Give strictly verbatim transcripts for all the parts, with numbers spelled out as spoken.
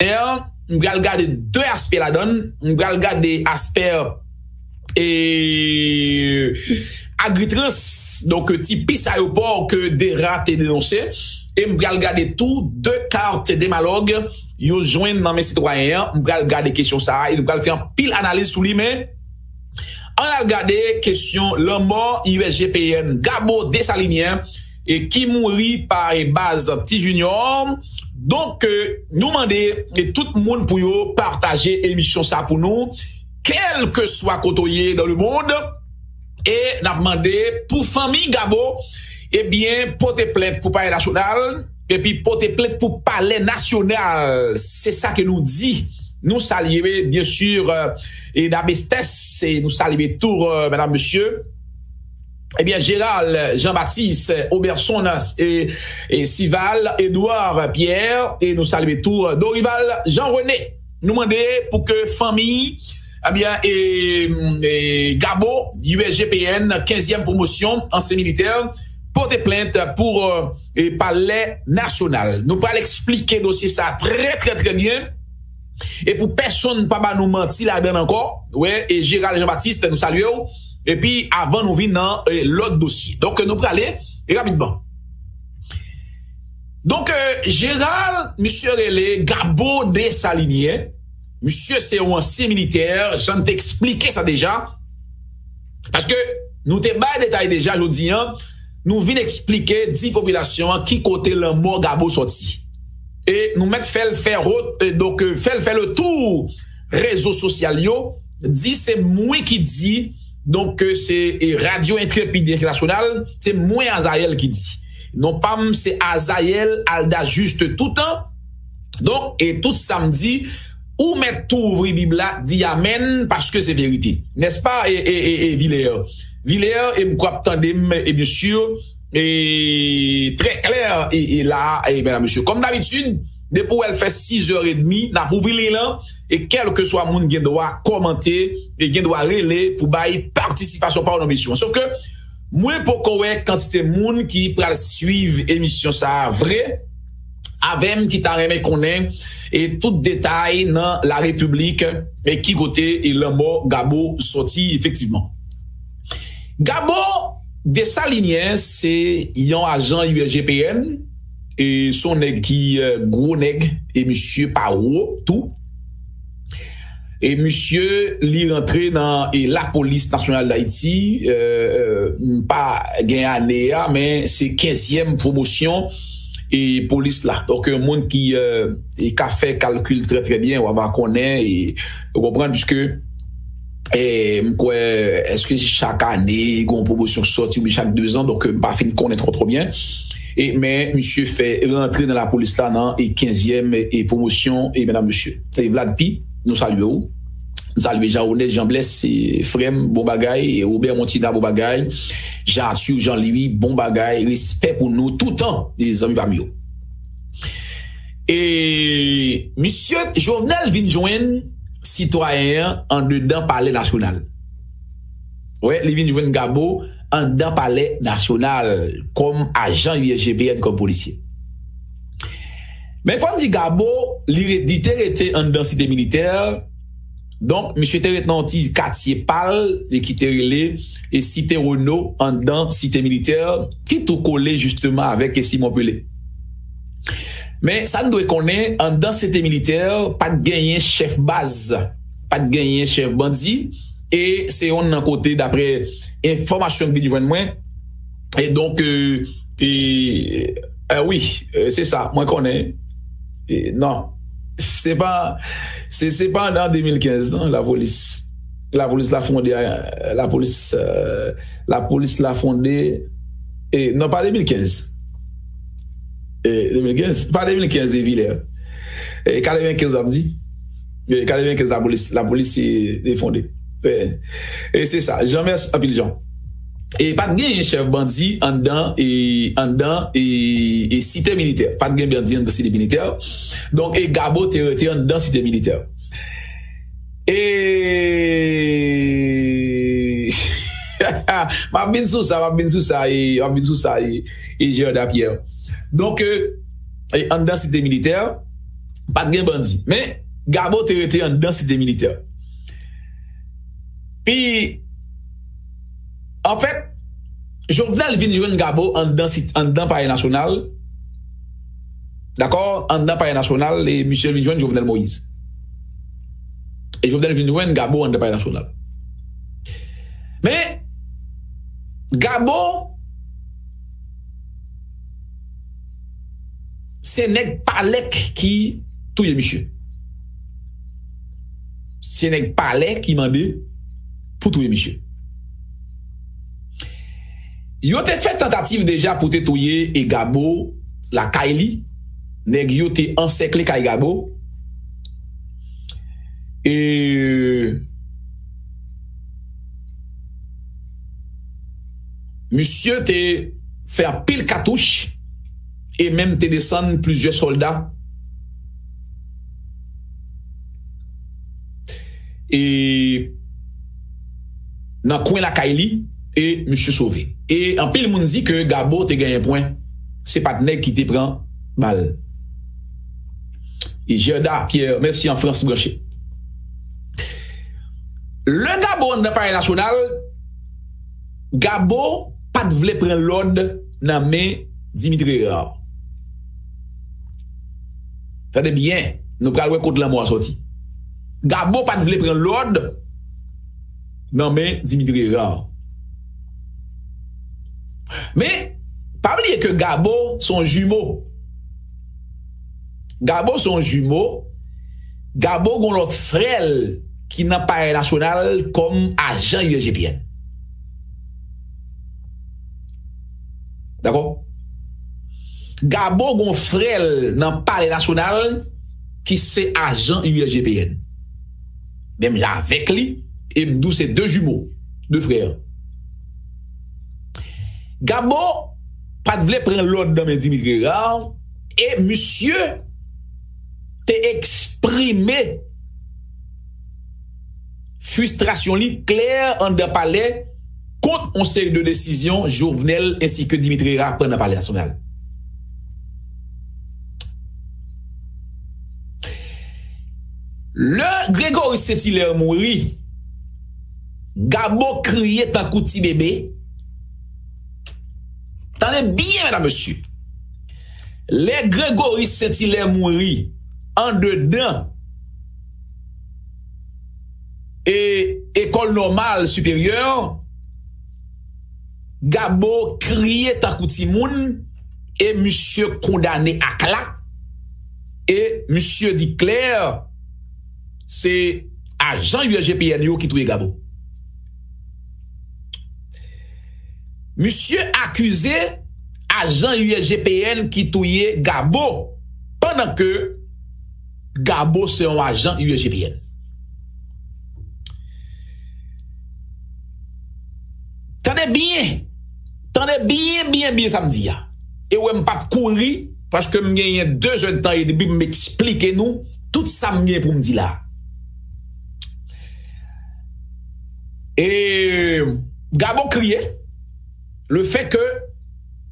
M pral gade de aspè ladan l. M pral gade aspè e Agritrans, donk ti pis ayewopò ke DERA te denonse. E m pral gade tou de kat Demalòg yo jwenn nan men sitwayen an. M pral gade kesyon sa a e nou pral fè anpil analiz sou li, men ann al gade kesyon lanmò U S G P N Gabo Desalinyen e ki mouri pa e baz Ti Junior. Donk, e, nou mande e tout moun pou yo pataje emisyon sa pou nou, kèlkeswa kote w ye dans le monde. E n ap mande pou fanmi Gabo, ebyen, pote plent pou Palè Nasyonal, epi pote plent pou Palè Nasyonal. Se sa ke nou di. Nou salye, byen si, e Dabestes, e nou salye tou, e, medam, mesye. Ebyen, Gérald Jean-Baptiste, Oberson, e, e Sival, Edouard Pierre, e nou salye tou, e, Dorival Jean René. Nou mande pou ke fanmi, ebyen, e, e Gabo, U S G P N, kenzyèm pwomosyon, ansyen militè, pote plent pou, e, Palè Nasyonal. Nou pral eksplike dosye sa trè, trè, trè byen. E pou pèsonn pa ba nou manti ladan l ankò, wè, e Gérald Jean-Baptiste, nou salye w. Epi, avan nou vin nan, e, lòt dosye. Donk, nou prale, e rapidman. Donk, e, Gérald, misye rele Gabo Desalinyen. Misye se yon ansyen militè, jan n te eksplike sa deja. Paske nou te bay detay deja, jodi a, nou vin eksplike, di popilasyon an ki kote lanmò Gabo sòti. E nou mèt fè l fè rot-, e donk, e, fè l fè le tou rezo sosyal yo, di se mwen ki di, donk, e, se, e, Radyo Entrepid Entènasyonal, se mwen Azayèl ki di. Non pa m, se Azayèl Alda Juste toutan. Donk, e tout sa m di, ou mèt tou ouvri Bib la, di amèn, paske se verite. Nèspa, e, e, e, e Vilè? Vilè, e m kwè ap tande m, e byen si, e trè klè, e, e la, e medam, mesye. Kòm dabitid, depi w wè l fè sizè edmi, n ap ouvri liy lan, e kèlkeswa moun gen dwa kòmante, e gen dwa rele pou bay patisipasyon pa w nan emisyon an. Sof ke mwen poko wè kantite moun ki pral swiv emisyon sa a vre avè m ki ta renmen konnen e tout detay nan La Repiblik e ki kote e lanmò Gabo sòti efektivman. Gabo Desalinyen se yon ajan U S G P N, e se yon nèg ki, e, gwo nèg, e misye pa wo tou. E misye, li rantre nan, e, Lapolis Nasyonal Dayiti, e, e, m pa gen ane a, men se kenzyèm pwomosyon, e, polis la. Donk, yon moun ki, e, e ka fè kalkil trè, trè byen, w ap konnen, e, ou konprann, piske, e, m kwè, èske chak ane, gen yon pwomosyon k sòti, oubyen chak dezan, donk, m pa fin konnen twò, twò byen. E, men, misye fè rantre nan lapolis la nan, e, kenzyèm, e, pwomosyon, e, medam, mesye. E, Vlad Pi, nou salye w. M salye Jean Ronel, Jean Blès, e, frè m, bon bagay, e, Robert Montina, bon bagay, Jean Arthur, Jean Louis, bon bagay, respè pou nou toutan, e, zanmi pa m yo. E, misye Jovenel vin jwenn sitwayen an andedan Palè Nasyonal. Wè, li vin jwenn Gabo anndan Palè Nasyonal kòm ajan U S G P N, kòm polisye. Men fò n di Gabo, li re-, li te rete anndan Site Militè. Donk, misye te rete nan yon ti katye pa l, e ki te rele, e Site Reno, anndan Site Militè, ki tou kole jisteman avèk, e Simon Pelé. Men, sa n dwe konnen, anndan Site Militè, pa t genyen chèf baz, pa t genyen chèf bandi, e se yonn nan kote, daprè enfòmasyon k vin jwenn mwen, e donk, e, e, e, wi, e, se sa, mwen konnen. E, non, se pa, se, se pa an de mil kenz, non, lapolis. Lapolis la fonde, e, lapolis, e, lapolis la fonde, e, non, pa de mil kenz. E, de mil kenz? Pa de mil kenz, e Vilè. E, katrevenkenz, w ap di? E, katrevenkenz, lapolis, lapolis, e, e fonde. E, e se sa. Jan, mèsi anpil, Jan. E pa t genyen chèf bandi anndan, e, anndan, e, e Site Militè. Pa t gen bandi anndan Site Militè. Donk, e Gabo te rete anndan Site Militè. E m ap vin sou sa, m ap vin sou sa, e m ap vin sou sa, e, e Gerda Pierre. Donk, e, e anndan Site Militè, Pa t gen bandi. Men, Gabo te rete anndan site militè. Pi, anfèt, Jovenel vin jwenn Gabo anndan sit-, anndan Palè Nasyonal. Dakò? Anndan Palè Nasyonal, e misye vin jwenn Jovenel Moïse. E Jovenel vin jwenn Gabo anndan Palè Nasyonal. Men, Gabo, se nèg Palè ki touye misye. Se nèg Palè ki mande pou touye misye. Yo te fè tantativ deja pou te touye e Gabo lakay li. Nèg yo te ansèkle kay Gabo. E misye te fè anpil katouch e menm te desann plizyè sòlda. E nan kwen lakay li, e misye sove. E anpil moun di ke Gabo te genyen pwen. Se pa t nèg ki te pran bal. E Gerda Pierre, mèsi an Frans branche. Lè Gabo anndan Palè Nasyonal, Gabo pa t vle pran lòd nan men Dimitri Hérard. Tande byen, nou pral wè kot lanmò a sòti. Gabo pa t vle pran lòd nan men Dimitri Hérard. Men, pa bliye ke Gabo se yon jimo. Gabo se yon jimo. Gabo gon lòt frè l ki nan Palè Nasyonal kòm ajan U S G P N. Dakò? Gabo gon frè l nan Palè Nasyonal ki se ajan U S G P N. Menm jan avèk li, e m di w se de jimo, de frè. Gabo pa t vle pran lòd nan men Dimitri Hérard, e misye te eksprime fristrasyon li klè anndan palè kont yon seri de desizyon Jovenel ensi ke Dimitri Hérard pran nan Palè Nasyonal. Lè Gregory Saint-Hilaire mouri, Gabo kriye tankou ti bebe. Tande byen, medam, mesye. Lè Gregory Saint-Hilaire mouri, andedan e ekòl nòmal siperyè, Gabo kriye tankou timoun e misye kondane ak la. E misye di klè se ajan U S G P N yo ki touye Gabo. Misye akize ajan U S G P N ki touye Gabo, pandan ke Gabo se yon ajan U S G P N. Tande byen, tande byen, byen, byen sa m di a. E wè m p ap kouri, paske m genyen de zè tan edmi m eksplike nou tout sa m gen pou m di la. E Gabo kriye, le fè ke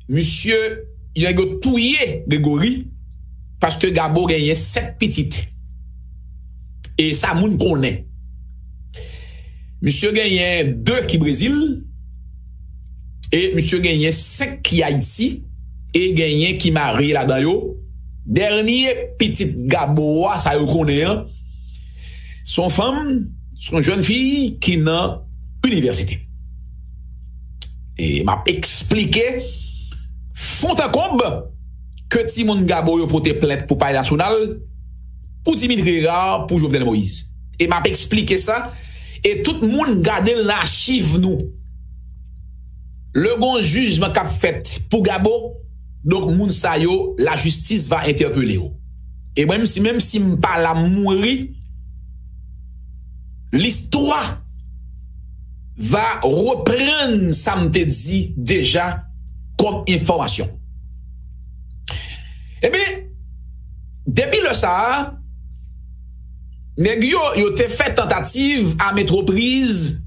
misye, nèg yo touye Gregory, paske Gabo genyen sèt pitit. E sa moun konnen. Misye genyen de ki Brezil, e misye genyen senk ki Ayiti, e genyen ki marye ladan yo. Dènye pitit Gabo a, sa yo konnen an, se yon fanm, se yon jèn fi ki nan inivèsite. E m ap eksplike fon an konb ke timoun Gabo yo pote plent pou Palè Nasyonal, pou Dimitri Hérard, pou Jovenel Moïse. E m ap eksplike sa, e tout moun gade l nan achiv nou. Lè gon jijman k ap fèt pou Gabo, donk moun sa yo, lajistis va entèpele yo. E menm si, menm si m pa la, m mouri, listwa va reprann sa m te di deja kòm enfòmasyon. Ebyen, depi lè sa a, nèg yo, yo te fè tantativ a maintes reprises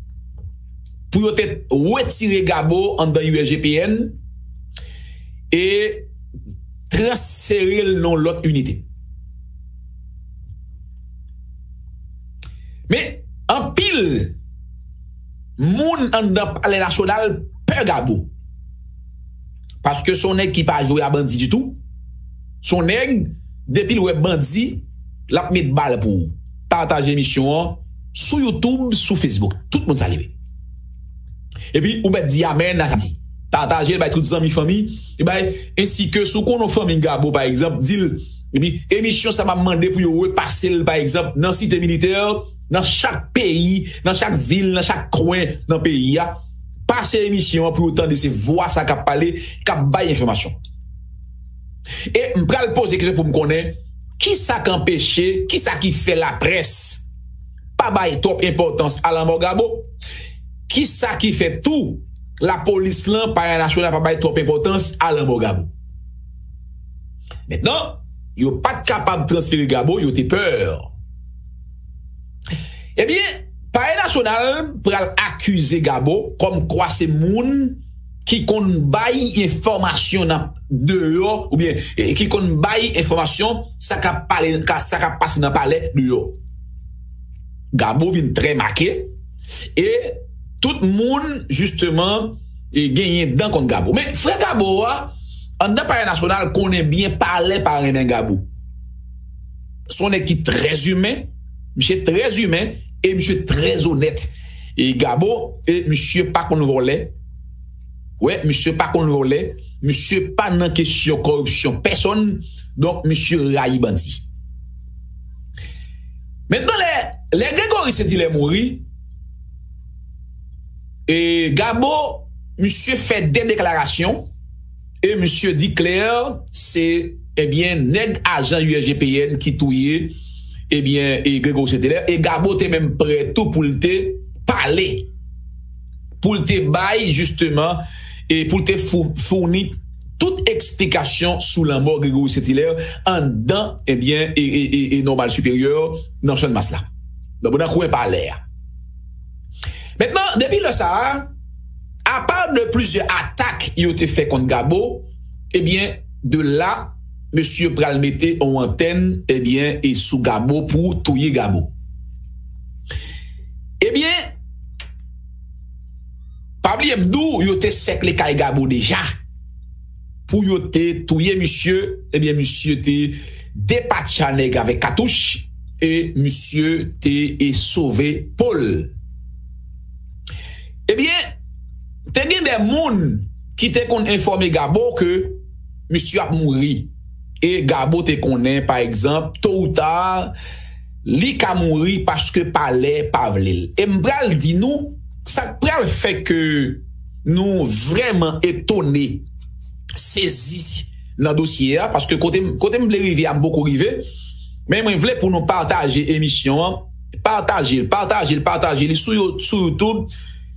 pou yo te retire Gabo anndan U S G P N e transfere l nan yon lòt inite. Anpil moun anndan Palè Nasyonal pè Gabo. Paske se yon nèg ki pa jwe a bandi ditou. Se yon nèg, depi l wè bandi, l ap met bal pou ou. Pataje emisyon an sou YouTube, sou Facebook. Tout moun salye. Epi, ou mèt di amèn a sa m di. Pataje l bay tout zanmi, fanmi. E bay, ensi ke si w konnen yon fanmi Gabo, pa egzanp, di l, epi, emisyon sa m ap mande pou yo repase l, pa egzanp, nan Site Militè, nan chak peyi, nan chak vil, nan chak kwen nan peyi a. Pase emisyon an pou yo tande se vwa sa k ap pale, k ap bay enfòmasyon. E m pral poze kesyon pou m konnen, kisa k anpeche, kisa ki fè laprès pa bay twòp enpòtans a lanmò Gabo? Kisa ki fè tou lapolis lan, Palè Nasyonal pa bay twòp enpòtans a lanmò Gabo? Mentnan, yo pa t kapab transfere Gabo, yo te pè. Ebyen, Palè Nasyonal pral akize Gabo kòmkwa se moun ki konn bay enfòmasyon nan deyò, oubyen, e, ki konn bay enfòmasyon sa k ap pale, ka, sa k ap pase nan palè deyò. Gabo vin trè make, e tout moun, jisteman, e genyen dan kont Gabo. Men, frè Gabo a, anndan Palè Nasyonal, konnen byen palè pa renmen Gabo. Se yon nèg ki trè imen, misye trè imen, e misye trè onèt. E Gabo, e misye pa konn vòlè. Wè, misye pa konn vòlè. Misye pa nan kesyon kòripsyon pèsonn. Donk, misye rayi bandi. Mentnan, lè, lè Gregory Saint-Hilaire mouri, e Gabo, misye fè de deklarasyon, e misye di klè, se, ebyen, nèg ajan U S G P N ki touye, ebyen, e Gregory Saint-Hilaire, e Gabo te menm prè tou pou l te pale, pou l te bay, jisteman, e pou l te fou-, founi tout eksplikasyon sou lanmò Gregory Saint-Hilaire anndan, ebyen, e, e, e, e Nòmal Siperyè nan Channmas la. Donk, nan kwen palè a. Mentnan, depi lè sa a, apa de plizyè atak yo te fè kont Gabo, ebyen, de la, mesye pral mete yon antèn, ebyen, e sou Gabo pou touye Gabo. Ebyen, pa bliye m di w, yo te sèkle kay Gabo deja. Pou yo te touye misye, ebyen, misye te depatcha nèg avèk katouch, e misye te, e sove po l. Ebyen, te gen de moun ki te konn enfòme Gabo ke misye ap mouri. E Gabo te konnen, pa egzanp, to ou ta, li ka mouri paske palè pa vle l. E m pral di nou, sa k pral fè ke nou vrèman etone, sezi nan dosye a, paske kote, kote m vle rive a, m poko rive. Men mwen vle pou nou pataje emisyon an, pataje l, pataje l, pataje li sou You-, sou YouTube,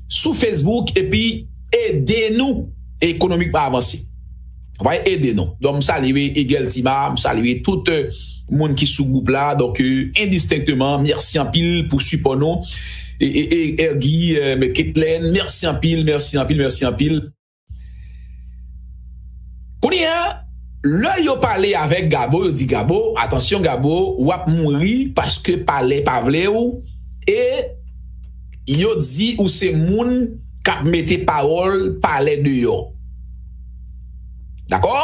sou Facebook, epi ede nou ekonomikman avanse. Ou va ede nou. Donk, m salye Egèl Tima, m salye tout, euh, moun ki sou gwoup la. Donk, euh, endistenkteman, mèsi anpil pou sipò nou. E, e, e, Ergi, euh, Ketlen, mèsi anpil, mèsi anpil, mèsi anpil. Kounye a, lè yo pale avèk Gabo, yo di Gabo, atansyon Gabo, w ap mouri paske palè pa vle w, e yo di ou se moun k ap mete pawòl palè deyò. Dakò?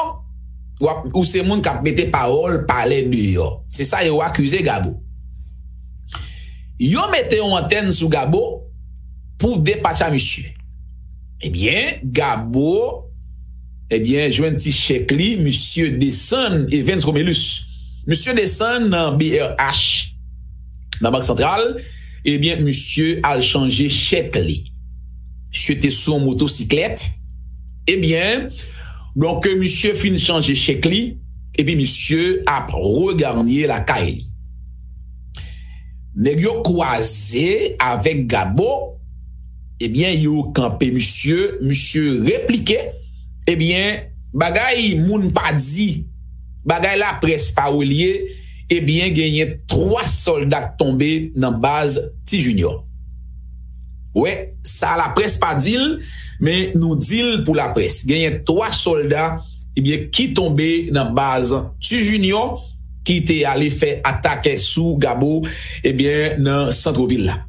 W ap, ou se moun k ap mete pawòl palè deyò. Se sa yo akize Gabo. Yo mete yon antèn sou Gabo pou depatcha misye. Ebyen, Gabo, ebyen, jwenn ti chèk li, misye desann, Evens Romélus. Misye desann nan B R H, nan Bank Santral, ebyen, misye al chanje chèk li. Misye te sou yon motosiklèt. Ebyen, donk, misye fin chanje chèk li, epi misye ap reganye lakay li. Nèg yo kwaze avèk Gabo, ebyen, yo kanpe misye, misye replike. Ebyen, bagay moun pa di, bagay laprès pa relye, ebyen, genyen twa sòlda k tonbe nan baz Ti Junior. Wè, sa laprès pa di l, men nou di l pou laprès. Genyen twa sòlda, ebyen, ki tonbe nan baz Ti Junior, ki te ale fè atak sou Gabo, ebyen, nan sant vil la.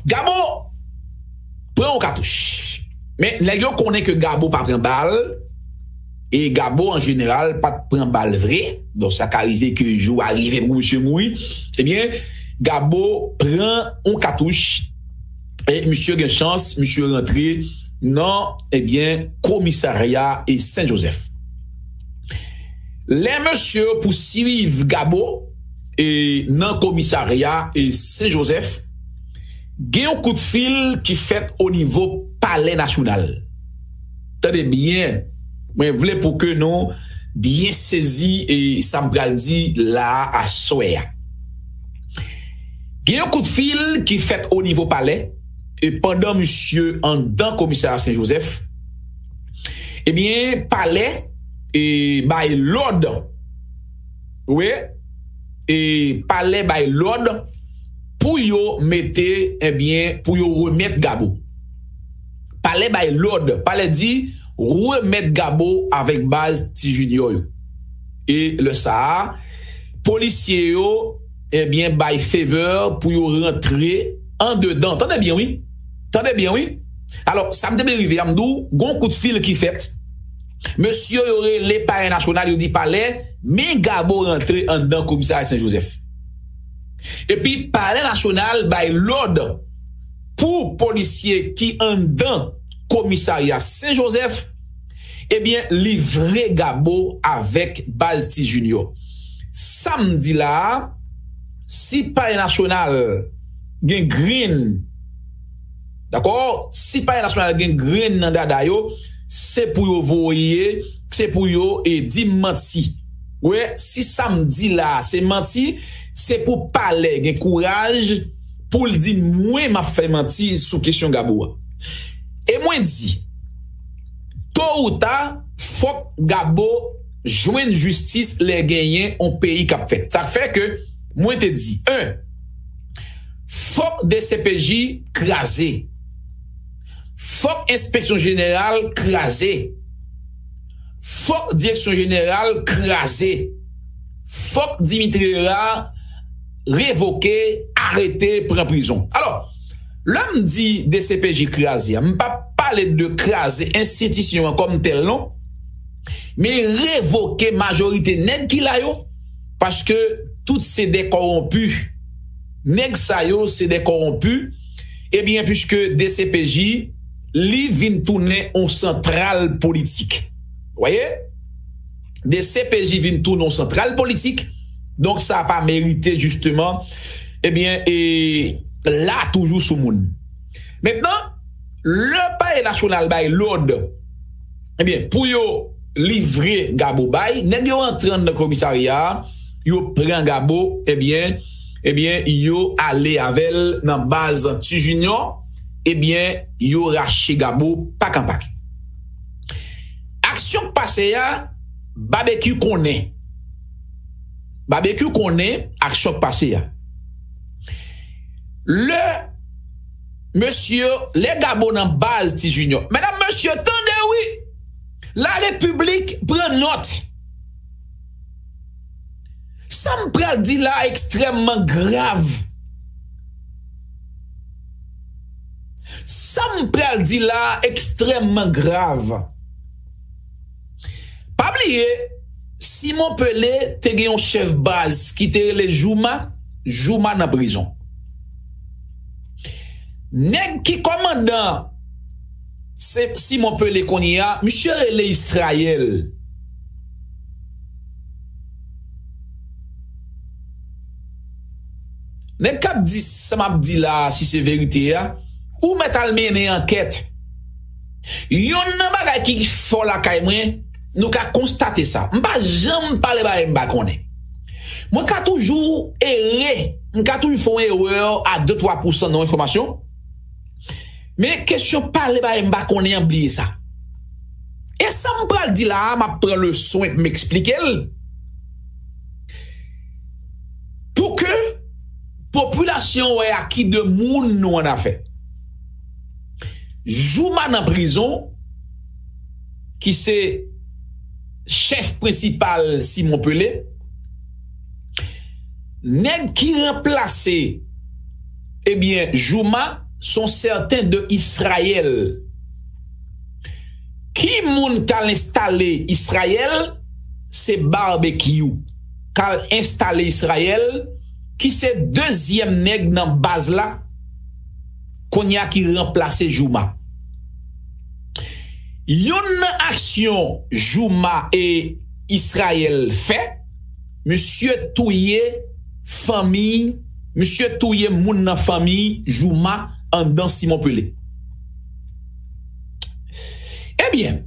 Gabo pran yon katouch. Men nèg yo konnen ke Gabo pa pran bal, e Gabo an jeneral pa t pran bal vre. Donk sa ka rive ke jou a rive pou misye mouri. Ebyen, Gabo pran yon katouch, e misye gen chans, misye rantre nan, ebyen, komisarya e Sen Jozèf. Lè mesye yo pouswiv Gabo e nan komisarya e Sen Jozèf, gen yon kout fil ki fèt o nivo Palè Nasyonal. Tande byen, mwen vle pou ke nou byen sezi e sa m pral di la a aswè a. Gen yon kout fil ki fèt o nivo palè, e pandan misye anndan komisarya Sen Jozèf, ebyen, palè e bay lòd, wi, e palè bay lòd pou yo mete, ebyen, pou yo remèt Gabo. Palè bay lòd, palè di remèt Gabo avèk baz Ti Junior yo. E lè sa a, polisye yo, ebyen, bay favè pou yo rantre andedan. Tande byen, wi. Tande byen, wi. Alò, sa m te vle rive a, m di w, gon kout fil ki fèt. Mesye yo rele Palè Nasyonal, yo di palè, men Gabo rantre anndan komisarya Sen Jozèf. Epi Palè Nasyonal bay lòd pou polisye ki anndan komisarya Sen Jozèf, ebyen, livre Gabo avèk baz Ti Junior. Sa m di la a, si Palè Nasyonal gen grenn, dakò? Si Palè Nasyonal gen grenn nan dada yo, se pou yo voye, se pou yo, e, di m manti. Wi, si sa m di la a se manti, se pou palè gen kouraj pou l di mwen m ap fè manti sou kesyon Gabo a. E mwen di, to ou ta, fòk Gabo jwenn jistis lè genyen yon peyi k ap fèt. Sa k fè ke mwen te di, en, fòk D C P J kraze. Fòk Enspeksyon Jeneral kraze. Fòk Direksyon Jeneral kraze. Fòk Dimitri Hérard revoke, arete, pran prizon. Alò, lè m di D C P J kraze a, m p ap pale de kraze enstitisyon an kòm tèl non, men revoke majorite nèg ki la yo, paske tout se de kòwonpi. Nèg sa yo se de kòwonpi. Ebyen, piske D C P J, li vin tounen yon santral politik. Wè? D C P J vin tounen yon santral politik. Donk, sa pa merite, jisteman, ebyen, e la toujou sou moun. Mentnan, lè Palè Nasyonal bay lòd, ebyen, pou yo livre Gabo bay, nèg yo rantre anndan komisarya a, yo pran Gabo, ebyen, ebyen, yo ale avè l nan baz Ti Junior, ebyen, yo rache Gabo pak an pak. Aksyon k pase a, Babekyou konnen. Babekyou konnen aksyon k pase a. Lè mesye, lè Gabo nan baz Ti Junior. Medam, mesye, tande wi. La Repiblik pran nòt. Sa m pral di la ekstrèmman grav. Sa m pral di la ekstrèmman grav. Pa bliye, Simon Pele te gen yon chèf baz ki te rele Jouma, Jouma nan prizon. Nèg ki kòmandan se Simon Pele kounye a, misye rele Israël. Nèg k ap di sa m ap di la a, si se verite a, ou mèt al mennen ankèt. Yonn nan bagay ki fò lakay mwen, nou ka konstate sa. M pa janm pale bagay m pa konnen. Mwen ka toujou ere, m ka toujou fè yon erè a de twa pousan nan yon enfòmasyon. Men kesyon pale bagay m pa konnen an, bliye sa. E sa m pral di la a, m ap pran leson epi m eksplike l. Pou ke popilasyon wè a ki de moun nou annafè. Jouma nan prizon, ki se chèf prensipal Simon Pele, nèg ki ranplase, ebyen, Jouma, sont certains de Israël. Ki moun k al enstale Israël? Se Barbecue k al enstale Israël, ki se dezyèm nèg nan baz la, kounye a ki ranplase Jouma. Youn nan aksyon Jouma e Israël fè, misye touye fanmi, misye touye moun nan fanmi Jouma anndan Simon Pele. Ebyen,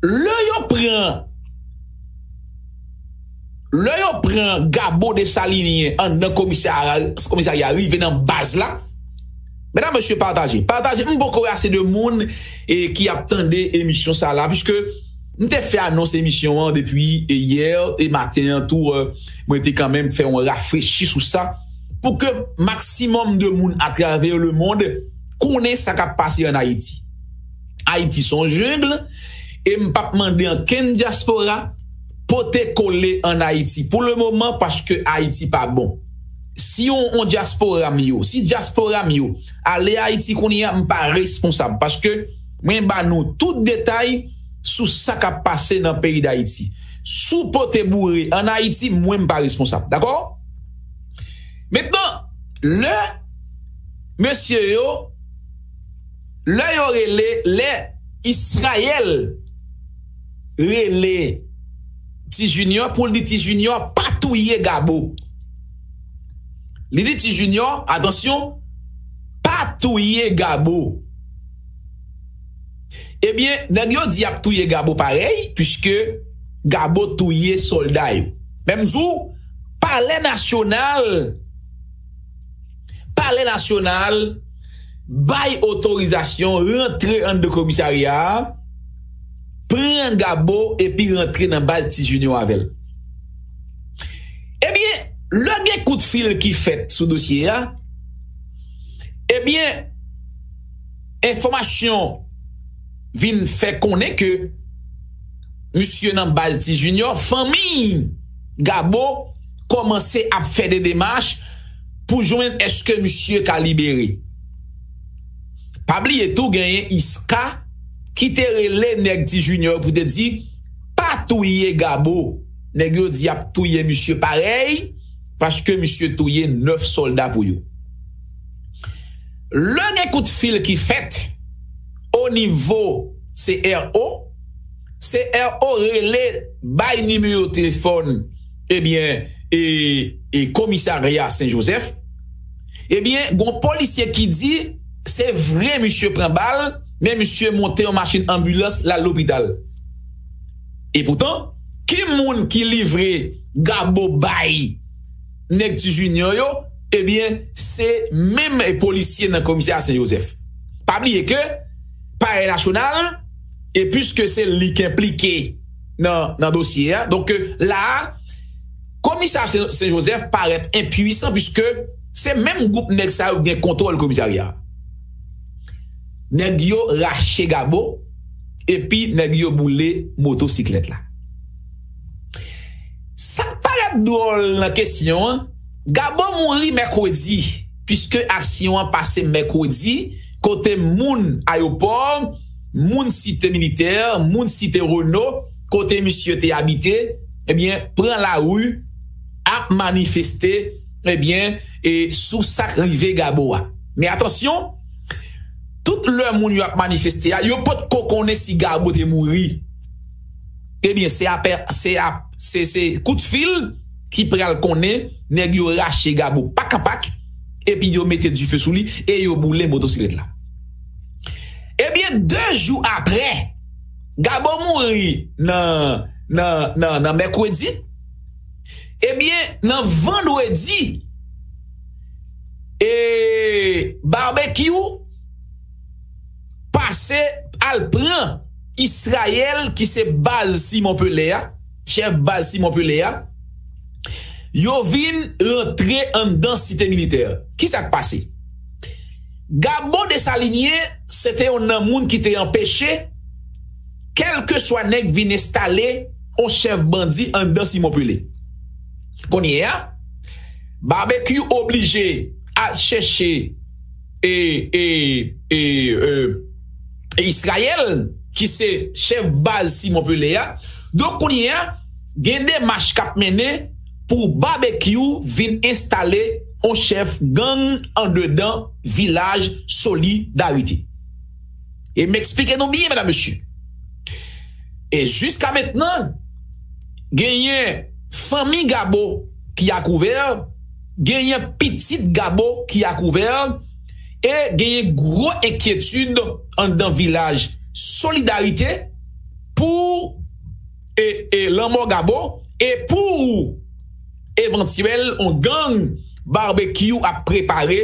lè yo pran lè yo pran Gabo Desalinyen anndan komisarya, komisarya rive nan baz la, medam, mesye, pataje. Pataje, m poko wè ase de moun e ki ap tande emisyon sa la, piske m te fè anons emisyon an depi e yè e maten an tou, euh, mwen te kanmenm fè yon rafrechi sou sa, pou ke maksimòm de moun atravè lemond konnen sa k ap pase ann Ayiti. Ayiti se yon jeng, e m p ap mande ankenn dyaspora pote kole ann Ayiti pou lemoman, paske Ayiti pa bon. Si yon, yon dyaspora m yo, si dyaspora m yo ale Ayiti kounye a, m pa responsab, paske mwen ba nou tout detay sou sa k ap pase nan peyi Dayiti. Si w pote boure ann Ayiti, mwen m pa responsab, dakò? Mentnan, lè mesye yo, lè yo rele, lè Israël rele Ti Junior pou l di Ti Junior pa touye Gabo. Li di Ti Junior, atansyon, pa touye Gabo. Ebyen, nèg yo di y ap touye Gabo parèy, piske Gabo touye sòlda yo. Men m di w, Palè Nasyonal, Palè Nasyonal bay otorizasyon rantre anndan komisarya a, pran Gabo epi rantre nan baz Ti Junior avè l. Ebyen, lè gen kout fil ki fèt sou dosye a, ebyen, enfòmasyon vin fè konnen ke misye nan baz Ti Junior, fanmi Gabo kòmanse ap fè de demach pou jwenn èske misye ka libere. Pa bliye tou genyen Iska ki te rele nèg Ti Junior pou te di, pa touye Gabo. Nèg yo di y ap touye misye parèy, paske misye touye nèf sòlda pou yo. Lè gen kout fil ki fèt o nivo C R O, C R O rele bay nimewo telefòn, ebyen, e, e komisarya Sen Jozèf, ebyen, gon polisye ki di se vre misye pran bal, men misye monte yon machin anbilans, l al lopital. Epoutan, ki moun ki livre Gabo bay nèg Ti Junior yo, ebyen, se menm polisye nan komisarya Sen Jozèf. Pa bliye ke Palè Nasyonal, e piske se li k enplike nan, nan dosye a, donk, la a, komisarya Sen, Sen Jozèf parèt enpwisan, piske se menm gwoup nèg sa yo ki gen kontwòl komisarya a. Nèg yo rache Gabo, epi nèg yo boule motosiklèt la. Sa k parèt dwòl nan kesyon an, Gabo mouri mèkredi, piske aksyon an pase mèkredi, kote moun ayewopò, moun Site Militè, moun Site Reno, kote misye te abite, ebyen, pran lari, ap manifeste, ebyen, e sou sa k rive Gabo a. Men atansyon, tout lè moun yo ap manifeste a, yo potko konnen si Gabo te mouri. Ebyen, se apè, se ap, se, se kout fil ki pral konnen nèg yo rache Gabo pak an pak, epi yo mete dife sou li, e yo boule motosiklèt la. Ebyen, de jou apre, Gabo mouri nan, nan, nan, nan mèkredi. Ebyen, nan vandredi, e Barbecue pase al pran Israël, ki se baz Simon Pele a, chèf baz Simon Pele a, yo vin rantre anndan Site Militè. Kisa k pase? Gabo Desalinyen, se te youn nan moun ki te anpeche kèlkeswa nèg vin enstale yon chèf bandi anndan Simon Pele. Kounye a, Barbecue oblije al chèche e, e, e, e, e Izrayèl, ki se chèf baz Simon Pele a. Donk, kounye a, gen demach k ap mennen pou Babekyou vin enstale yon chèf gang andedan vilaj Solidarite. E m eksplike nou byen, medam, mesye. E jiska mentnan, genyen fanmi Gabo ki akouvè, genyen pitit Gabo ki akouvè, e genyen gwo enkyetid anndan vilaj Solidarite pou e, e lanmò Gabo, e pou evantyèl yon gang Babekyou ap prepare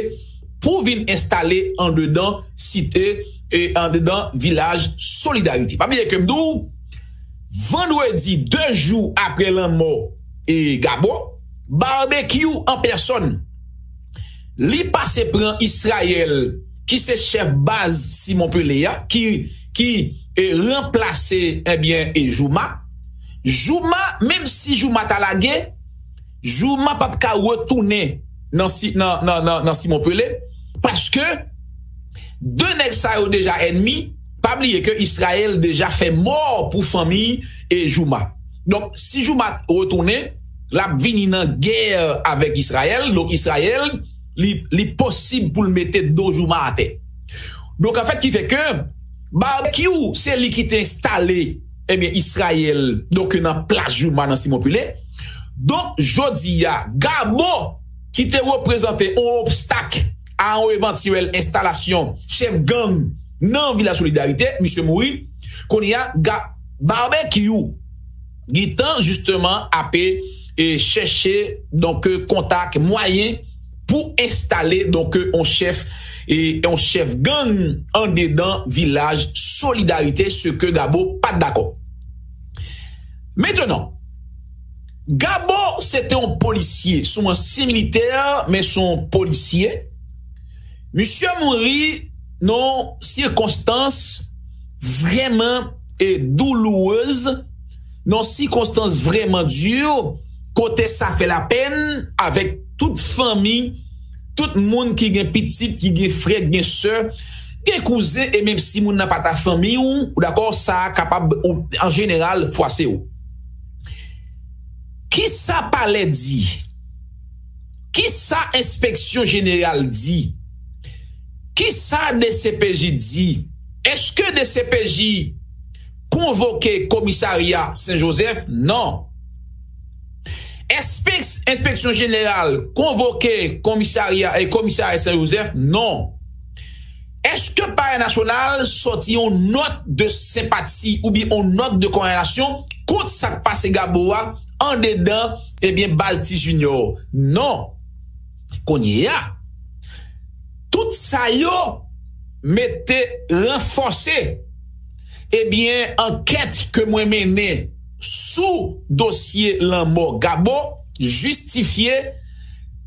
pou vin enstale andedan site, e andedan vilaj Solidarite. Pa bliye ke m di w, vandredi, de jou apre lanmò e Gabo, Babekyou an pèsòn, li pase pran Izrayèl, ki se chèf baz Simon Pele a, ki, ki e, ranplase, ebyen, e Jouma. Jouma, menm si Jouma ta lage, Jouma p ap ka retounen nan, si, nan, nan, nan, nan Simon Pele, paske de nèg sa yo deja ènmi. Pa bliye ke Izrayèl deja fè mò pou fanmi e Jouma. Donk, si Jouma retounen, l ap vini nan gè avèk Izrayèl. Donk, Izrayèl, li, li posib pou l mete do Jouma atè. Donk, anfèt, ki fè ke Babekyou, se li ki te enstale, ebyen, Izrayèl, donk, nan plas Jouma nan Simon Pele. Donk, jodi a, Gabo, ki te reprezante yon obstak a yon evantyèl enstalasyon chèf gang nan Vilaj Solidarite, misye mouri. Kounye a, Ga-, Babekyou gentan, jisteman, ape, e, chèche, donk, kontak, mwayen pou enstale, donk, yon chèf, e, yon chèf gang andedan vilaj Solidarite, se ke Gabo pa t dakò. Mentnan, Gabo se te yon polisye, se yon ansyen militè, men se yon polisye. Misye mouri nan sirkonstans vrèman e doulourez, nan sirkonstans vrèman di, kote sa fè lapenn avèk tout fanmi, tout moun ki gen pitit, ki gen frè, ki gen sè, gen kouzen, e menm si moun nan pa ta fanmi w, ou dakò, sa kapab, ou, an jeneral, fwase w. Kisa palè di? Kisa enspeksyon jeneral di? Kisa D C P J di? Èske D C P J konvoke komisarya Sen Jozèf? Non. Èske enspeksyon jeneral konvoke komisarya e komisarya Sen Jozèf? Non. Èske Palè Nasyonal sòti yon nòt de senpati oubyen yon nòt de kondanasyon kont sa k pase Gabo a andedan, ebyen, baz Ti Junior? Non. Kounye a, tout sa yo mete ranfòse, ebyen, ankèt ke mwen mennen sou dosye lanmò Gabo, jistifye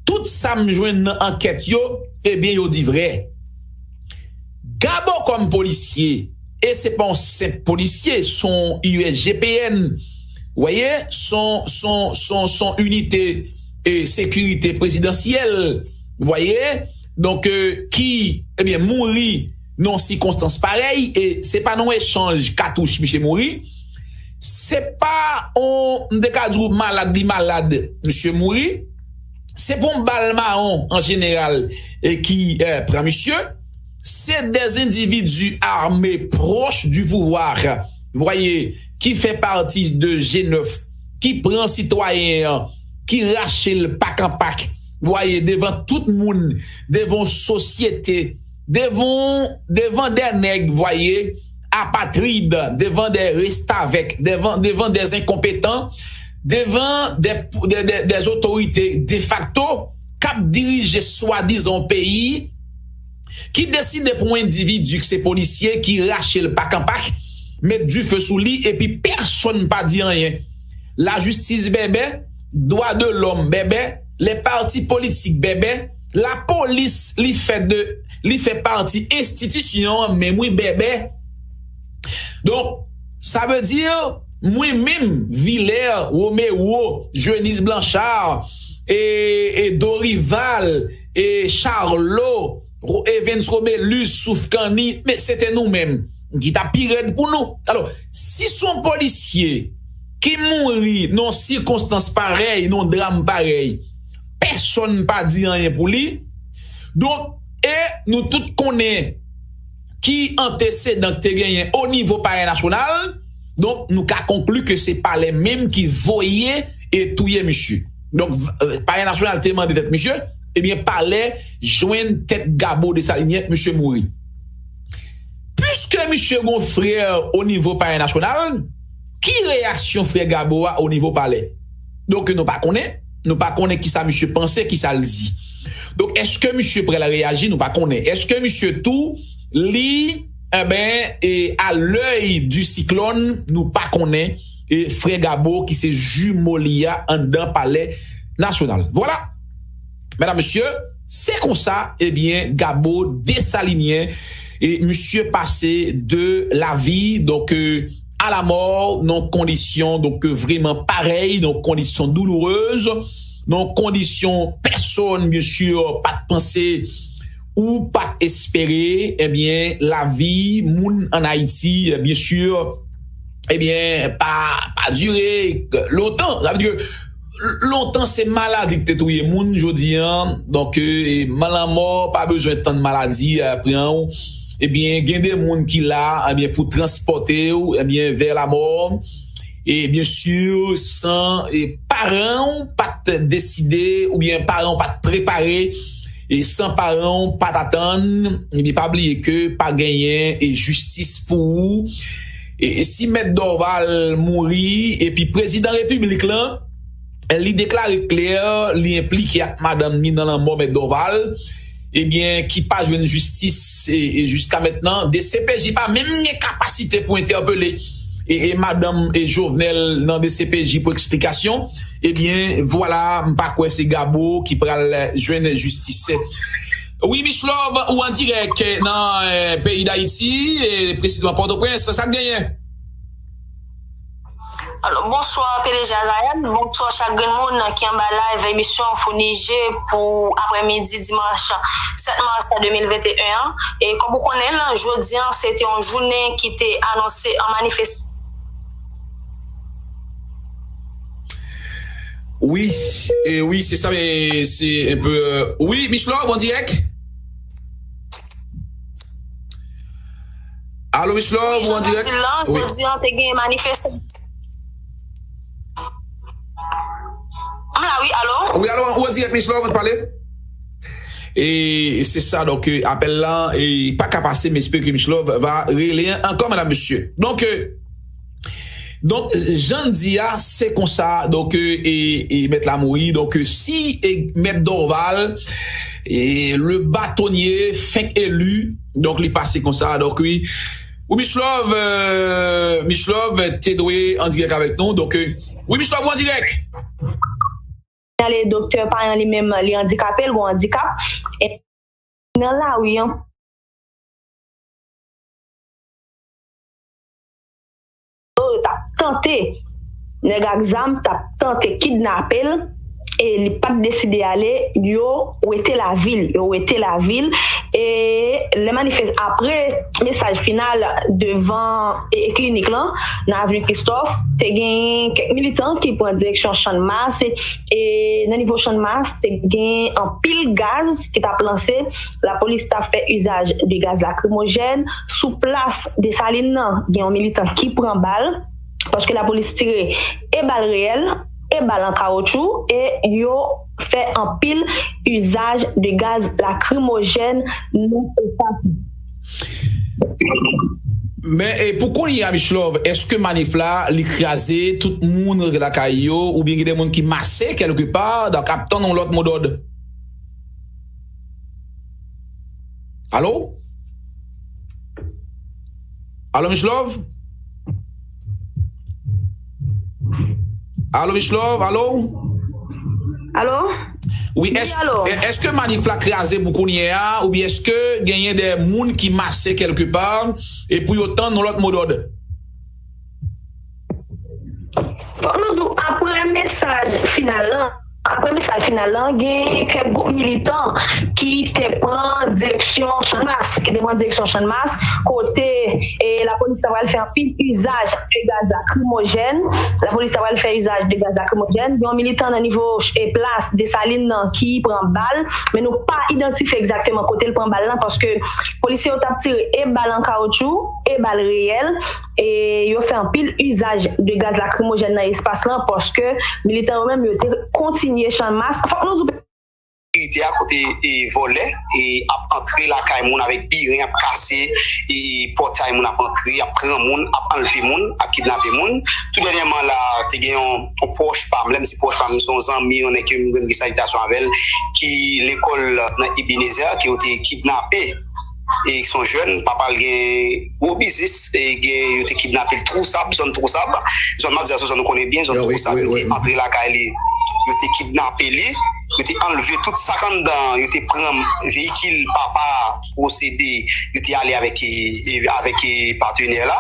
tout sa m jwenn nan ankèt yo, ebyen, yo di vrè. Gabo kòm polisye, e se pa yon senp polisye, se yon U S G P N, w voyez, se yon, se yon, se yon, se yon inite, e, sekirite prezidansyèl, w voyez, donk, e, ki, ebyen, mouri nan yon sikonstans parèy, e se pa nan yon echanj katouch misye mouri, se pa yon, m te ka di w malad li malad, misye mouri, se pa yon bal mawon an jeneral e ki, e, pran misye, se des individus armés proches du pouvoir, voyez, ki fè pati de G nèf, ki pran sitwayen an, ki rache l pak an pak, voyez, devan tout moun, devan sosyete, devan, devan de nèg, voyez, apatrid, devan de restavèk, devan, devan de enkonpetan, devan de, de, de, de otorite defakto k ap dirije swadizan yon peyi ki deside pou yon endividi ki se polisye ki rache l pak an pak, met dife sou li epi pèsonn pa di anyen. Lajistis bèbè, dwa de lòm bèbè, lè pati politik bèbè, lapolis li fè de, li fè pati enstitisyon an menm wi bèbè. Donk, sa vle di, mwen menm, Vilè, Romero, Joenis Blanchard, e, e Dorival, e Charlot, Ro- Evens Romelus, Souf Kanni, men se te nou menm ki t ap pi rèd pou nou. Alò, si s on polisye ki mouri nan yon sikonstans parèy, nan yon dram parèy, pèsonn pa di anyen pou li. Donk, e nou tout konnen ki antesedan k te genyen o nivo Palè Nasyonal. Donk, nou ka konkli ke se Palè menm ki voye e touye misye. Donk, v- Palè Nasyonal te mande tèt misye, ebyen, Palè jwenn tèt Gabo Desalinyen, misye mouri. Piske misye gon frè o nivo Palè Nasyonal, ki reyaksyon frè Gabo a o nivo Palè? Donk, nou pa konnen, nou pa konnen kisa misye panse, kisa l di. Donk, èske misye pral reyaji? Nou pa konnen. Èske misye tou, li, enben, e, à l'œil du cyclone, nou pa konnen, e, frè Gabo ki se jimo li a anndan Palè Nasyonal. Vwala, medam, mesye, se konsa, ebyen, Gabo Desalinyen, e misye pase de la vie, donk, e, à la mort, nan kondisyon, donk, e, vrèman parèy, nan kondisyon doulourèz, nan kondisyon pèsonn, byen si, pa t panse ou pa t espere, ebyen, lavi moun ann Ayiti, byen si, ebyen, pa, pa dire lontan. Sa vle di ke lontan se maladi ki te touye moun, jodi a, donk, e, lanmò pa bezwen tann maladi, e, pran w. Ebyen, gen de moun ki la, ebyen, pou transpòte w, ebyen, vè lamò. E byen si, san, e, paran w pa t deside, oubyen paran w pa t prepare, e san paran w pa t atann, ebyen, pa bliye ke pa genyen, e, jistis pou ou. E si Mèt Dorval mouri, epi prezidan repiblik lan, li deklare klè, li enplike ak madanm ni nan lanmò Mèt Dorval, ebyen, ki pa jwenn jistis, e, e jiska mentnan, D C P J pa menm gen kapasite pou entèpele, e, e madanm, e Jovenel nan D C P J pou eksplikasyon, ebyen, vwala, m pa kwè se Gabo ki pral jwenn jistis. Wi, Miss Love, ou an dirèk nan, e, peyi Dayiti, e presizeman Pòtoprens, sa k genyen? Alò, bonswa, P D G Azayèn. Bonswa chak grenn moun ki anba live emisyon Founi Je pou aprèmidi dimanch sèt mas de mil venteyen an. E kòm ou konnen l, jodi a, se te yon jounen ki te anonse an manifestasyon. Wi, e wi, se sa, men se enpe, e, wi, Miss Love, ou an dirèk? Alo, Miss Love, ou an dirèk? Wi. Jodi a, te gen manifestasyon. M la, wi, alo? Wi, alo, ou an dirèk, Miss Love, ou pale? E se sa, donk, e, apèl la, e, pa ka pase, m espere ke Miss Love va rele ankò, medam, mesye. Donk, e, Donk, jan n di a, se konsa, donk, e, e, e, mèt la mouri. Donk, e, si, e, mèt Dorval, e, le bâtonnier, fenk eli, donk, li pase konsa, donk, wi. Wi, Miss Love, e, Miss Love te dwe an dirèk avèk nou, donk, e, wi, Miss Love, ou an dirèk. Ale, doktè payan li menm, li andikape, l gon andikap. E nan lari an, yo t ap tante, nèg ak zam t ap tante kidnape l, e li pa t deside ale, yo wete lavi l, yo wete lavi l. E lè manifes-, apre mesaj final devan, e, e klinik lan, nan Avni Kristòf, te gen kèk militan ki pran direksyon Channmas, e, e nan nivo Channmas, te gen anpil gaz ki t ap lanse. Lapolis t ap fè izaj de gaz lakrimojèn. Sou plas Desalin nan, gen yon militan ki pran bal, paske lapolis tire e bal reyèl, e bal an kawotchou, e yo fè anpil izaj de gaz lakrimojèn nan espas. Men, e, pou kounye a, Miss Love, èske manif la, li kraze, tout moun rete lakay yo, oubyen gen de moun ki mase kèlke pa, donk ap tann yon lòt modòd? Alo? Alo, Miss Love? Alo, Miss Love, alo? Alo? Wi, wi, èske, alo? Èske manif la kraze pou kounye a, oubyen èske genyen de moun ki mase kèlke pa, e pou yo tann yon lòt modòd? Fòk nou di w, apre mesaj final lan, Apre misay final lan, gen kèk gwoup militan ki te pran direksyon Channmas, ki te pran direksyon Channmas, kote e, lapolis ta pral fè anpil izaj de gaz lakrimojèn. Lapolis ta pral fè izaj de gaz lakrimojèn. Gen yon militan nan nivo e, plas Desalin nan ki pran bal, men nou pa idantifye egzakteman kote l pran bal lan, paske polisye yo t ap tire e bal an kawotchou, e bal reyèl, e yo fè anpil izaj de gaz lakrimojèn nan espas lan, paske militan yo menm yo te kontinye Channmas. Fòk nou di w, sekirite a kote e, vòlè e, ap antre lakay moun avèk biren, ap kase e, pòtay moun, ap antre, ap pran moun, ap anlve moun, ap kidnape moun. Tou dènyèman la, te gen yon, yon pwòch pa m, lè m di pwòch pa m, se yon zanmi, yon nèg ke m gen sayitasyon avè l, ki lekòl nan Ebenezer, ke yo te kidnape. E se yon jèn, papa l gen gwo biznis, e gen, yo te kidnape l Twou Sab, zòn Twou Sab, zòn m ap di a, se yon zòn nou konnen byen, zòn Twou Sab, yo te antre lakay li, yo te kidnape li, yo te anlve tout sa k anndan an, yo te pran veyikil papa a, pwosede, yo te ale avèk, e, e, avèk, e, patenè la.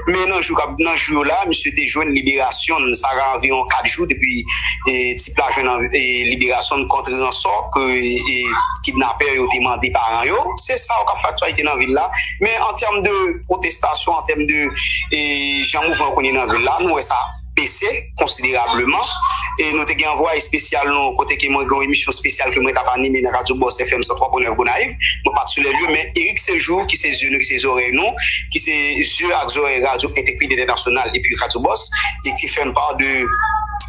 Men nan jou k ap, nan jou yo la, misye te jwenn liberasyon l, sa ka anviwon kat jou depi, e, tip la jwenn an, e, liberasyon l kont ransò ke, e, kidnapè yo te mande paran yo. Se sa yo k ap fè aktyalite nan vil la. Men an tèm de pwotestasyon, an tèm de, e, jan mouvman yo konn ye nan vil la, nou wè sa bese konsiderableman. E nou te gen anvwaye espesyal nou, kote ke mwen gen yon emisyon espesyal ke mwen t ap anime nan Radyo Boss F M san twa pwen nèf Gonayiv. Mwen pa t sou lè lye, men Eric Séjour, ki se zye nou, ki se zòrèy nou, ki se zye ak zòrèy Radyo Entegrite Entènasyonal epi Radyo Boss, e ki fè m pa de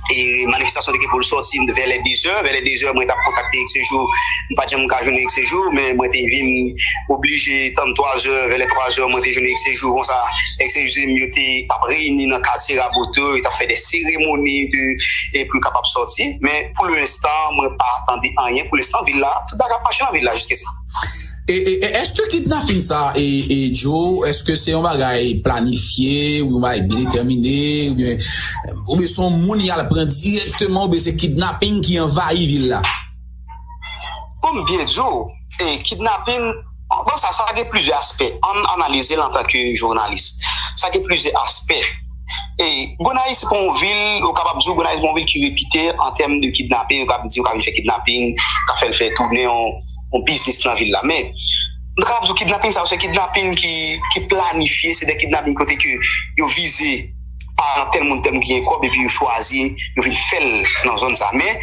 e manifestasyon te gen pou l sòti vè lè dezè. Vè lè dezè, mwen t ap kontakte Eric Séjour. M pa t janm ka jwenn Eric Séjour, men mwen te vin oblije tann twazè. Vè lè twazè, mwen te jwenn Eric Séjour konsa. Eric Séjour di m yo te ap reyini nan katye Raboto, yo t ap fè de seremoni de, e pou yo kapab sòti. Men pou lenstan, mwen pa tande anyen. Pou lenstan, vil la, tout bagay ap mache nan vil la jiskaprezan. E, e, e, èske kidnaping sa, e, e, Joe, èske se yon bagay planifye, ou yon bagay byen detèmine, oubyen, oubyen se yon moun y al pran dirèkteman, oubyen se kidnaping ki anvayi vil la? Pou m byen di w, e, kidnaping, bon, sa, sa gen plizyè aspè. Ann analize l antanke jounalis. Sa gen plizyè aspè. E Gonayiv se pa yon vil, ou kapab di w, Gonayiv se pa yon vil ki repite an tèm de kidnaping, ou kapab di w ka vin fè kidnaping, ka fè l fè tounen yon, yon biznis nan vil la. Men, nou kapab di w kidnaping sa yo, se kidnaping ki, ki planifye, se de kidnaping kote ke yo vize paran tèl moun, tèl moun ki gen kòb, epi yo chwazi, yo vin fè l nan zòn sa. Men,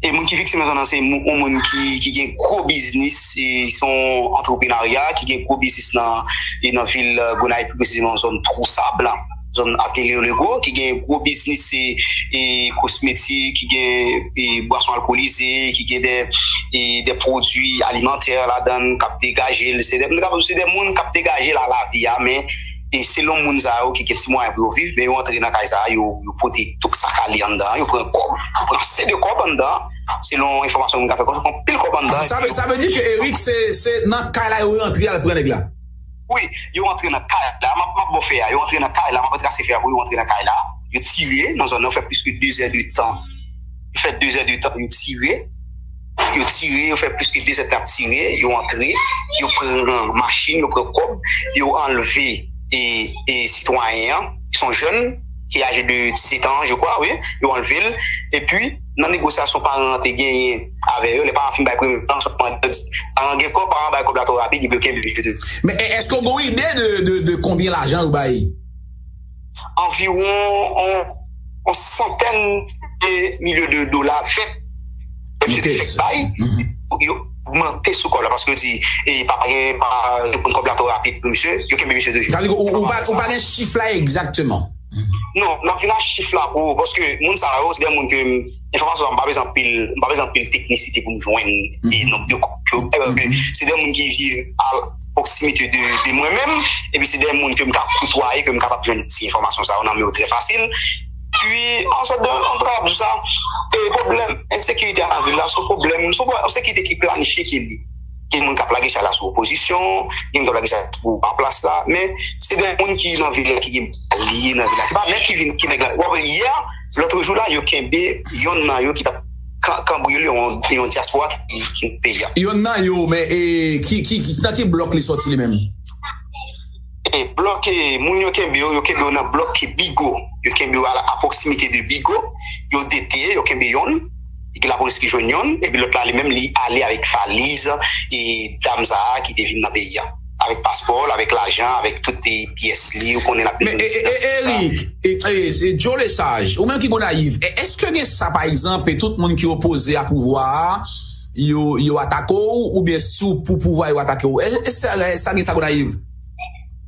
e moun ki viktim nan zòn nan, se mou-, yon moun ki, ki gen gwo biznis, e se yon antreprenarya, ki gen gwo biznis nan, e nan vil, e, Gonayiv, pi presizeman nan zòn Twou Sab, zòn Atelier Legault, ki gen gwo biznis, e, e kosmetik, ki gen, e bwason alkolize, ki gen de, e de pwodui alimantè ladan l, k ap degaje l. Se de, se de moun k ap degaje la, lavi a, men e selon moun sa yo ki gen ti mwayen pou yo viv, men yo antre nan kay sa a, yo, yo pote tout sa k ale anndan an, yo pran kòb, yo pran ase de kòb anndan an, selon enfòmasyon moun ka fè konnen, yo pran pil kòb anndan. Sa vle, sa vle di ke Eric, se, se nan kay la yo rantre al pran nèg la? Wi, yo antre nan kay la, m ap, m ap ba w fè a, yo antre nan kay la, m ap trase fè a pou yo antre nan kay la, yo tire nan zòn nan, yo fè plis ke de zè de tan. Yo fè de zè de tan, yo tire, yo tire, yo fè plis ke de zè de tan ap tire, yo antre, yo pran machin, yo pran kòb, yo anlve e, e sitwayen an, ki se yon jèn, ki aje de disèt an, je crois, wi, yo anlve l, epi nan negosyasyon paran an te genyen avè yo, lè paran an fin bay premye tan, sòlman yo di, paran gen kòb, paran bay kòb la twò rapid, epi yo kenbe misye tou. Men e-, èske w gen yon ide de, de, de konbyen lajan yo bay? Anviwon yon, yon santèn de milyon de dola vèt, misye te fèk bay, yo ogmante sou kòb la, paske yo di, e pa gen, pa reponn kòb la twò rapid pou misye, yo kenbe misye toujou. Sa vle di ou, ou pa, ou pa gen chif la egzakteman? Non, m ap vin ak chif la pou ou, paske moun sa yo, se de moun ke m, enfòmasyon sa, m pa bezwen anpil, m pa bezwen anpil teknisite pou m jwenn e nonb de kòb yo. Se de moun ki viv a pwoksimite de, de mwen menm, epi se de moun ke m ka koutwaye, ke m kapab jwenn ti enfòmasyon sa yo nan men yo trè fasil. Pi, answèt, de, an kapab di sa, e pwoblèm ensekirite a nan vil la, se yon pwoblèm, se yon pwoblèm ensekirite ki planifye ke li. Gen moun k ap lage chay la sou opozisyon, gen moun k ap lage chay la sou an plas la, men se de moun ki nan vil la, ki gen alye nan vil la. Se pa nèg ki vin, ki nèg la. W ap wè yè, lòt jou la, yo kenbe yonn nan yo ki t ap ka-, kanbriyole yon, yon dyaspora ki, ki peyi a. Yonn nan yo, men, e, ki, ki, ki, nan ki blòk li sòti li menm? E blòk, e, moun yo kenbe yo, yo kenbe yo nan blòk ki Bigo. Yo kenbe yo a, a pwoksimite de Bigo. Yo dete, yo kenbe yonn. ki lapolis ki jwenn yonn, epi lòt la li menm li ale avèk valiz e dam sa a ki te vin nan peyi a. Avèk paspò l, avèk lajan, avèk tout e pyès li, ou konnen l ap bezwen ti dam sa. Men Eric, e, e, e, Joe Lesage, ou menm ki Gonayiv, e, èske gen sa, pa egzanp, e tout moun ki opoze a pouvwa a, yo, yo atake w, oubyen si w pou pouvwa yo atake w? E, e sa, e sa gen sa Gonayiv?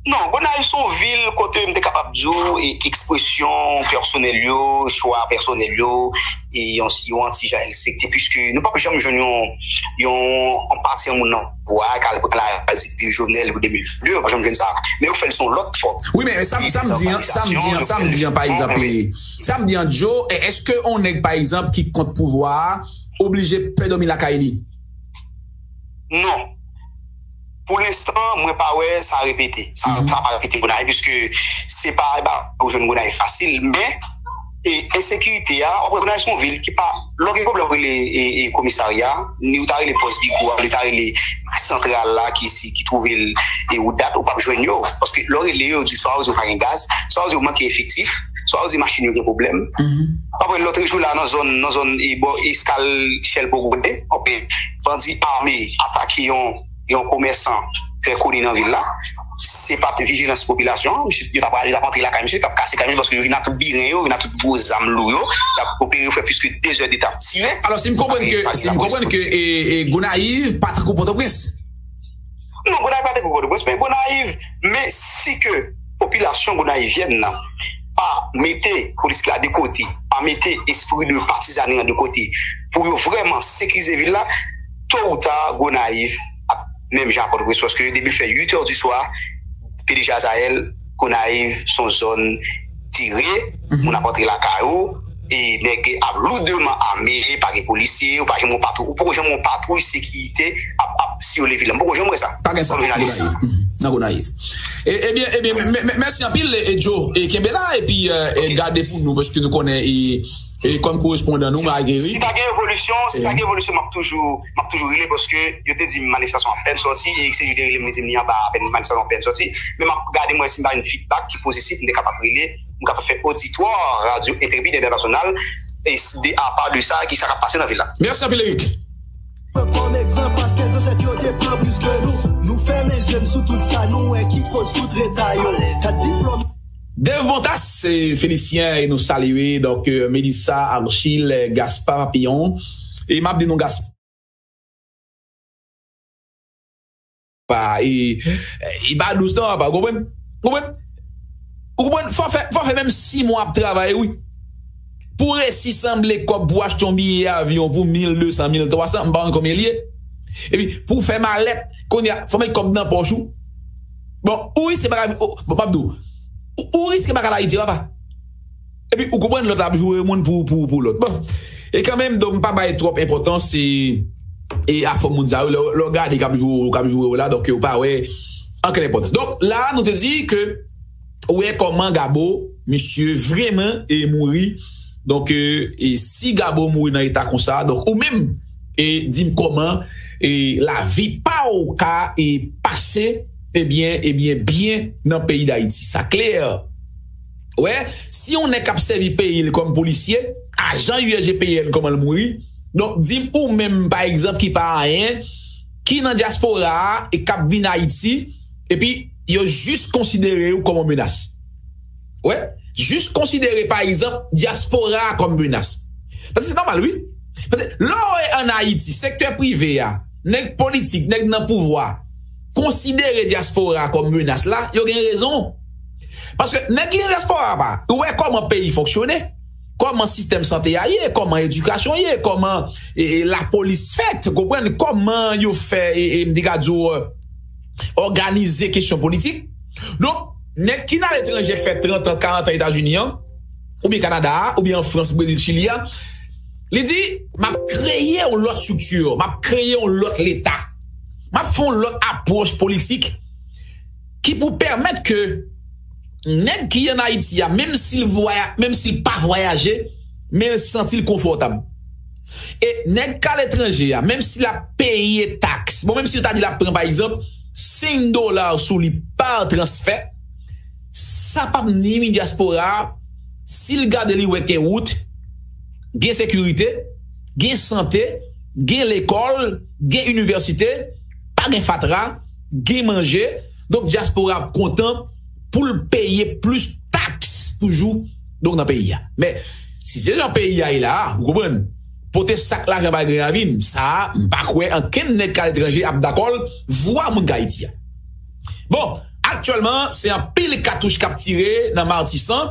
Non, Gonayiv se yon vil kote m te kapab di w, e, ekspresyon pèsonèl yo, chwa pèsonèl yo, e yon, yon ti jan respekte, piske nou p ap janm jwenn yon, yon, yon pati an moun nan pouvwa a, k al pran la, al di de Jovenel pou de mil vennde, nou p ap janm jwenn sa. Men yo fè l se yon lòt fòm. Wi, men sa, sa m di an, sa m di an, sa m di an, pa egzanp, e, sa m di an, Joe, e, èske yon nèg, pa egzanp, ki kont pouvwa a, oblije pè dòmi lakay li? Non. Pou lenstan, mwen pa wè sa repete. Sa, sa pa repete Gonayiv, piske se pa, e pa ou jwenn Gonayiv fasil, men, e, ensekirite a, w ap wè Gonayiv se yon vil ki pa, lè w gen pwoblèm, w rele, e, e, komisarya, ni w ta rele pòs Bigo a, ni w ta rele santral la ki, si, ki twouve l, e, ou dat, ou p ap jwenn yo. Paske lè w rele yo, yo di, swa yo di w pa gen gaz, swa yo di w manke efektif, swa yo di machin yo gen pwoblèm. Apre, lòt jou la, nan zòn, nan zòn, e, bò eskal Shell Pogode, bandi ame atake yon, yon komèsan trè koni nan vil la. Se pa t vijilans popilasyon an, misye, yo t ap, yo t ap antre lakay misye, t ap kase kay misye, paske yo vin ak tout biren yo, vin ak tout gwo zam lou yo, y ap opere, yo fè plis ke de zè de tan ap tire. Alò, si m konprann ke, si m konprann ke, e, e, Gonayiv pa tankou Pòtoprens. Non, Gonayiv pa tankou Pòtoprens, men Gonayiv, men si ke popilasyon gonayivyèn nan pa mete politik la de kote, pa mete espri de patizani an de kote, pou yo vrèman sekirize vil la, to ou ta, Gonayiv ap menm jan ak Pòtoprens, paske depi l fè uit è di swa, P D G Azayèl, Gonayiv se yon zòn tire, moun ap antre lakay ou, e nèg ap loudman ame, pa gen polisye, ou pa janm wè yon patwouy, ou poko janm wè yon patwouy sekirite ap, ap siyole vil la. M poko janm wè sa. Pa gen sa nan Gonayiv. Mhm. Nan Gonayiv. E, ebyen, ebyen, mè-, mè-, mèsi anpil, e, Joe. E kenbe la, epi, e, e gade pou nou, paske nou konnen, e, e kòm korespondan nou, Marguerite. Si pa gen evolisyon, si pa gen evolisyon, m ap toujou, m ap toujou rele, paske yo te di m manifestasyon apèn sòti, e se yo te rele m, yo di m li anba apèn, manifestasyon apèn sòti. Men m ap gade, mwen, si m pa gen feedback ki pozitif, m te kapab rele, m kapab fè oditwa Radyo Entrepid Entènasyonal, e s-, de, apa de sa, ki sa k ap pase nan vil la. Mèsi anpil, Eric. Pran kòm egzanp, paske zansèt yo te pran plis ke nou. Nou fèmen je n sou tout sa nou wè ki koz tout reta yo. Kat diplòm. Dave Montas, e, Félicien, e nou salye, donk, e, Melissa, Archil, e, Gaspard Papillon. E m ap di nou Gaspard. Pa, e, e pa dous non, papa, ou konprann? Ou konprann? Ou konprann? Fò fè, fò fè menm sis mwa ap travay, wi. Pou resi sanble kòb pou achte yon biyè avyon pou mil de san, mil twa san, m pa konn konbyen l ye. Epi, pou fè malèt, kounye a, fò met kòb nan pòch ou. Bon, ou riske pa ka, bon, m ap di w, ou, ou riske pa ka al Ayiti, papa. Epi ou konprann lòt la ap joure moun pou, pou, pou lòt. Bon, e kanmenm, donk, m pa bay twòp enpòtans, e, e a fòm moun sa yo, lè, lè w gade k ap joure, k ap joure w la, donk, ou pa wè ankenn enpòtans. Donk, la, nou te di ke, ou wè kòman Gabo, misye vrèman, e mouri. Donk, e, e si Gabo mouri nan eta konsa, donk, ou menm, e di m kòman, e lavi pa w ka, e pase, ebyen, ebyen, byen nan peyi Dayiti. Sa klè. Wè, si yon nèg k ap sèvi peyi l kòm polisye, ajan U S G peye l kòman l mouri. Donk, di m ou menm, pa egzanp, ki pa anyen, ki nan dyaspora a e k ap vin Ayiti, epi yo jis konsidere w kòm yon menas. Wè, jis konsidere, pa egzanp, dyaspora a kòm menas. Paske se nòmal, wi. Paske lè w wè ann Ayiti, sektè prive a, nèg politik, nèg nan pouvwa, konsidere dyaspora a kòm menas la, yo gen rezon. Paske nèg ki nan dyaspora a pa, yo wè kòman peyi fonksyone, kòman sistèm sante a ye, kòman edikasyon ye, kòman, e, e, lapolis fèt, konprann, kòman yo fè, e, e, m te ka di w, òganize kesyon politik. Donk, nèg ki nan aletranje k fè trant an, karant an Etazini an, oubyen Kanada a, oubyen an Frans, Brezil, Chili a, li di, m ap kreye yon lòt estrikti, m ap kreye yon lòt leta. M ap fè yon lòt apwòch politik ki pou pèmèt ke nèg ki ann Ayiti a, menm si l vwaya-, menm si l pa vwayaje, men l santi l konfòtab. E nèg k aletranje a, menm si l ap peye taks, bon, menm si l ta di l ap pran, pa egzanp, senk dola sou li pa transfè, sa p ap nwi dyaspora a, si l gade li wè gen wout, gen sekirite, gen sante, gen lekòl, gen inivèsite, pa gen fatra, gen manje. Donk, dyaspora ap kontan pou l peye plis taks toujou, donk, nan peyi a. Men, si se jan peyi a ye la a, ou konprann, pote sak lajan bay Granravin, sa a, m pa kwè ankenn nèg k aletranje ap dakò l, vwa moun k Ayiti a. Bon, aktyèlman, se anpil katouch k ap tire nan Matisan,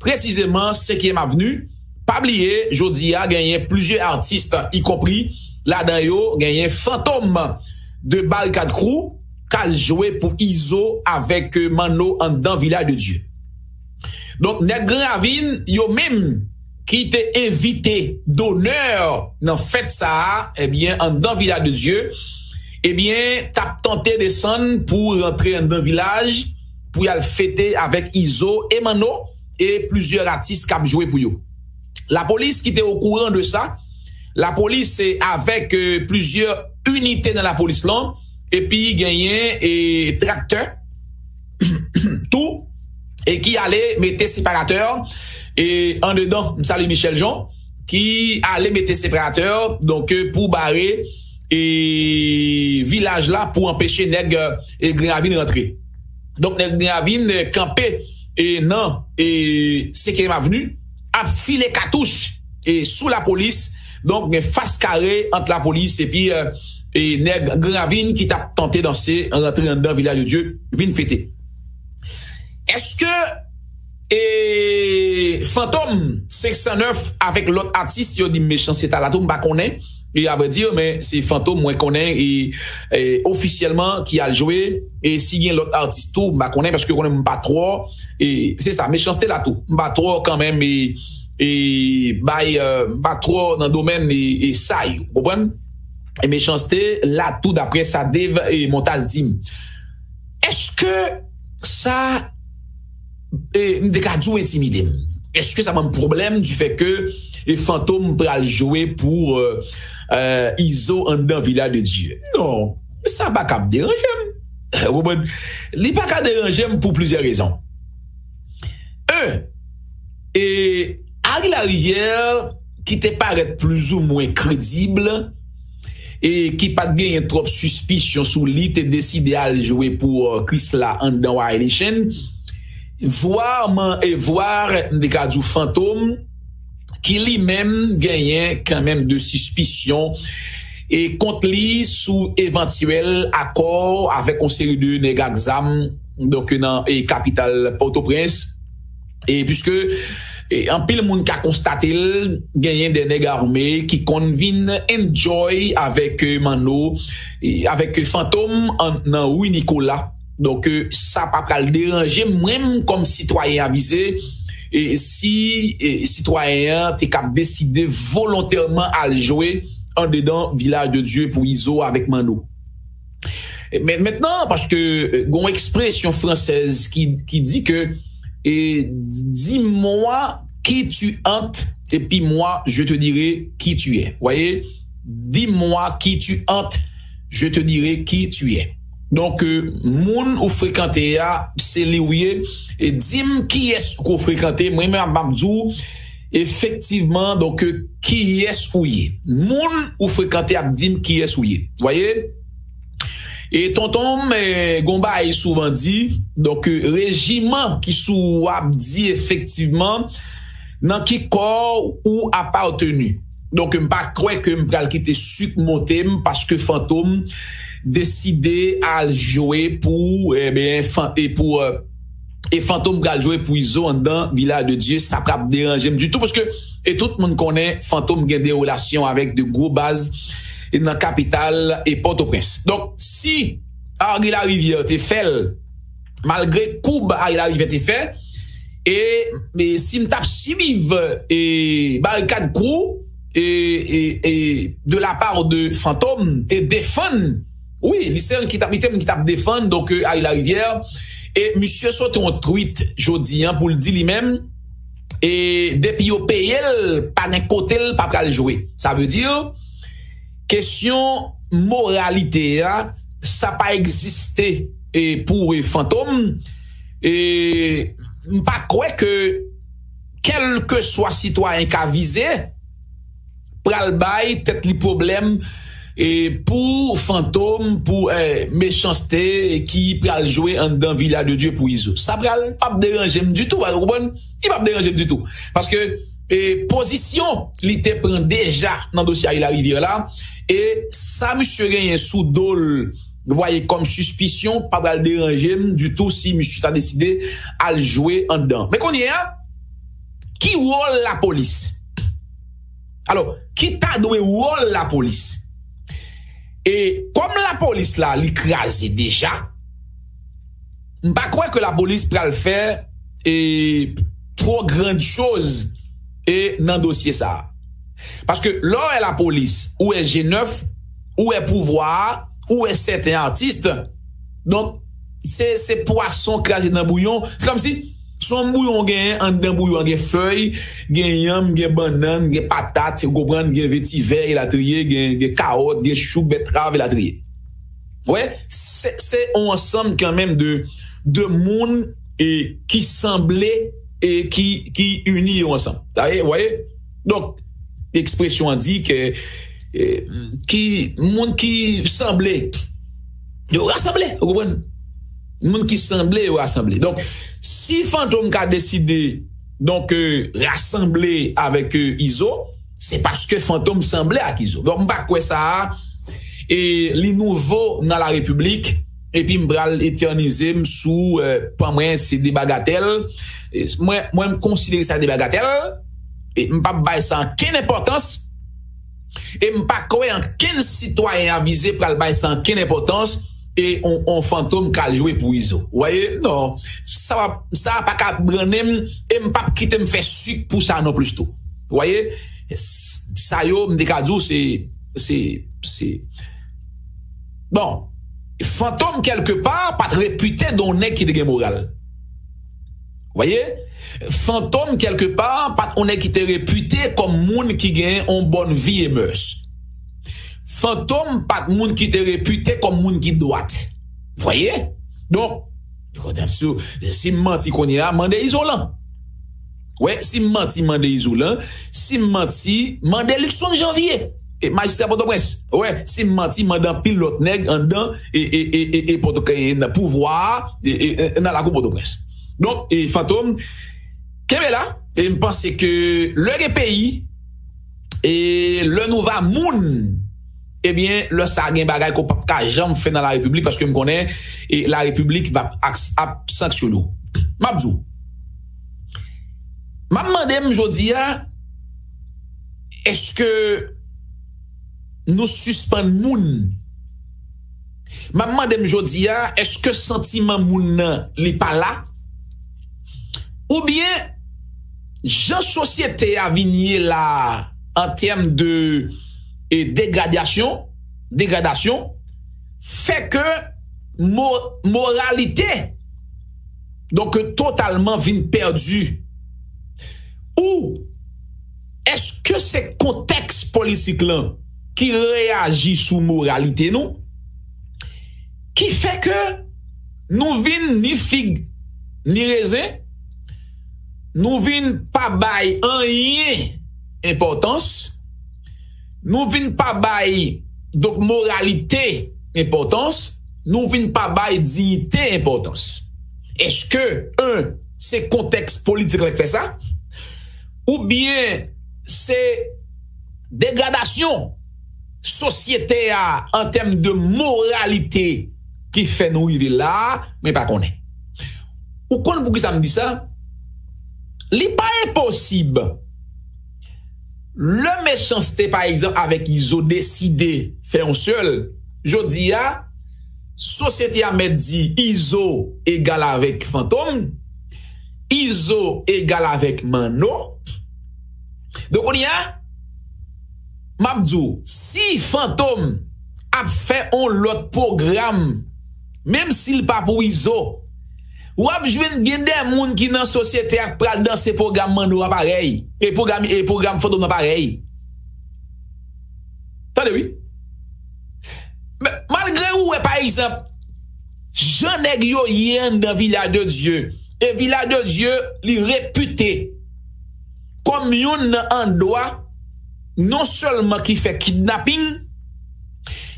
presizeman Senkyèm Avni. Pa bliye, jodi a, genyen plizyè atis, ikonpri ladan yo, genyen Fantom de Barikad Crew, k al jwe pou Izo avèk, euh, Manno anndan Vilaj de Dye. Donk, nèg Gran Ravin, yo menm, ki te envite donè nan fèt sa a, ebyen, anndan Vilaj de Dye, ebyen, t ap tante desann pou rantre anndan vilaj, pou y al fete avèk Izo e Manno, e plizyè atis k ap jwe pou yo. Lapolis ki te okouran de sa, lapolis, eh, avèk, eh, plizyè inite nan lapolis lan, epi genyen, eh, traktè tou, e ki ale mete separatè, e andedan, m salye Michel Jean, ki ale mete separatè, donk, eh, pou bare, eh, vilaj la, pou anpeche nèg, eh, Gran Ravin rantre. Donk, nèg Gran Ravin, eh, kanpe, eh, nan, eh, Senkyèm Avni, ap file katouch, eh, sou lapolis. Donk, gen fas kare ant lapolis epi, eh, eh, nèg Gran Ravin ki t ap tante danse, rantre anndan Vilaj de Dye, vin fete. Èske, eh, Fantom senk san nèf avèk lòt atis, yo di m Mechanste t la tou, m pa konnen. E avrèdi, men se Fantom mwen konnen e, e ofisyèlman ki al jwe. E si gen lòt atis tou, m pa konnen, paske konnen m pa twò, e se sa, Mechanste la tou. M pa twò kanmenm, e, e bay, eh, m pa twò nan domèn e, e sa yo, konprann? E Mechanste la tou, daprè sa Dave e Montaz di m. Èske sa, e, m te ka di w entimide m? Èske sa ban m pwoblèm di fè ke, e, Fantom pral jwe pou, eh, eh, Izo anndan Vilaj de Dye? Non, sa pa ka ap deranje m. Ou konprann? Li pa ka deranje m pou plizyè rezon. En, e, Harry Larivière, ki te parèt plizoumwen kredib, e ki pa t genyen twòp sispisyon sou li, te deside al jwe pou, eh, Krisla anndan Wild Nation. Vwa man, e vwa, m te ka di w Fantom, ki li menm genyen kanmenm de sispisyon e kont li sou evantyèl akò avèk yon seri de nèg ak zam, donk, nan, e, kapital Pòtoprens. E piske, e, anpil moun ka konstate l, genyen de nèg ame ki konn vin enjoy avèk, e, Manno, e, avèk, e, Fantom an, nan ri Nikola. Donk, e, sa pa pral deranje mwen, m, kòm sitwayen avize, e, si, e, sitwayen an te kab deside volontèman al jwe andedan Vilaj de Dye pou Izo avèk Manno. Men, mentnan, paske, e, gen yon ekspresyon fransèz ki, ki di ke, e, dis-moi qui tu hantes, et puis moi, je te dirai qui tu es. Vous voyez? Dis-moi qui tu hantes, je te dirai qui tu es. Donk, e, moun ou frekante a, se li ou ye. E di m kiyès ou frekante, mwen menm m ap di w, efektivman, donk, e, kiyès ou ye. Moun ou frekante ap di m kiyès ou ye. Vous voyez? E tonton m, e, gon bagay souvan di, donk, e, rejiman ki sou ou ap di efektivman nan ki kò ou apateni. Donk, m pa kwè ke m pral kite sik monte m paske Fantom deside al jwe pou, e ben, fan, e pou, e, e Fantom pral jwe pou Izo anndan Vilaj de Dye, sa p ap deranje m ditou, paske, e tout moun konnen Fantom gen de relasyon avèk de gwo baz, e nan kapital, e Pòtoprens. Donk, si Harry Larivière te fè l, malgre koub Harry Larivière te fè, e, e si m t ap swiv, e, Barikad Crew, e, e, e, de la part de Fantom, te defann, wi, li se yon ki t ap, li te menm ki t ap defann, donk, e, Harry Larivière, e misye sot yon tweet jodi an pou l di li menm, e depi yo peye l, pa gen kote l pa pral jwe. Sa vle di, kesyon moralite a, sa pa egziste, e, pou, e, Fantom. E m pa kwè ke kèlkeswa sitwayen ka vize, pral bay tèt li pwoblèm e pou Fantom, pou eh, mechanste ki pral jwe anndan Villa de Dieu pou Izo. Sa pral p ap deranje m ditou, ou konprann? Li p ap deranje m ditou. Paske e, pozisyon li te pran deja nan dosye Ayla Rivière la, e sa misye genyen sou do l, vwaye kòm sispisyon, pa pral deranje m ditou si misye ta deside al jwe anndan. Men kounye a, ki wòl lapolis? Alò, ki ta dwe wòl lapolis? E kòm lapolis la, li kraze deja, m pa kwè ke lapolis pral fè e, twò grann choz e, nan dosye sa a. Paske lè w wè lapolis, ou wè G nèf, ou wè pouvwa a, ou wè sèten atis, donk, se, se pwason kraze nan bouyon. Se kòmsi se yon bouyon w genyen, anndan bouyon an gen fèy, gen yanm, gen bannann, gen patat, ou konprann, gen vetivè, elatriye, gen, gen kawòt, gen chou, betrav, elatriye. Ou wè, se, se yon ansanm kanmenm de, de moun e, ki sanble e ki, ki ini yo ansanm. Sa ye, ou wè? Donk, ekspresyon an di ke e, ki, moun ki sanble, yo rasanble, ou konprann? Moun ki sanble, yo rasanble. Donk, si Fantom ka deside, donk, e, rasanble avèk e, Izo, se paske Fantom sanble ak Izo. Donk, m pa kwè sa a, e, li nouvo nan la repiblik, epi m pral etènize m sou e, pa mwen, se de bagatèl. E, mwen, mwen, m konsidere sa de bagatèl, e m p ap bay sa ankenn enpòtans, e m pa kwè ankenn sitwayen avize pral bay sa ankenn enpòtans, e on, on Fantom k al jwe pou Izo. Ou wè, non, sa pa, sa pa ka brannen m, e m p ap kite m fè sik pou sa non plis tou. Ou wè, s- sa yo, m te ka di w, se, se, se, bon, Fantom, kèlkepa, pa t repite de yon nèg ki te gen moral. Ou wè? Fantom, kèlkepa, pa t yon nèg ki te repite kòm moun ki gen yon bòn vi e mès. Fantom pa t moun ki te repite kòm moun ki dwat. Ou wè? Donk, si, si m manti kounye a, mande Izolan. Wè, si m manti, mande Izolan. Si m manti, mande Luckson Janvier. E majistra Pòtoprens. Wè, si m manti, mande anpil lòt nèg anndan e, e, e, e, e Pòtoprens, nan pouvwa a, e, e, e, nan lakou Pòtoprens. Donk, e Fantom, kenbe la, e m panse ke lè gen peyi, e lè nou va moun, ebyen, lè sa gen bagay ke w p ap ka janm fè nan la repiblik, paske m konnen e la repiblik va ap, ap sanksyone w. M ap di w, m ap mande m jodi a, èske nou sispann moun? M ap mande m jodi a, èske santiman moun nan li pa la? Oubyen, jan sosyete a vin ye la a, an tèm de e, degradasyon, degradasyon, fè ke mo, moralite, donk, totalman vin pèdi? Ou èske se kontèks politik lan ki reyaji sou moralite nou, ki fè ke nou vin ni fig ni rezen, nou vin pa bay anyen enpòtans, nou vin pa bay, donk, moralite enpòtans, nou vin pa bay diyite enpòtans. Èske, en, se kontèks politik la k fè sa? Oubyen se degradasyon sosyete a an tèm de moralite ki fè nou rive la a? Mwen pa konnen. Ou konn poukisa m di sa? Li pa enposib. Lè Mechanste, pa egzanp, avèk Izo deside fè yon sèl, jodi a, sosyete a mèt di Izo egal avèk Fantom, Izo egal avèk Manno. Donk, kounye a, m ap di w, si Fantom ap fè yon lòt pwogram, menm si l pa pou Izo, w ap jwenn gen de moun ki nan sosyete a k pral danse pwogram Manno a parèy, e pwogram, e pwogram Fantom nan parèy. Tande wi. Men, malgre ou wè, pa egzanp, jan nèg yo ye anndan Villa de Dieu, e Villa de Dieu, li repite kòm youn nan andwa non sèlman ki fè kidnaping,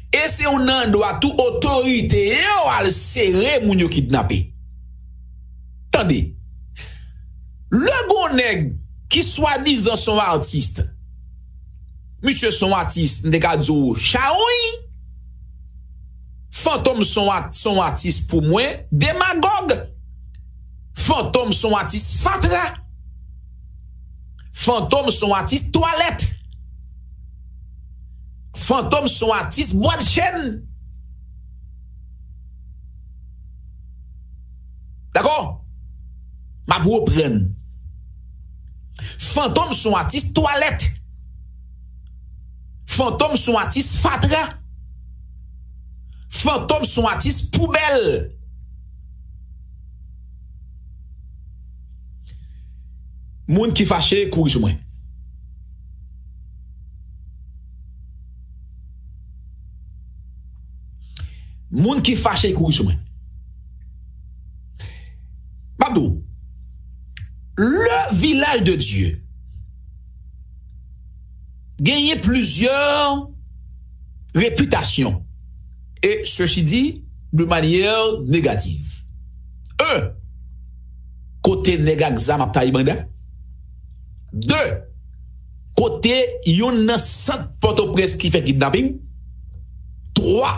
e se yon andwa tou otorite yo al sere moun yo kidnape. Tande, lè gon nèg ki swadizan son atis, misye son atis, m te ka di w chawony, Fantom son, at, son atis pou mwen, demagòg. Fantom son atis fatra. Fantom son atis twalèt. Fantom son atis bwat chèn. Dakò? M ap reprann. Fantom son atis twalèt. Fantom son atis fatra. Fantom son atis poubèl. Moun ki fache, kouri sou mwen. Moun ki fache, kouri sou mwen. M ap di w, le village de Dieu genyen plizyè repitasyon, e sesi di de manyè negativ. Un, kote nèg ak zam ap taye banda. De, kote youn nan sant Pòtoprens ki fè kidnaping. Twa,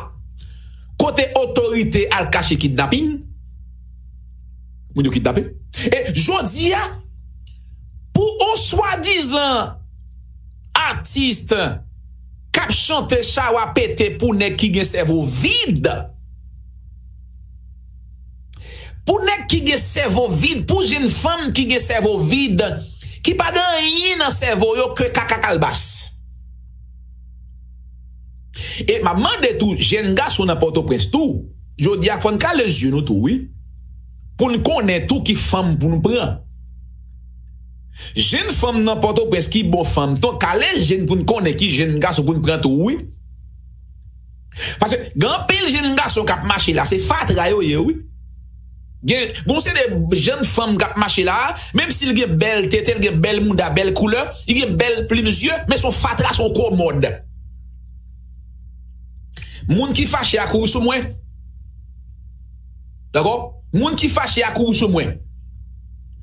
kote otorite al kache kidnaping. Moun yo kidnape. E jodi a, pou on swadizan atis k ap chante chawa pete pou nèg ki gen sèvo vid, pou nèg ki gen sèvo vid, pou jenn fanm ki gen sèvo vid, ki pa gen anyen nan sèvo yo ke kaka kalbas. E m ap mande tou, jenn gason nan Pòtoprens tou, jodi a fò n kale zye nou tou, wi. Pou n konnen tou ki fanm pou n pran. Jenn fanm nan Pòtoprens ki bon fanm, ton kale je n pou n konnen ki jenn gason pou n pran tou, wi. Paske gen anpil jenn gason k ap mache la, se fatra yo ye, wi. Gen, gon se de jenn fanm k ap mache la, menm si l gen bèl tete, l gen bèl mouda, bèl koulè, li gen bèl plim zye, men se yon fatra, se yon komòd. Moun ki fache a kouri sou mwen. Dakò? Moun ki fache a kouri sou mwen.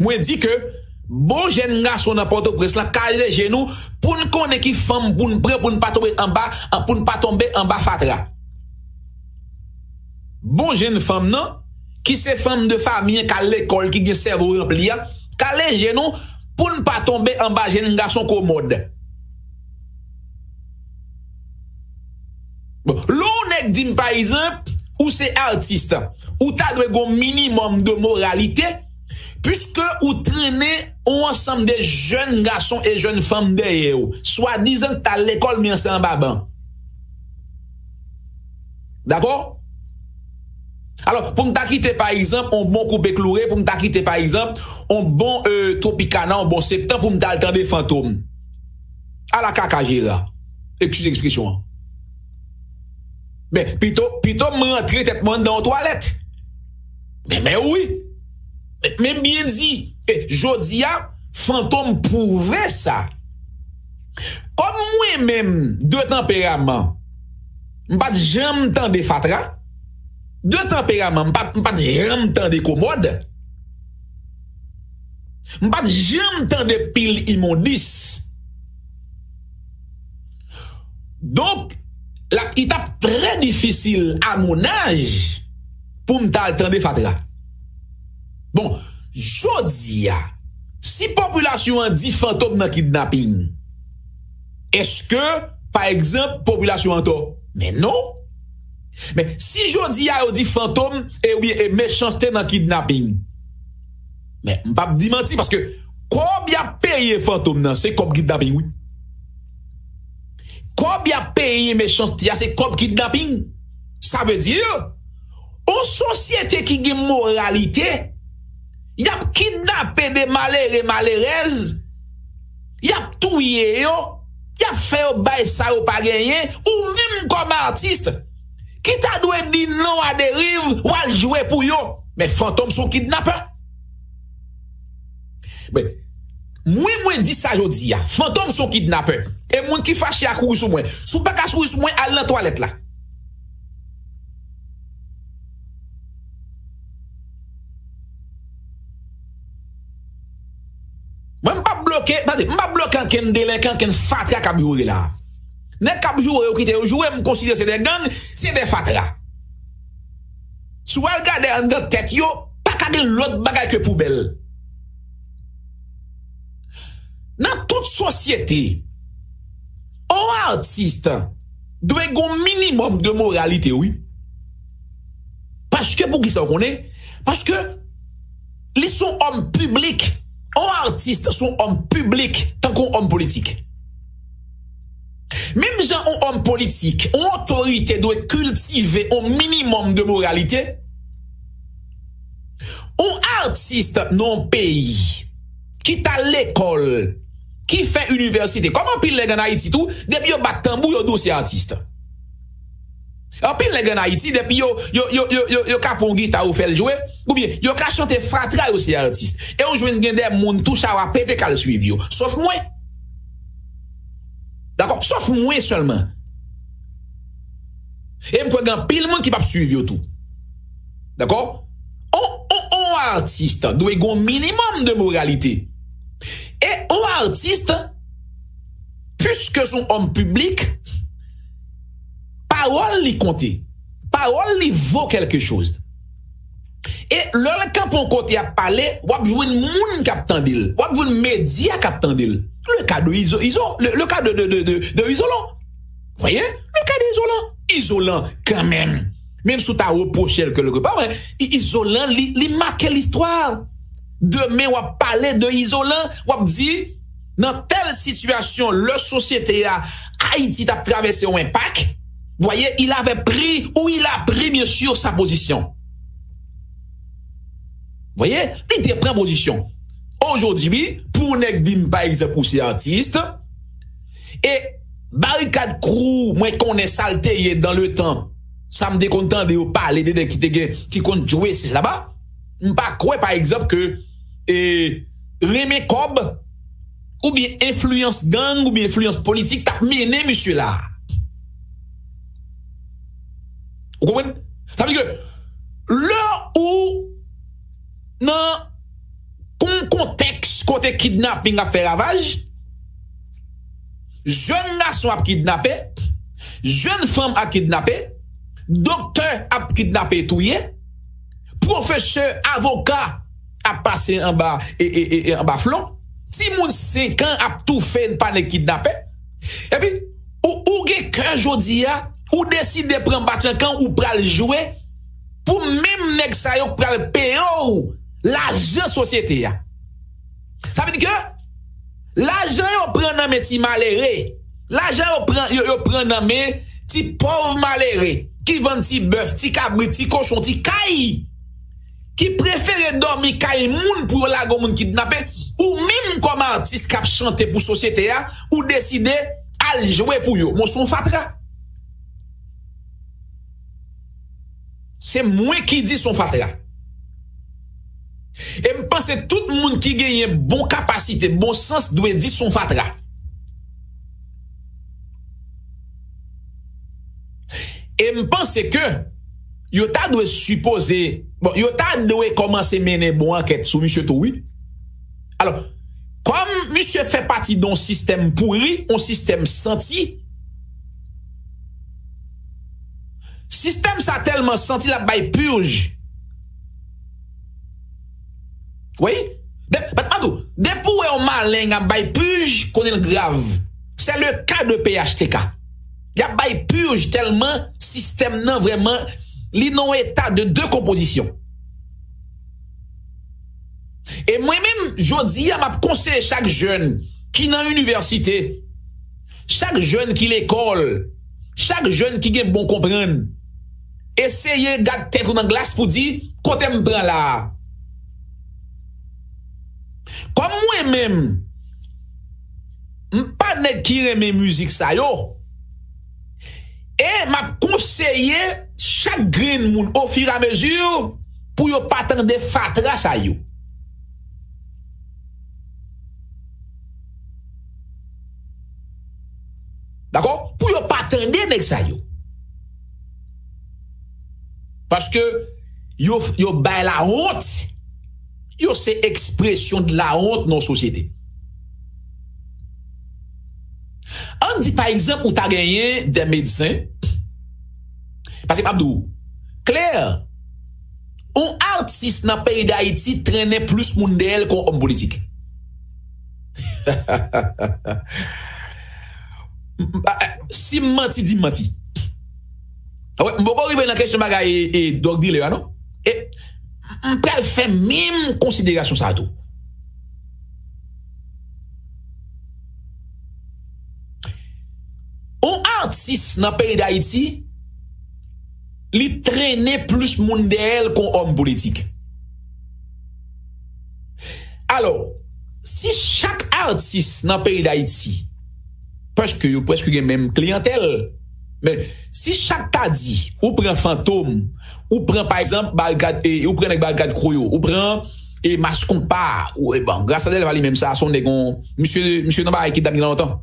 Mwen di ke bon jenn gason nan Pòtoprens lan, kale je nou pou n konnen ki fanm pou n pran, pou n pa tonbe anba, pou n pa tonbe anba fatra. Bon jenn fanm nan, ki se fanm de fanmi an k al lekòl, ki gen sèvo ranpli a, kale je nou pou n pa tonbe anba jenn gason komòd. Bon, lè yon nèg di m, pa egzanp, ou se atis, ou ta dwe gen yon minimòm de moralite, piske ou trennen yon ansanm de jenn gason e jenn fanm dèyè w, swadizan k t al lekòl, men se anba ban. Dakò? Alò, pou m ta kite, pa egzanp, yon bon Koupe Kloure, pou m ta kite, pa egzanp, yon bon, euh, Tropicana, yon bon Septan, pou m ta al tande Fantom. Ala kaka Jera. Eskize ekspresyon an. Men, pito, pito m rantre tèt mwen anndan yon twalèt. Men, men wi. Men, men m byen di, e, jodi a, Fantom pwouve sa. Kòm mwen menm, de tanperaman, m pa t janm tande fatra, de tanperaman, m pa, m pa t janm tande komòd, m pa t janm tande pil imondis. Donk, l ap, li t ap trè difisil, a mon âge, pou m ta al tande fatra. Bon, jodi a, si popilasyon an di Fantom nan kidnaping, èske, pa egzanp, popilasyon an antò? Men non. Men si jodi a yo di Fantom, e wi, e mechanste nan kidnaping, men m p ap di manti, paske kòb y ap peye Fantom nan, se kòb kidnaping, wi. Kòb y ap peye mechanste a, se kòb kidnaping. Sa vle di, yon sosyete ki gen moralite, y ap kidnape de malere, malerèz, y ap touye yo, y ap fè yo bay sa yo pa genyen, ou menm kòm atis, ki ta dwe di non a deriv, w al jwe pou yo. Men Fantom se yon kidnapè. Men, mwen, mwen di sa jodi a, Fantom se yon kidnapè. E moun ki fache a kouri sou mwen. Si w pa ka kouri sou mwen, al nan twalèt la. Mwen, m p ap bloke, tande, m p ap bloke ankenn delenkan, ankenn fatra k ap joure la. Nèg k ap joure yo kite yo joure, m konsidere se de gang, se de fatra. Si w al gade anndan tèt yo, pa ka gen lòt bagay ke poubèl. Nan tout sosyete, yon atis dwe gen yon minimòm de moralite, wi. Paske, poukisa w konnen? Paske li se yon òm piblik. Yon atis se yon òm piblik, tankou yon òm politik. Menm jan yon òm politik, yon otorite dwe kiltive yon minimòm de moralite, yon atis nan yon peyi ki t al lekòl, ki fè inivèsite, kòm anpil nèg ann Ayiti tou, depi yo bat tanbou, yo di w se atis. Anpil nèg ann Ayiti, depi yo, yo, yo, yo, yo, yo ka pran yon gita, yo fè l jwe, oubyen yo ka chante fatra, yo se atis. E w jwenn gen de moun tou, chawa pete k al swiv yo. Sòf mwen. Dakò? Sòf mwen sèlman. E m kwè gen anpil moun ki p ap swiv yo tou. Dakò? On, on, on atis dwe gen yon minimòm de moralite. E on atis, piske se yon òm piblik, pawòl li konte. Pawòl li vo kèlke choz. E lè l kanpe yon kote ap pale, w ap jwenn moun k ap tande l. W ap jwenn medya k ap tande l. Le ka de Izo, Izo, le, le ka de, de, de, de, de Izolan. Voyez? Le ka de Izolan. Izolan, kanmenm. Menm si w ta repwoche l kèlkepa, men I-, Izolan, li, li make listwa. Demen, w ap pale de Izolan, w ap di, nan tèl sitiyasyon, lè sosyete a, Ayiti t ap travèse yon enpak, voyez, il avait pris, ou il a pris, bien sûr, sa pozisyon. Voyez, li te pran pozisyon. Aujourd'hui, pou nèg di m, pa egzanp, ou se atis, e Barikad Crew, mwen konnen sa l te ye dans le temps. Sa m te konn tande yo pale de nèg ki te gen, ki konn jwe, se laba. M pa kwè, pa egzanp, ke, e, renmen kòb, oubyen enfliyans gang, oubyen enfliyans politik t ap mennen misye la. Ou konprann? Sa vle di ke lè ou nan yon kontèks kote kidnaping ap fè ravaj, jèn gason ap kidnape, jèn fanm ap kidnape, doktè ap kidnape, touye, pwofesè, avoka ap pase anba, e, e, e, e, anba flon, timoun senk an ap toufe pa nèg kidnapè. Epi, ou, ou gen kè jodi a, ou deside pran batyankan, ou pral jwe pou menm nèg sa yo k pral peye w lajan sosyete a. Sa vle di ke lajan yo pran nan men ti malere, lajan yo pran, yo, yo pran nan men ti pòv malere ki vann ti bèf, ti kabrit, ti kochon, ti kay, ki prefere dòmi kay moun pou yo lage yon moun kidnape, ou menm kòm atis k ap chante pou sosyete a, ou deside al jwe pou yo. Bon, se yon fatra. Se mwen ki di se yon fatra. E m panse tout moun ki genyen bon kapasite, bon sans, dwe di se yon fatra. E m panse ke yo ta dwe sipoze, bon, yo ta dwe kòmanse mennen bon ankèt sou misye tou, wi. Alò, kòm misye fè pati de yon sistèm pouri, yon sistèm santi, sistèm sa tèlman santi, l ap bay purge. Wi. De, bat mwen di w, depi w wè yon maleng ap bay purge, konnen l grav. C'est le cas de P H T K. Y ap bay purge tèlman sistèm nan vrèman, li nan yon eta de dekonpozisyon. E mwen menm, jodi a, m ap konseye chak jèn ki nan inivèsite, chak jèn ki lekòl, chak jèn ki gen bon konprann, eseye gad tèt ou nan glas pou di, kote m pran la a? Kòm mwen menm, m pa nèg ki renmen mizik sa yo, e m ap konseye chak grenn moun ofiramezi pou yo pa tande fatra sa yo. tande nèg sa yo. Paske yo, yo bay lawont. Yo se ekspresyon de lawont nan sosyete. Ann di, pa egzanp, ou ta genyen de medsen. Paske m ap di w, klè, yon atis nan peyi Dayiti trennen plis moun dèyè l ke yon òm politik. Si m manti, di m manti. Wè, m poko rive nan kesyon bagay e, e, drug dealer a, non. E m pral fè menm konsiderasyon sa a tou. Yon atis nan peyi Dayiti, li trennen plis moun dèyè l ke yon òm politik. Alò, si chak atis nan peyi Dayiti, paske yo prèske gen menm kliyantèl, men si chak ta di, ou pran Fantom, ou pran pa egzanp Barikad, e, ou pran nèg Barikad Kwoyo, ou pran e Mas Konpa, ou, e bon, Gracia Delva li menm sa, se yon nèg, yon, misye, misye nan bagay ki t ap gen lontan.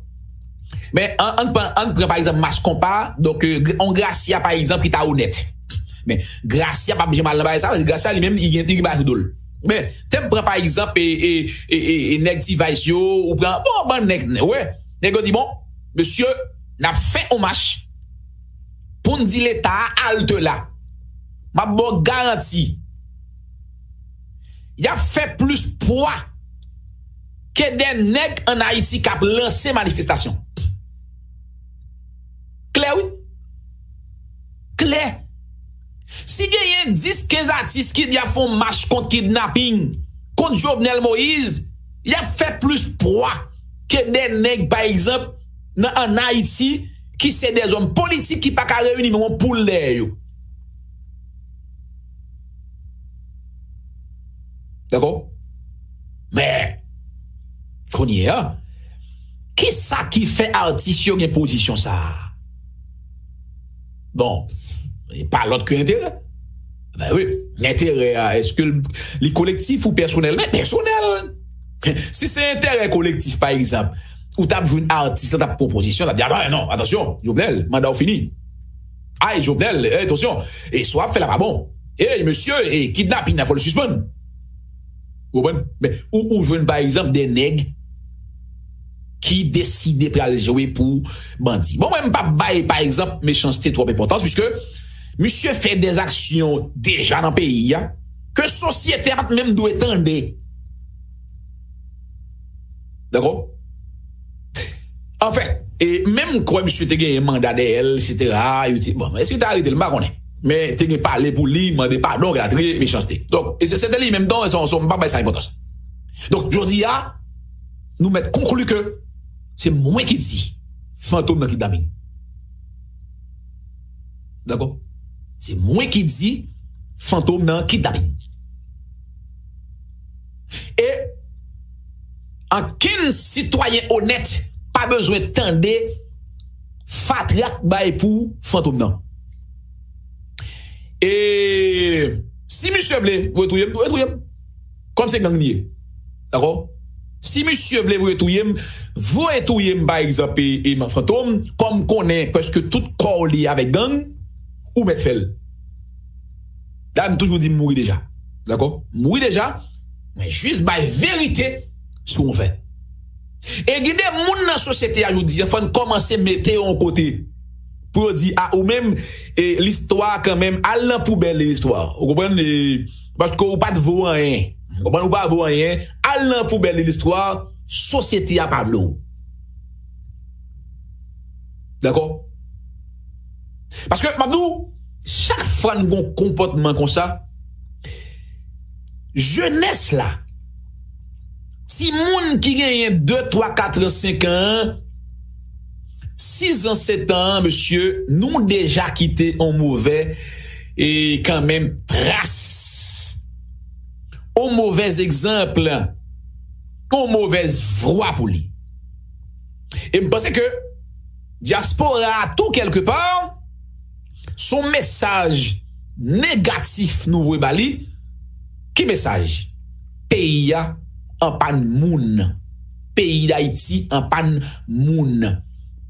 Men, ann, ann pran, ann pran pa egzanp Mas Konpa, donk, e, on Gracia pa egzanp ki ta onèt. Men, Gracia p ap janm al nan bagay sa, paske Gracia li menm, li gen, li gen bagay sou do l. Men, te m pran pa egzanp, e, e, e, e, e nèg T-Vice yo, ou pran, bon, bann nèg, wè, nèg yo di, bon, mesye, n ap fè on mach pou n di Leta a, halte la. M ap ba w garanti, y ap fè plis pwa ke de nèg ann Ayiti k ap lanse manifestasyon. Klè, wi. Klè. Si genyen dis, kenz atis ki di y ap fè yon mach kont kidnaping, kont Jovenel Moïse, y ap fè plis pwa ke de nèg, pa egzanp, nan, ann Ayiti, ki se de zòm politik ki pa ka reyini menm yon poul dèyè yo. Dakò? Men, kounye a, kisa ki fè atis yo gen pozisyon sa a? Bon, e pa lòt ke enterè. Ben wi, enterè a, èske l, li kolektif ou pèsonèl? Men pèsonèl. Si se enterè kolektif, pa egzanp, ou t ap jwenn atis la t ap pran pozisyon, t ap di, "Atan, non, atansyon, Jovenel, manda w fini. Ay, Jovenel, e, atansyon, e sa w ap fè la pa bon. Ey, mesye, e, kidnaping la, fò l sispann." Ou konprann? Men, ou, ou jwenn, pa egzanp, de nèg ki deside pral jwe pou bandi. Bon, mwen, m p ap bay, pa egzanp, Mechanste twòp enpòtans, piske misye fè de aksyon deja nan peyi a, ke sosyete a pa t menm dwe tande. Dakò? Anfen, e menm kwè misye te genyen manda dèyè l, etsetera, yo te, bon, èske yo te arete l, m pa konnen. Men te gen pale pou li, mande padon, gade, Mechanste. Donk, e se, se te li menm, donk, se, se, m pa bay sa enpòtans. Donk, jodi a, nou mèt konkli ke se mwen ki di Fantom nan kidnaping. Dakò? Se mwen ki di Fantom nan kidnaping. E ankenn sitwayen onèt pa bezwen tande fatra k bay pou Fantom nan. E si misye vle voye touye m, voye touye m. Kòm se gang li ye. Dakò? Si misye vle voye touye m, voye touye m, pa egzanp, e, e Fantom, kòm konnen prèske tout kò w li avèk gang, ou mèt fè l. La, m toujou di m mouri deja. Dakò? M mouri deja, mwen jis bay verite sou yon fè. E gen de moun nan sosyete a jodi a, fò n kòmanse mete yo yon kote. Pou yo di, a, ou menm, e, listwa kanmenm, al nan poubèl de listwa. Ou konprann? E, paske ou pa t vo anyen. Ou konprann? Ou pa vo anyen. Al nan poubèl de listwa, sosyete a pa vle w. Dakò? Paske, m ap di w, chak fwa n gon konpòtman konsa, jenès la, timoun ki genyen de, twa, kat an, senk an, sis an, sèt an, mesye, nou deja kite on movè, e kanmenm, tras. On movèz egzanp, on movèz vwa pou li. E m panse ke dyaspora a tou, kèlkepa, se on mesaj negatif nou voye ba li. Ki mesaj? Peyi a an pàn moun. Peyi Dayiti an pàn moun.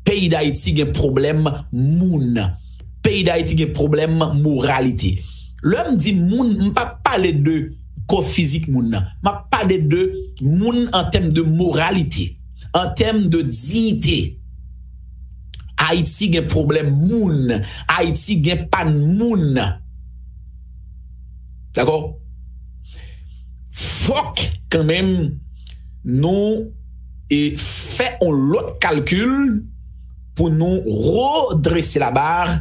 Peyi Dayiti gen pwoblèm moun. Peyi Dayiti gen pwoblèm moralite. Lè m di moun, m p ap pale de kò fizik moun nan. M ap pale de moun an tèm de moralite, an tèm de diyite. Ayiti gen pwoblèm moun. Ayiti gen pàn moun. Dakò? Fòk kanmenm nou e fè yon lòt kalkil pou nou redrese labar,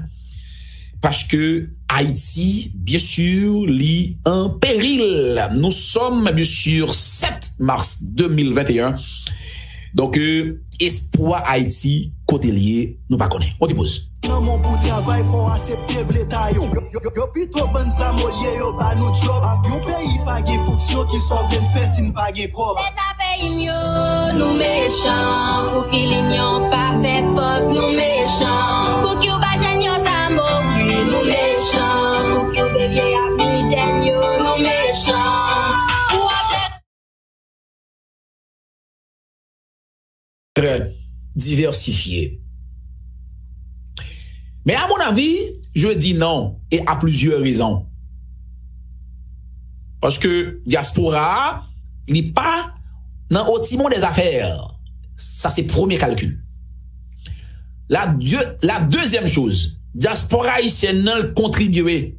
paske Ayiti, bien sûr, li an péril. Nous sommes, bien sûr, sept mars deux mille vingt et un. Donk, euh, espwa Ayiti, kote l ye, nou pa konnen. On ti poz. Nan men w pou travay, fò w aksepte vle ta yo. Yo, yo, yo, yo pito bann zamolye, yo ba nou djòb. Yon peyi pa gen fonksyon, ki sa w vle n fè si n pa gen kòb? Leta peyi m yo, nou mechan. Pou ki linyon pa fè fòs, nou mechan. Pou ki w ba jèn yo zam, wi, nou mechan. Pou ki w devye avni jèn yo, nou mechan. Ou ap très diversifié. Mais à mon avis, je dis non, et à plusieurs raisons. Paske dyaspora a, li pa nan otimon dèzafè. Sa se premye kalkil. La, dye- la dezyèm choz, dyaspora ayisyèn nan, l kontribye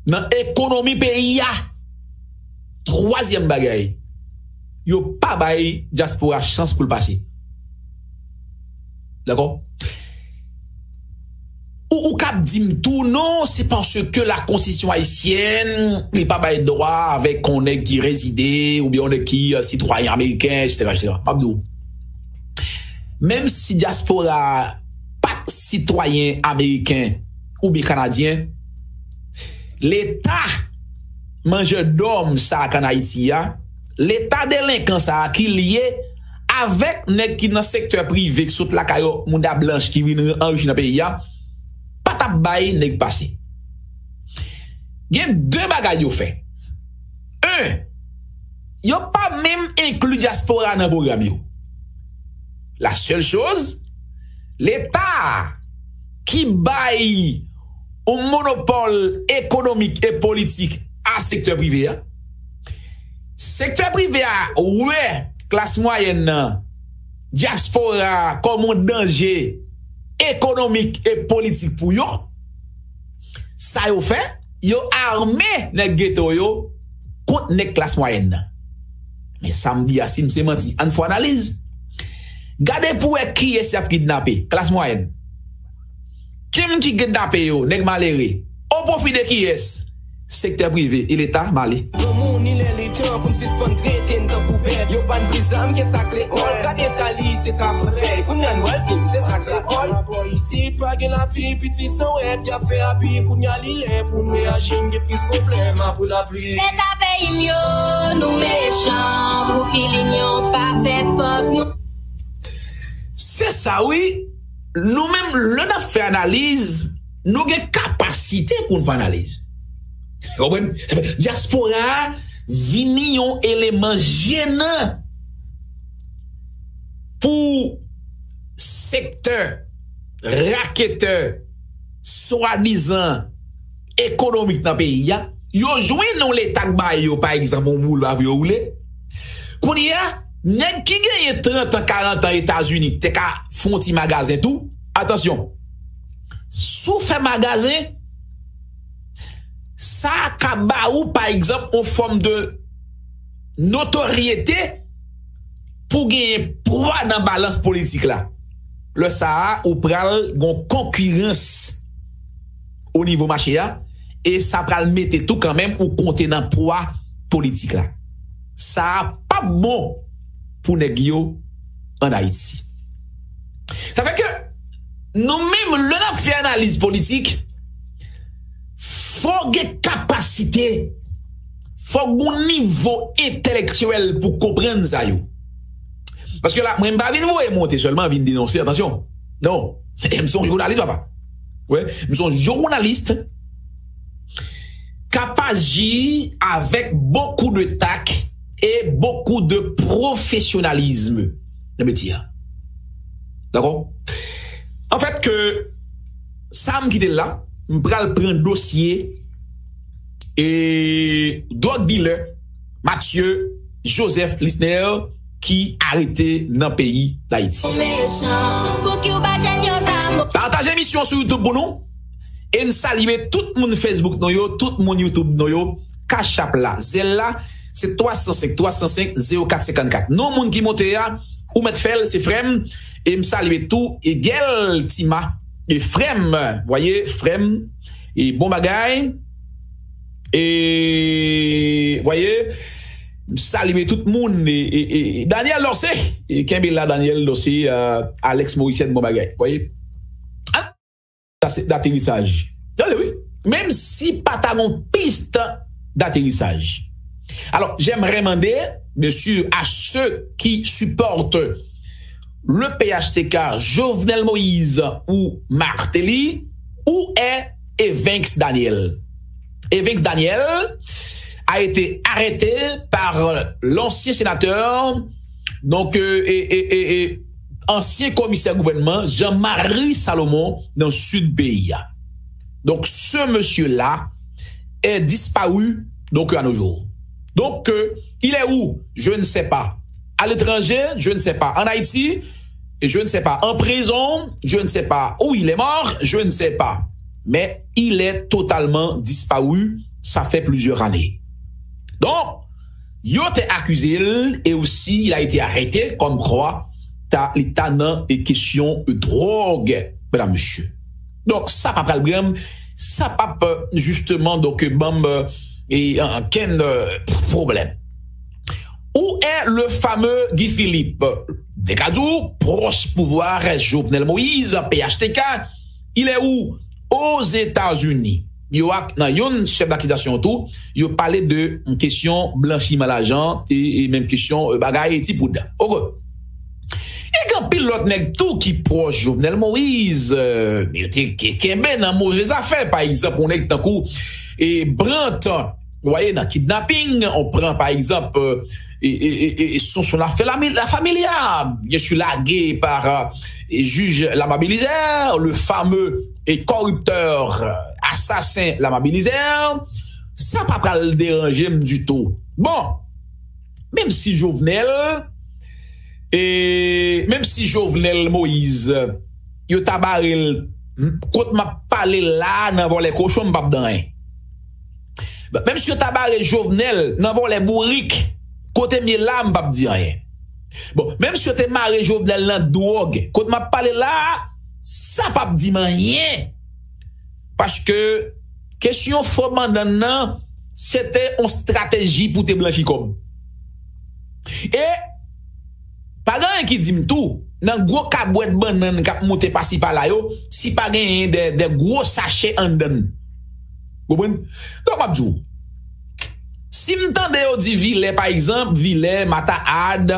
nan ekonomi peyi a. Twazyèm bagay, yo pa bay dyaspora chans pou l pase. Dakò? Ou, ou k ap di m tou, non, se paske la konstitisyon ayisyèn, li pa bay dwa avèk yon nèg ki rezide, oubyen yon nèg ki, euh, sitwayen ameriken, et cetera, et cetera. M ap di w, menm si dyaspora a pa t sitwayen ameriken oubyen kanadyen, leta manjè dòm sa k ann Ayiti a, leta delenkan sa a ki lye avèk nèg ki nan sektè prive, ki sot lakay yo, mouda blanch ki vin anrichi nan peyi a, pa t ap bay nèg pase. Gen de bagay yo fè. En, yo pa menm enkli dyaspora nan pwogram yo. La sèl choz, leta a ki bay yon monopòl ekonomik e politik a sektè prive a. Sektè prive a wè klas mwayèn nan, dyaspora a kòm yon danje ekonomik e politik pou yo. Sa yo fè, yo ame nèg geto yo kont nèg klas mwayèn nan. Men sa m di a, si m se manti, ann fè analiz. Gade pou wè kiyès y ap kidnape, klas mwayèn. Ki moun ki kidnape yo, nèg malere? O pwofi de kiyès? Sektè prive e leta male. Granmoun, li lè li tan pou n sispann trete n tankou bèt. Yo ban n plis zam ke sa k lekòl. Gade Itali, se kafou fèy. Kounye a n wè l si se sa k lekòl. Isit pa gen lavi, pitit se wèt y ap fè abi. Kounye a li lè pou n reyaji, n gen plis pwoblèm apre lapli. Leta peyi m yo, nou mechan. Pou ki linyon pa fè fòs, nou Se sa, wi. Nou menm, lè n ap fè analiz, nou gen kapasite pou n fè analiz. Ou konprann? Sa fè dyaspora a vini yon eleman jenan pou sektè raketè swadizan ekonomik nan peyi a. Yo jwenn yon leta k ba yo, pa egzanp, yon boulva pou yo woule. Kounye a, nèg ki genyen trant an, karant an Etazini, te ka fè yon ti magazen tou. Atansyon, si w fè magazen, sa ka ba ou, pa egzanp, yon fòm de notoryete pou genyen pwa nan balans politik la. Lè sa a, ou pral gon konkirans o nivo mache a, e sa pral mete tou kanmenm ou konte nan pwa politik la. Sa a p ap bon pou nèg yo ann Ayiti. Sa fè ke nou menm, lè n ap fè analiz politik, fò gen kapasite, fò gen nivo entèlektyèl pou konprann sa yo. Paske la, mwen, m pa vin voye monte sèlman, vin denonse, atansyon. Non. M se yon jounalis, papa. Wi, m se yon jounalis k ap aji avèk bokou de tak e bokou de pwofesyonalizm nan metye a. Dakò? Anfèt, ke sa m kite l la, m pral pran dosye e dwòg dilè Mathieu Joseph Lisner ki arete nan peyi Dayiti. Pataje emisyon sou YouTube pou nou. E n salye tout moun Facebook nou yo, tout moun YouTube nou yo. Cash App la, Zelle la, se twa san senk, twa san senk, zewo kat senkannkat. Non moun ki monte a, ou mèt fè l, se frè m. E m salye tou Egèl Tima, e frè m, vwaye, frè m, e bon bagay. E, vwaye, m salye tout moun, e, e, e, e Daniel Dorcé, e kenbe la, Daniel Dorcé, euh, Alex Morisset, bon bagay, vwaye. An, daterisaj. Tande, wi. Menm si pa ta gon pis daterisaj. Alors, j'aimerais demander, bien sûr, à ceux qui supportent le P H T K, Jovenel Moïse ou Martelly, où est Evinx Daniel? Evinx Daniel a été arrêté par l'ancien sénateur, donc, euh, et, et, et, et ancien commissaire gouverneur Jean-Marie Salomon dans le sud pays. Donc, ce monsieur-là est disparu, donc, à nos jours. Donc, euh, il est où? Je ne sais pas. À l'étranger, je ne sais pas. En Haïti, je ne sais pas. En prison, je ne sais pas. Où il est mort, je ne sais pas. Mais il est totalement disparu. Ça fait plusieurs années. Donc, yo te akize l, e osi, il a été arrêté, comme quoi, ta, li ta nan, e, kesyon, e, dwòg, medam, mesye. Donk, sa pa pral granm, sa p ap, euh, justement, donk, euh, ban m, euh, e, ankenn, euh, pwoblèm. Où est le fameux Guy Philippe? Nèg ka di w, proche pouvoir, Jovenel Moïse, P H T K, il est où? Aux États-Unis. Yo ak, nan youn chèf dakizasyon tou, yo pale de kesyon blanchiman lajan e, e menm kesyon, euh, bagay ti poud. Oke. E gen anpil lòt nèg tou ki pwòch Jovenel Moïse, euh, yo te ke-, kenbe nan move zafè. Pa egzanp, yon nèg tankou, e, Brandt, w wè, nan kidnaping, on pran, pa egzanp, euh, e, e, e, e, e Sonson Lafè, la, la Familia, bien sûr, lage par, euh, e jij Lamabilizer, le fameux e corrupteur, euh, assassin Lamabilizer, sa pa pral deranje m ditou. Bon, menm si Jovenel, e menm si Jovenel Moïse, yo ta bare l, m, kot m ap pale la nan vòlè kochon, m p ap di anyen. Bon, menm si yo ta bare Jovenel nan vòlè bourik, kote m ye la, m p ap di anyen. Bon, menm si yo te mare Jovenel nan dwòg, kote m ap pale la a, sa p ap di m anyen. Paske kesyon fo bannann nan, se te yon estrateji pou te blanchi kòb. E pa gen anyen ki di m tou, nan gwo kabwèt bannann k ap moute pasi pala yo, si pa genyen de, de gwo sachè anndan l. Konprann? Donk, m ap di w, si m tande yo di Vilè, pa egzanp, Vilè, Mata Ad,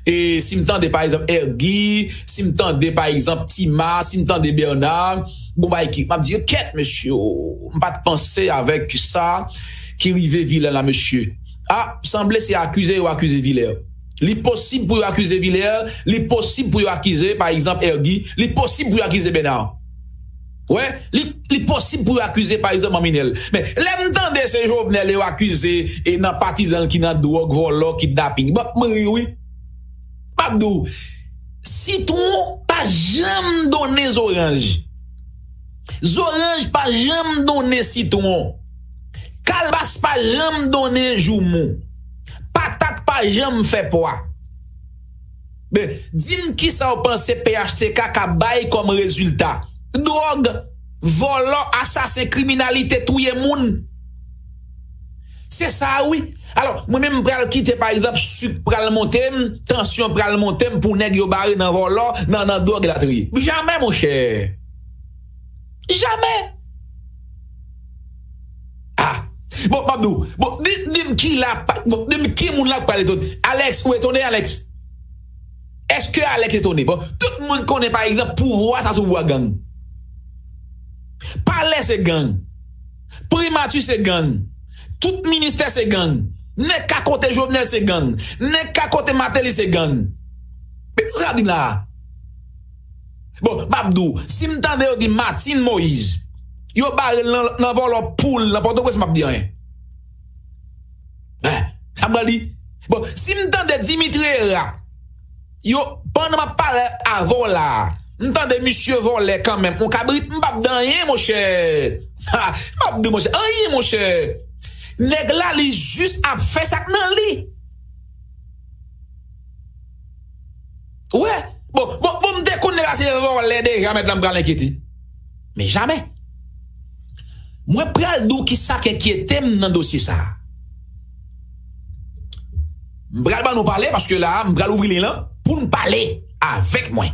e si m tande, pa egzanp, Ergi, si m tande, pa egzanp, Tima, si m tande Bèna, bon, bay ki, m ap di, kèt, mesye, o, m pa t panse avèk sa ki rive Vilè la, mesye. A, sanble se akize yo akize Vilè. Li posib pou yo akize Vilè, li posib pou yo akize, pa egzanp, Ergi, li posib pou yo akize Bèna. Wè, li, li posib pou yo akize, pa egzanp, Manminèl. Men, lè m tande se Jovenel yo akize, e nan patizan l ki nan dwòg, vòlò, kidnaping, m ap ri, wi. M ap di w, sitwon pa janm donnen zoranj. Zoranj pa janm donnen sitwon. Kalbas pa janm donnen joumou. Patat pa janm fè pwa. Men, di m kisa w panse P H T K ka bay kòm rezilta? Dwòg, vòlò, asasen, kriminalite, touye moun. Se sa wi. Alò, mwen menm m pral kite, pa egzanp, sik pral monte m, tansyon pral monte m pou nèg yo bare nan vòlò, nan, nan dwòg elatriye. Jamè, monchè. Jamè. Ah. Bon, m ap di w. Bon, di, di m ki la, pa, bon, di m ki moun la k pral etone. Alex, ou etone, Alex? Èske Alex etone? Bon, tout moun konnen, pa egzanp, pouvwa sa se pouvwa gang. Palè se gang. Primati se gang. Tout ministè se gang. Nèg ka kote Jovenel se gang. Nèg ka kote Martelly se gang. Men sa di m la a. Bon, m ap di w, si m tande yo di Martine Moïse, yo bare l nan, nan vòlò poul nan Pòtoprens, m ap di anyen. Hein, sa m pral di? Bon, si m tande Dimitri Herard, yo, pandan m ap pale avè w la, m tande misye vòlè kanmenm, on kabrit, m p ap di anyen, monchè. Ha, m p ap di, monchè, anyen, monchè. Nèg la, li jis ap fè sa k nan li. Ou wè? Bon, bon, bon, m te konn nèg la se vòlè deja, mèt la m pral enkyete. Men jamè. Mwen pral di w kisa k enkyete m nan dosye sa a. M pral ban nou pale, paske la a, m pral ouvri liy lan pou n pale avèk mwen.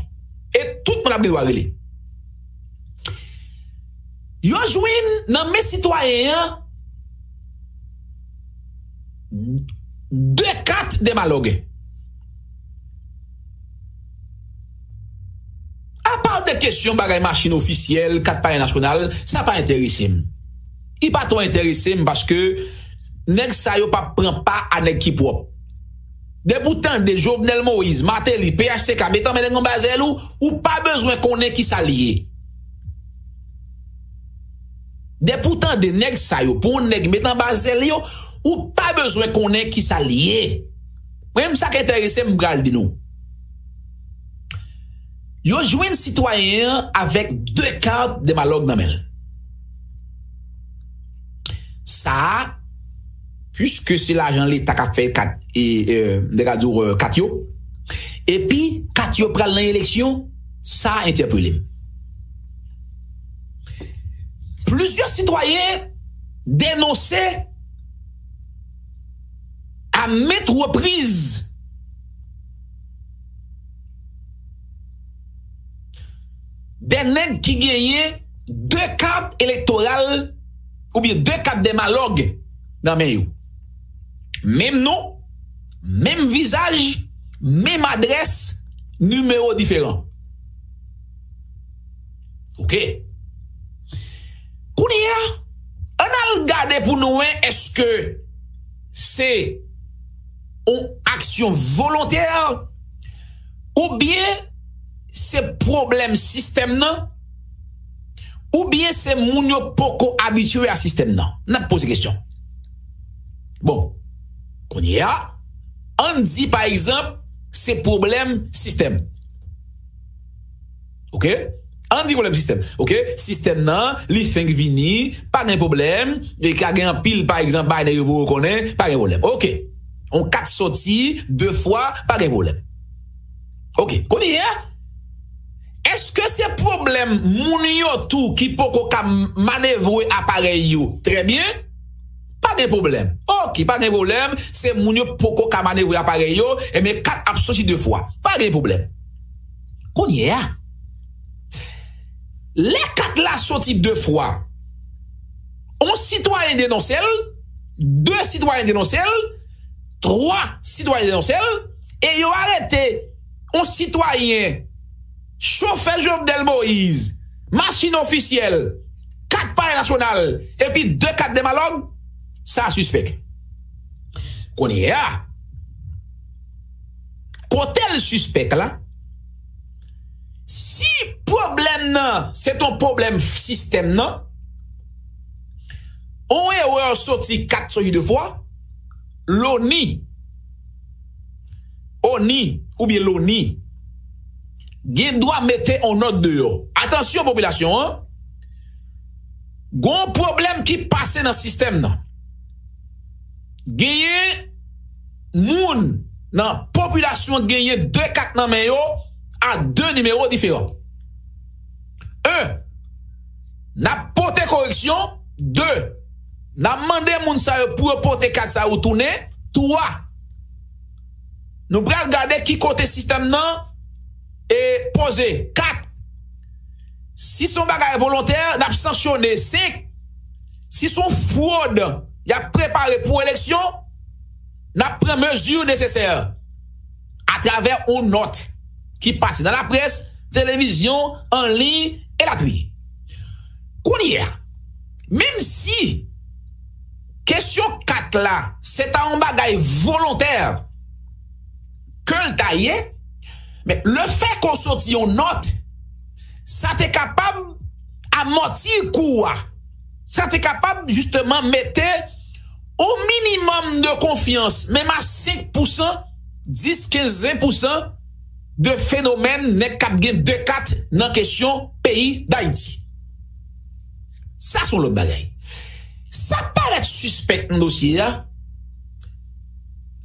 E tout moun ap gen dwa rele. Yo jwenn nan men sitwayen an de kat de malòg. Apa de kesyon bagay machin ofisyèl, kat parèy nasyonal, sa pa enterese m. Li pa twò enterese m paske nèg sa yo p ap pran pa a nèg ki pwòp. Depi w tande Jovenel Moïse, Martelly, P H T K, met anmède nan bazèl ou, ou pa bezwen konnen kisa l ye. Depi w tande nèg sa yo, pou yon nèg met anba zèl yo, ou pa bezwen konnen kisa l ye. Mwen menm sa k enterese m, m pral di nou. Yo jwenn sitwayen an avèk de kat de malòg nan men l. Sa a, piske se lajan Leta k ap fè kat, e, e, m te ka di w, e, kat yo, epi kat yo pral nan eleksyon, sa a entèpele m. Plizyè sitwayen denonse a maintes reprises de nèg ki genyen de kat elektoral oubyen de kat de malòg nan men yo. Menm non, menm vizaj, menm adrès, nimewo diferan. Oke. Kounye a, ann al gade pou nou wè èske se yon aksyon volontè oubyen se pwoblèm sistèm nan, oubyen se moun yo poko abitye a sistèm nan. N ap poze kesyon. Bon, kounye a, ann di, pa egzanp, se pwoblèm sistèm. Oke? Ann di pwoblèm sistèm. Oke? Sistèm nan, li fenk vini, pa gen pwoblèm, e ka gen anpil, pa egzanp, bagay nèg yo poko konnen, pa gen pwoblèm. Oke. On kat soti de fwa, pa gen pwoblèm. Oke. Kounye a, èske se pwoblèm moun yo tou ki poko ka manevre aparèy yo trè byen? Pa gen pwoblèm. Oke, pa gen pwoblèm. Se moun yo poko ka manevre aparèy yo, ebyen, kat ap soti de fwa. Pa gen pwoblèm. Kounye a, lè kat la soti de fwa, on sitwayen denonse l, de sitwayen denonse l, twa sitwayen denonse l, e yo arete on sitwayen, chofè Jovenel Moïse, machin ofisyèl, kat palè nasyonal, epi de kat de malòg, sa sispèk. Kounye a, kote l sispèk la, si pwoblèm nan, se t on pwoblèm sistèm nan, on erè soti kat soti de fwa, loni, oni, oubyen loni, gen dwa mete on nòt deyò. Atansyon, popilasyon an, gon pwoblèm ki pase nan sistèm nan. Genyen moun nan popilasyon genyen de kat nan men yo a de nimewo diferan. En, n ap pote koreksyon. De, n ap mande moun sa yo pou yo pote kat sa yo tounen. Twa, nou pral gade ki kote sistèm nan e poze. Kat, si se yon bagay volontè, n ap sanksyone. Senk, si se yon fwod y ap prepare pou eleksyon, n ap pran mezi nesesè atravè yon nòt ki pase nan laprès, televizyon, an liy, elatriye. Kounye a, menm si kesyon kat la, se ta yon bagay volontè ke l ta ye, men lefètke w soti yon nòt, Sa te kapab amòti kou a. Sa te kapab jisteman mete yon minimòm de konfyans, menm a senk pousan, dis, kenz, ven pousan de fenomèn nèg k ap gen de kat nan kesyon peyi Dayiti. Sa se yon lòt bagay. Sa parèt sispèk nan dosye a.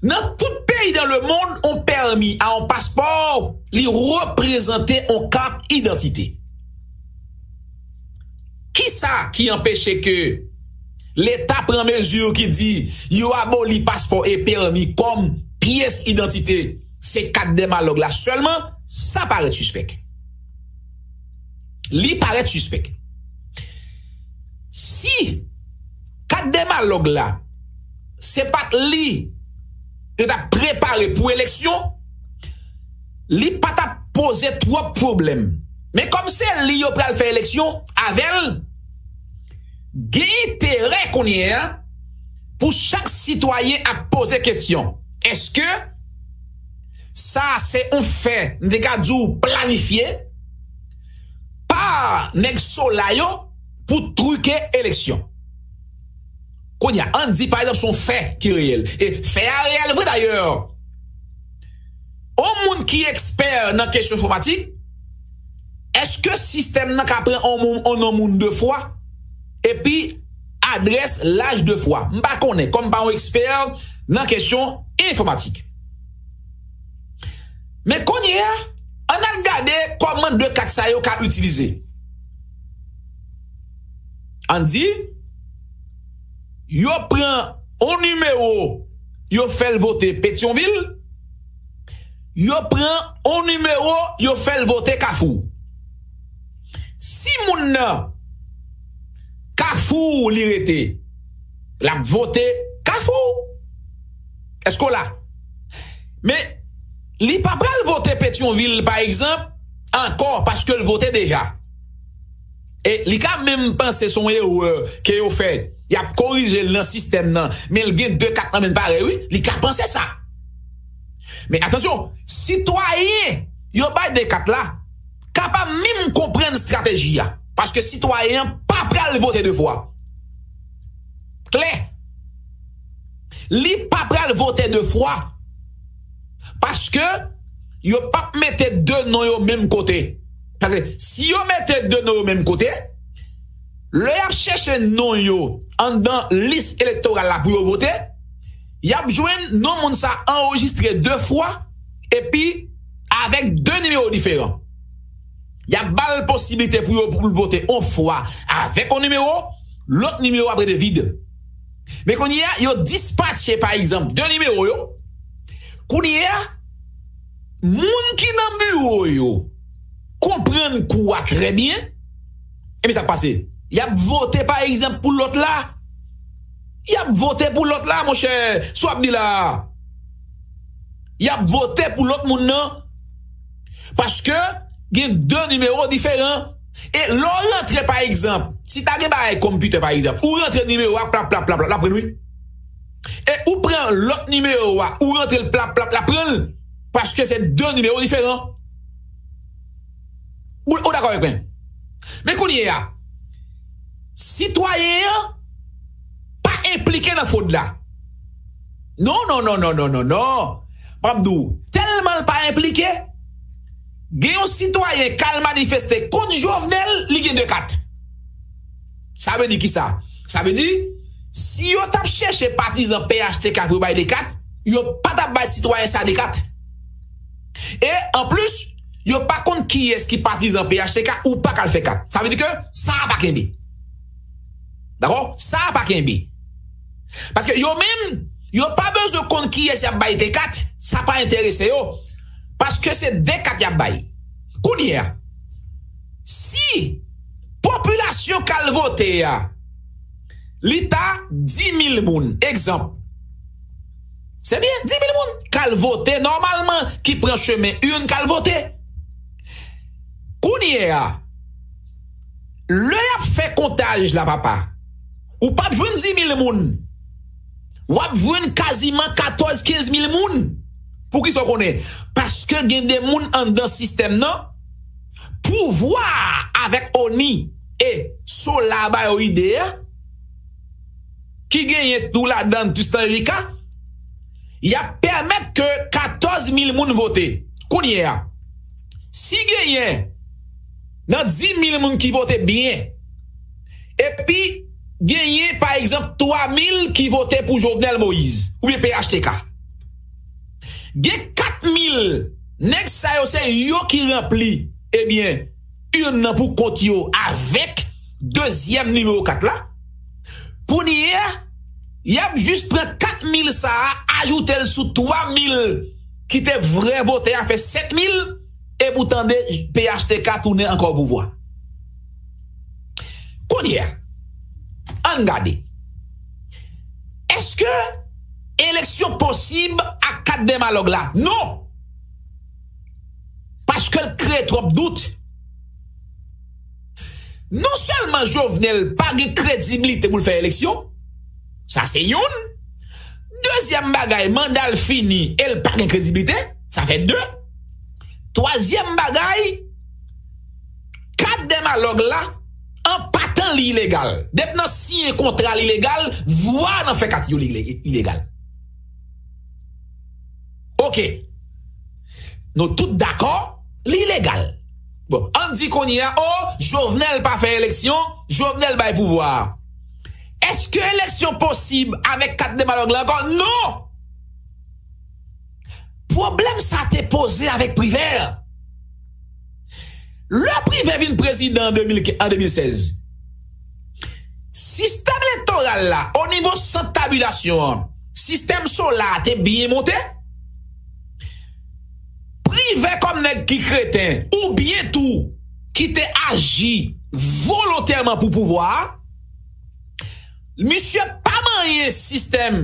Nan tout peyi dans le monde, yon pèmi a yon paspò, li reprezante yon kat idantite. Kisa ki anpeche ke Leta pran mezi ki di yo aboli paspò e pèmi kòm pyès idantite, se kat dè malòg la sèlman? Sa parèt sispèk. Li parèt sispèk. Si kat dè malòg la, se pa t li yo t ap prepare pou eleksyon, li pa t ap poze twòp pwoblèm. Men kòm se li yo pral fè eleksyon avè l, gen enterè kounye a pou chak sitwayen ap poze kesyon. Èske sa se yon fè, m te ka di w, planifye pa nèg Sola yo pou twike eleksyon? Kounye a, ann di, pa egzanp, se yon fè ki reyèl. E fè a reyèl vre dayè. Yon moun ki ekspè nan kesyon enfòmatik, èske sistèm nan ka pran yon moun, yon non moun de fwa, epi adrès, laj de fwa? M pa konnen, kòm m pa yon ekspè nan kesyon enfòmatik. Men kounye a, ann al gade kòman de kat sa yo ka itilize. Ann di, yo pran yon nimewo, yo fè l vote Petyonvil, yo pran yon nimewo, yo fè l vote Kafou. Si moun nan Kafou li rete, l ap vote Kafou. Èske w la? Men, li pa pral vote Petyonvil, pa egzanp, ankò, paske l vote deja. E li ka menm panse se yon erè ke yo fè. Y ap korije l nan sistèm nan. Men l gen de kat nan men l parèy, wi. Li ka panse sa. Men atansyon, sitwayen yo bay de kat la kapab menm konprann estrateji a. Paske sitwayen an pa pral vote de fwa. Klè. Li pa pral vote de fwa. Paske yo p ap mete de non yo menm kote. Paske si yo mete de non yo menm kote, lè y ap chèche non yo anndan lis elektoral la pou yo vote, y ap jwenn non moun sa anrejistre de fwa epi avèk de nimewo diferan. Y ap ba l posiblite pou yo, pou l vote yon fwa avèk yon nimewo, lòt nimewo ap rete vid. Men kounye a, yo dispatche, pa egzanp, de nimewo yo. Kounye a, moun ki nan biwo yo konprann kou a trè byen. Ebyen, sa k pase? Y ap vote, pa egzanp, pou lòt la. Y ap vote pou lòt la, monchè. Sa w ap di la a? Y ap vote pou lòt moun nan. Paske gen de nimewo diferan. E lè w rantre, pa egzanp, si ta gen bagay konpitè, pa egzanp, ou rantre nimewo a, plap, plap, plap, plap, l ap pran l, wi. E ou pran lòt nimewo a, ou rantre l, plap, plap, l ap pran l. Paske se de nimewo diferan. Ou, ou dakò avèk mwen? Men kounye a, sitwayen an pa enplike nan fwod la. Non, non, non, non, non, non, non. M ap di w, tèlman l pa enplike, gen yon sitwayen k al manifeste kont Jovenel, li gen de kat. Sa vle di kisa? Sa vle di, si yo t ap chèche patizan P H T K pou yo bay de kat, yo pa t ap bay sitwayen sa de kat. E, anplis, yo pa konn kiyès ki patizan P H T K, ou pa ka al fè kat. Sa vle di ke sa a pa kenbe. Dakò? Sa a pa kenbe. Paske yo menm, yo pa bezwen konn kiyès y ap bay de kat, sa pa enterese yo. Paske se de kat y ap bay. Kounye a, si popilasyon k al vote a, li ta di mil moun, egzanp, se byen, di mil moun k al vote, nòmalman, ki pran chemen urn k al vote. Kounye a, lè y ap fè kontaj la, papa, ou p ap jwenn di mil moun. W ap jwenn kaziman katòz, kenz mil moun. Poukisa w konnen? Paske gen de moun anndan sistèm nan, pouvwa a avèk ONI e Sola ba yo ide a, ki genyen tou ladan Tristan Erika, y ap pèmèt ke katòz mil moun vote. Kounye a, si genyen nan dis mil moun ki vote byen, epi genyen, pa egzanp, twa mil ki vote pou Jovenel Moïse oubyen P H T K, gen kat mil nèg sa yo, se yo ki ranpli, ebyen, urn nan pou kont yo avèk dezyèm nimewo kat la. Kounye a, y ap jis pran kat mil sa a, ajoute l sou twa mil ki te vrè votè a, fè sèt mil, epi w tande P H T K tounen ankò o pouvwa. Kounye a, ann gade. Èske eleksyon posib ak kat dèmalòg la? Non! Paske l kreye twòp dout. Non sèlman Jovenel pa gen kredibilite pou l fè eleksyon, sa se youn. Dezyèm bagay, manda l fini e l pa gen kredibilite, sa fè de. Twazyèm bagay, kat dèmalòg la, an patan li ilegal. Depi nan siyen kontra li ilegal, vwa nan fè kat yo li ilegal. Oke. Nou tout dakò, li ilegal. Bon, ann di kounye a, o, Jovenel pa fè eleksyon, Jovenel bay pouvwa a. Èske eleksyon posib avèk kat dèmalòg la ankò? Non! Pwoblèm sa te poze avèk Privè. Lè Privè vin prezidan an de mil kenz, an de mil sèz, sistèm elektoral la, o nivo sant tabilasyon an, sistèm Sola a te byen monte. Privè kòm nèg ki kreten, oubyen tou ki te aji volontèman pou pouvwa a, misye pa manyen sistèm,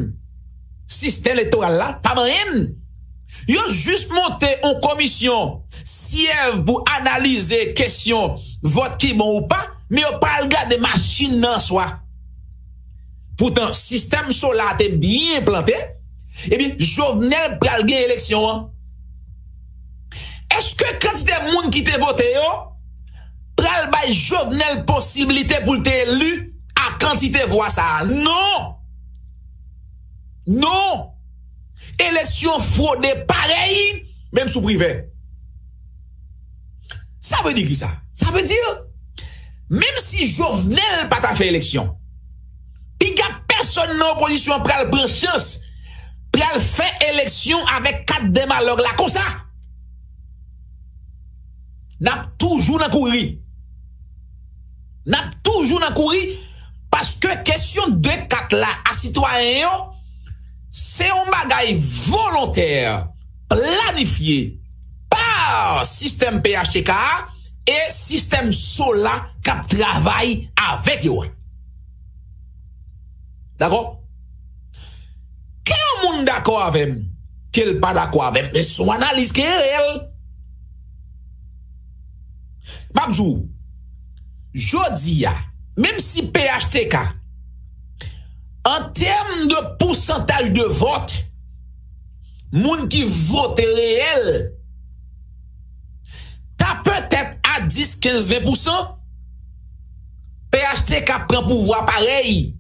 sistèm elektoral la, pa manyen l. Yo jis monte yon komisyon syèv pou analize kesyon vòt ki bon ou pa, men yo pa al gade machin nan an swa. Poutan, sistèm Sola te byen enplante, ebyen, Jovenel pral gen eleksyon an. Èske kantite moun ki te vote yo pral bay Jovenel posiblite pou l te eli a kantite vwa sa a? Non! Non! Eleksyon fwode parèy, menm sou Privè. Sa vle di ki sa? Sa vle di, menm si Jovenel pa ta fè eleksyon, piga pèsonn nan opozisyon an pral pran chans, pral fè eleksyon avèk kat dèmalòg la konsa. N ap toujou nan kouri. N ap toujou nan kouri, paske kesyon de kat la a sitwayen yo, se yon bagay volontè, planifye pa sistèm P H T K a e sistèm Sola k ap travay avèk yo a. Dakò? Ke yon moun dakò avè m, ke l pa dakò avè m, men se yon analiz ki reyèl. M ap di w, jodi a, menm si P H T K, an tèm de pousantaj de vòt, moun ki vote reyèl, ta petèt a dis, kenz, ven pousan, P H T K pran pouvwa parèy.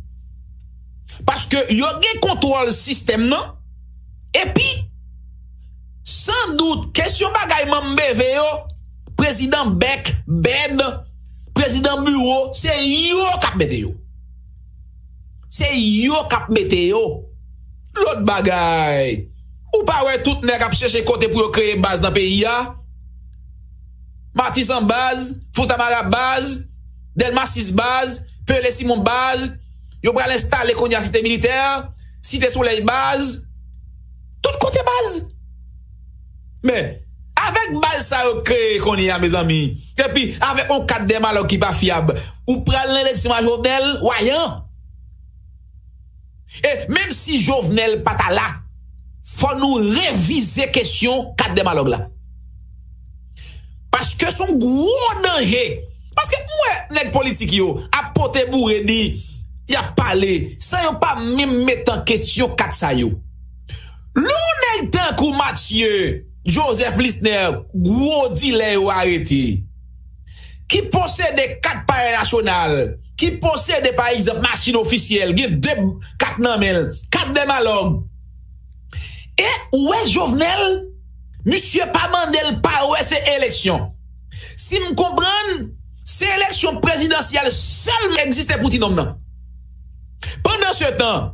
Paske yo gen kontwòl sistèm nan. Epi, san dout, kesyon bagay manm B V yo, prezidan bèk, bèd, prezidan biwo, se yo k ap mete yo. Se yo k ap mete yo. Lòt bagay, ou pa wè tout nèg ap chèche kote pou yo kreye baz nan peyi a? Matisan baz, Fontamara baz, Dèlma sis baz, Pele Simon baz, yo pral enstale kounye a Site Militè, Site Solèy baz, tout kote baz. Men, avèk baz sa yo kreye kounye a, mezanmi, epi avèk yon kat dèmalòg ki pa fyab, ou pral nan eleksyon a Jovenel, wayan. E menm si Jovenel pa ta la, fò nou revize kesyon kat dèmalòg la. Paske se yon gwo danje. Paske m wè nèg politik yo ap pote boure di y ap pale, san yo pa menm met an kesyon kat sa yo. Lè yon nèg tankou Mathieu Joseph Lisner, gwo dilè yo arete, ki posede kat palè nasyonal, ki posede, pa egzanp, machin ofisyèl, gen de kat nan men l, kat dèmalòg. E ou wè Jovenel, misye pa mande l pa wè se eleksyon. Si m konprann, se eleksyon prezidansyèl sèlman egziste pou ti nonm nan. Pandansetan,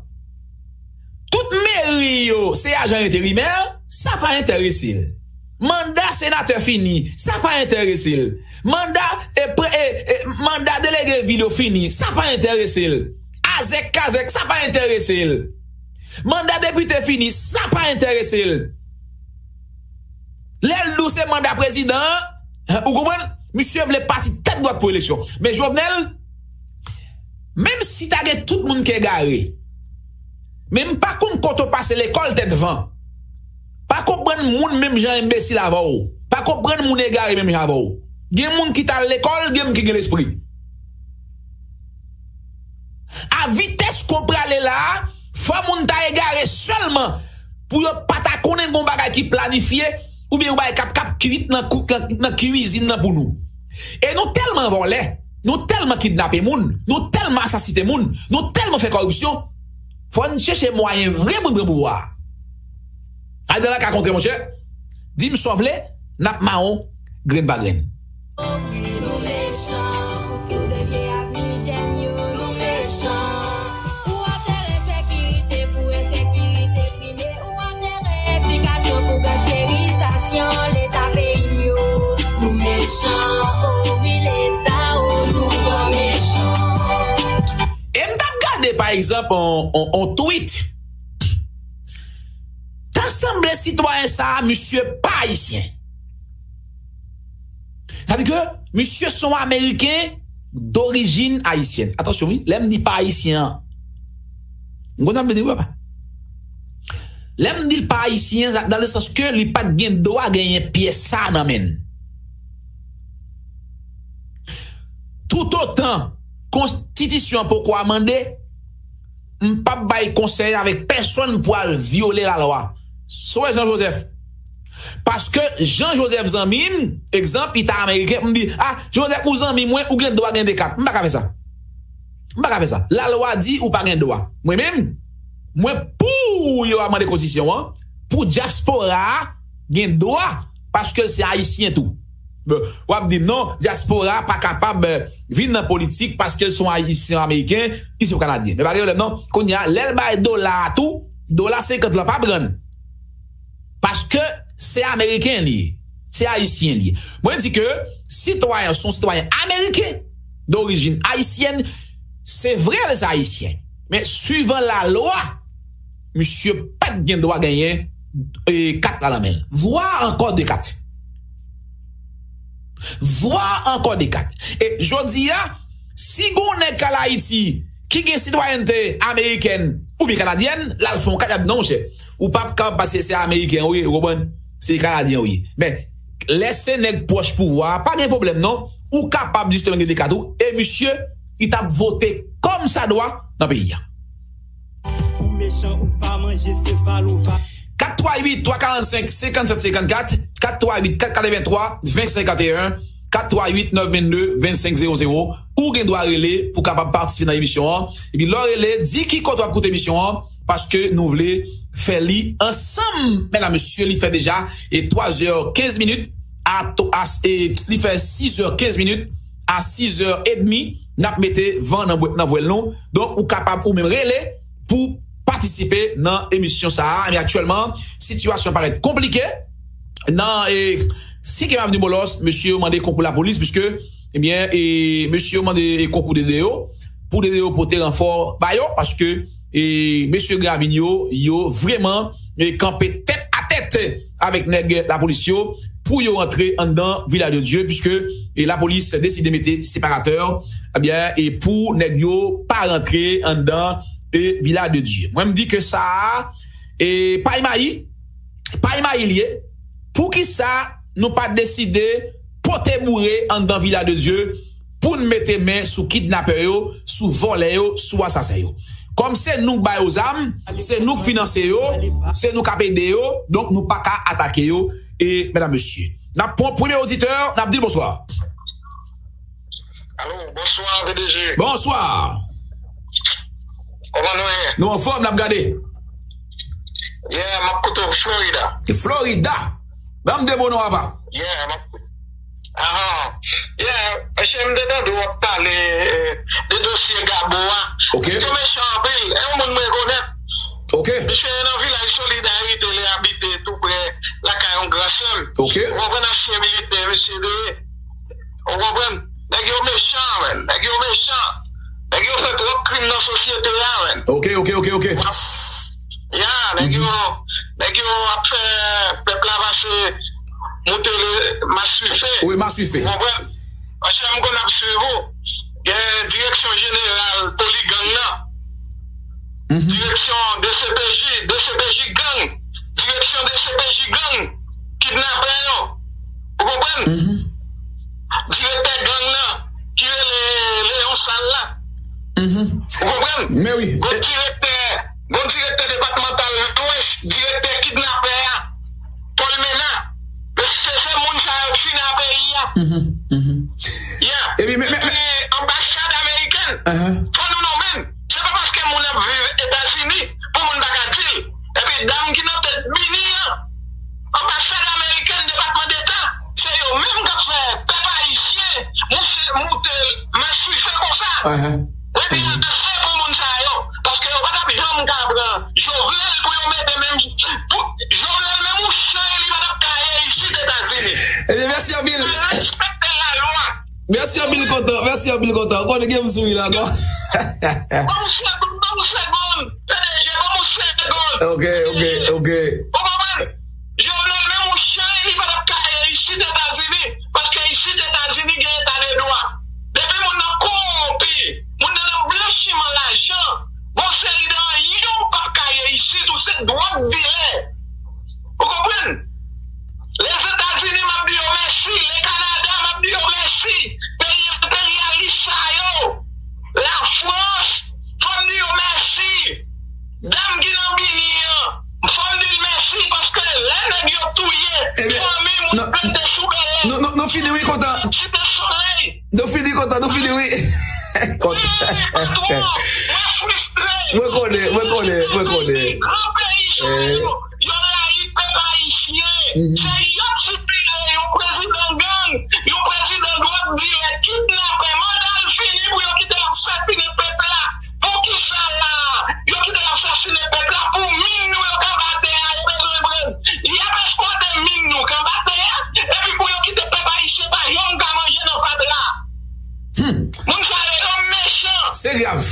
tout meri yo se ajan enterimè, sa pa enterese l. Manda senatè fini, sa pa enterese l. Manda, e, pre- e, e, manda delege vil yo fini, sa pa enterese l. Azèk kazèk, sa pa enterese l. Manda depite fini, sa pa enterese l. Lè l di w se manda prezidan an, ou konprann? Misye vle pati tèt dwat pou eleksyon. Men Jovenel, menm si ta gen tout moun ki egare, men m pa konn kote w pase lekòl tèt van. Pa konprann moun menm jan enbesil avè w. Pa konprann moun egare menm jan avè w. Gen moun ki t al lekòl, gen moun ki gen lespri. A vitès ke w prale la a, fò moun ta egare sèlman pou yo pa ta konnen gon bagay ki planifye oubyen yon bagay k ap, k ap kwit nan kou- nan, nan kwizin nan pou nou. E nou tèlman vòlè, nou tèlman kidnape moun, nou tèlman asasine moun, nou tèlman fè kòripsyon, fò n chèche mwayen vre pou n pran pouvwa a. Al nan laka kontre, monchè. Di m sa w vle, n ap mawon, grenn pa grenn. Nou mechan, pou devye avni jèn yo, nou mechan. Ou antere sekirite pou ensekirite prime, ou antere edikasyon pou gangsterizasyon Leta peyi m yo. Nou mechan, o wi Leta, o nou twò mechan. E m t ap gade, pa egzanp, on, on, on tweet. Ta sanble sitwayen sa a, misye pa ayisyen. Sa vle di ke misye se yon Ameriken dorijin ayisyèn. Atansyon, wi, lè m di pa ayisyen an, m konn sa m vle di, wi, papa. Lè m di l pa ayisyen an, sa, dans le sens ke li pa t gen dwa genyen pyès sa a nan men l. Toutotan konstitisyon an poko amande, m p ap bay konsèy avèk pèsonn pou al vyole lalwa. Sou Jean Joseph. Paske Jean Joseph zanmi m, egzanp, li ta ameriken, m di, ah, Jean Joseph, ou zanmi mwen, ou gen dwa gen de kat. M pa ka fè sa. M pa ka fè sa. Lalwa di ou pa gen dwa. Mwen menm, mwen pou yo amande konstitisyon an, pou dyaspora a gen dwa, paske l se ayisyen tou. Bon, w ap di m non, dyaspora pa kapab, eh, vin nan politik paske l se yon ayisyen ameriken, li se yon kanadyen. Men pa gen pwoblèm non. Kounye a, lè l bay dola a tou, dola senkant lan pa pran l. Paske se ameriken li ye, se ayisyen li ye. Mwen di ke sitwayen an se yon sitwayen ameriken, dorijin ayisyèn, se vre l se ayisyen. Men swivan lalwa, misye pa t gen dwa genyen, e, kat la nan men l. Vwa ankò de kat. Vwa ankò de kat. E jodi a, si gon nèg k al Ayiti ki gen sitwayènte amerikèn oubyen kanadyèn, l al fè yon kat, y ap di non, monchè, ou p ap kapab pase se ameriken ou ye, ou konprann? Se kanadyen ou ye. Men, lè se nèg pwòch pouvwa a, pa gen pwoblèm non. Ou kapab jisteman gen de kat ou, e misye, li t ap vote kòmsadwa nan peyi a. Ou mechan, ou pa manje, se pa lova. Kat twa uit, twa karannsenk, senkannsèt senkannkat, kat twa uit, kat katrevenntwa, ven senkanteyen, kat twa uit, nèf vennde, vennsenk zewo zewo. Ou gen dwa rele pou kapab patisipe nan emisyon an. Epi lè w rele, di ki kote w ap koute emisyon an, paske nou vle fè li ansanm. Medam, mesye, li fè deja, e, twa zè kenz minit, a, to- a, e, li fè sis zè kenz minit, a sis zè edmi, n ap mete van nan bwè- nan vwèl nou. Donk, ou kapab ou menm rele pou patisipe nan emisyon sa a. Men aktyèlman, sitiyasyon parèt konplike. Nan, e, senkyèm avni Bòlòs, mesye yo mande konkou lapolis, piske, ebyen, e, mesye yo mande, e, konkou D D O, pou D D O pote ranfò ba yo, paske, e, mesye Gravin yo, yo vrèman, e, kanpe tèt a tèt avèk nèg lapolis yo pou yo rantre anndan Vilaj de Dye, piske, e, lapolis deside mete separatè, ebyen, e, pou nèg yo pa rantre anndan, e, Vilaj de Dye. Mwen, m di ke sa a, e, pay mayi, pay mayi l ye. Poukisa nou pa deside pote boure anndan Vilaj de Dye pou n mete men sou kidnapè yo, sou vòlè yo, sou asasen yo? Kòm se nou k ba yo zam, se nou k finanse yo, se nou k ap ede yo, donk nou pa ka atake yo. E, medam, mesye, n ap pran premye oditè, n ap di l bonswa. Alo, bonswa, P D G. Bonswa. Kòman nou ye? Nou anfòm, n ap gade. Yeah, m ap koute w Florida. Florida. Ban m de mo non, papa. Yeah, m ap Ahan. Yeah, mesye, m te tande w ap pale, eh, de dosye Gabo a. Ok. Yo mechan anpil. E yon moun m rekonèt. Ok. Misye nan Vilaj Solidarite, li abite tou pre lakay yon gran sè m. Ok. Ou konprann, ansyen militè misye te ye. Ou konprann? Nèg yo mechan, man. Nèg yo mechan. Nèg yo fè twòp krim nan sosyete a, man. Ok, ok, ok, ok. Ya, nèg yo, nèg yo ap fè pèp la pase moute le maswife. Wi, maswife. Ou konprann? Paske m konn ap swiv ou. Gen direksyon jeneral poligang nan. Mhm. Direksyon D C P J, D C P J gang. Direksyon D C P J gang. Kidnapè yo. Ou konprann? Mhm. Direktè gang nan, ki rele Leon Sal la. Mhm. Ou konprann? Men wi. Gon direktè, gon direktè depatmantal Lwès, direktè kidnapè a, Paul Mena. Mesye, se moun sa yo k fini a peyi a. Mhm, mhm. Yeah. Epi, men, men, men, anbasad amerikèn, ahan, fò nou nonmen l. Se pa paske moun ap viv Etazini pou moun pa ka di l. Epi dam ki nan tèt Bini an, anbasad amerikèn, Depatman Deta, se yo menm k ap fè pèp ayisyen moute, moute maswife konsa. Ahan. Epi se pou moun sa yo, paske yo pa t ap janm ka pran Jovenel pou yo mete menm, pou, Jovenel menm yon chay li pa t ap ka ye isit Etazini. Ebyen, mèsi anpil. Respekte lalwa. Mèsi anpil kontan, mèsi anpil kontan. Ou konnen gen m sou li la ankò. Ban m segonn, ban m segonn, P D G, ban m segonn. Ok, ok, ok. Ou konprann? Jovenel menm yon chay li pa t ap ka ye isit Etazini, paske isit Etazini gen eta de dwa. Depi moun nan kowonpi, moun nan nan blanchiman lajan, gon seri de anyen ou p ap ka ye isit, ou se dwòg dilè. Ou konprann? Lezetazini, m ap di yo mèsi. Le Kanada, m ap di yo mèsi. Peyi enperyalis sa yo. Lafrans, fò m di yo mèsi. Dam ki nan Bini an, fò m di l mèsi, paske lè nèg yo touye fanmi moun plante sou bèlè. Nou, nou, nou fini, wi, kontan. Site Solèy. Nou fini kontan, nou fini, wi. Kontan. Mwen fristre. Mwen konnen, mwen konnen, mwen konnen. Gran peyi sa yo, yo rayi pèp ayisyen. Se yo ki tire yon prezidan gang, yon prezidan dwòg dilè, kidnapè, manda l fini pou yo kite l asasinen pèp la. Poukisa la, yo kite l asasinen pèp la pou min nou yo k anba tè a, yo bezwen pran. Y ap ekspòte min nou k anba tè a, epi pou yo kite pèp ayisyen pa janm ka manje nan fatra. Hmm. Moun sa yo, yo mechan. Se grav.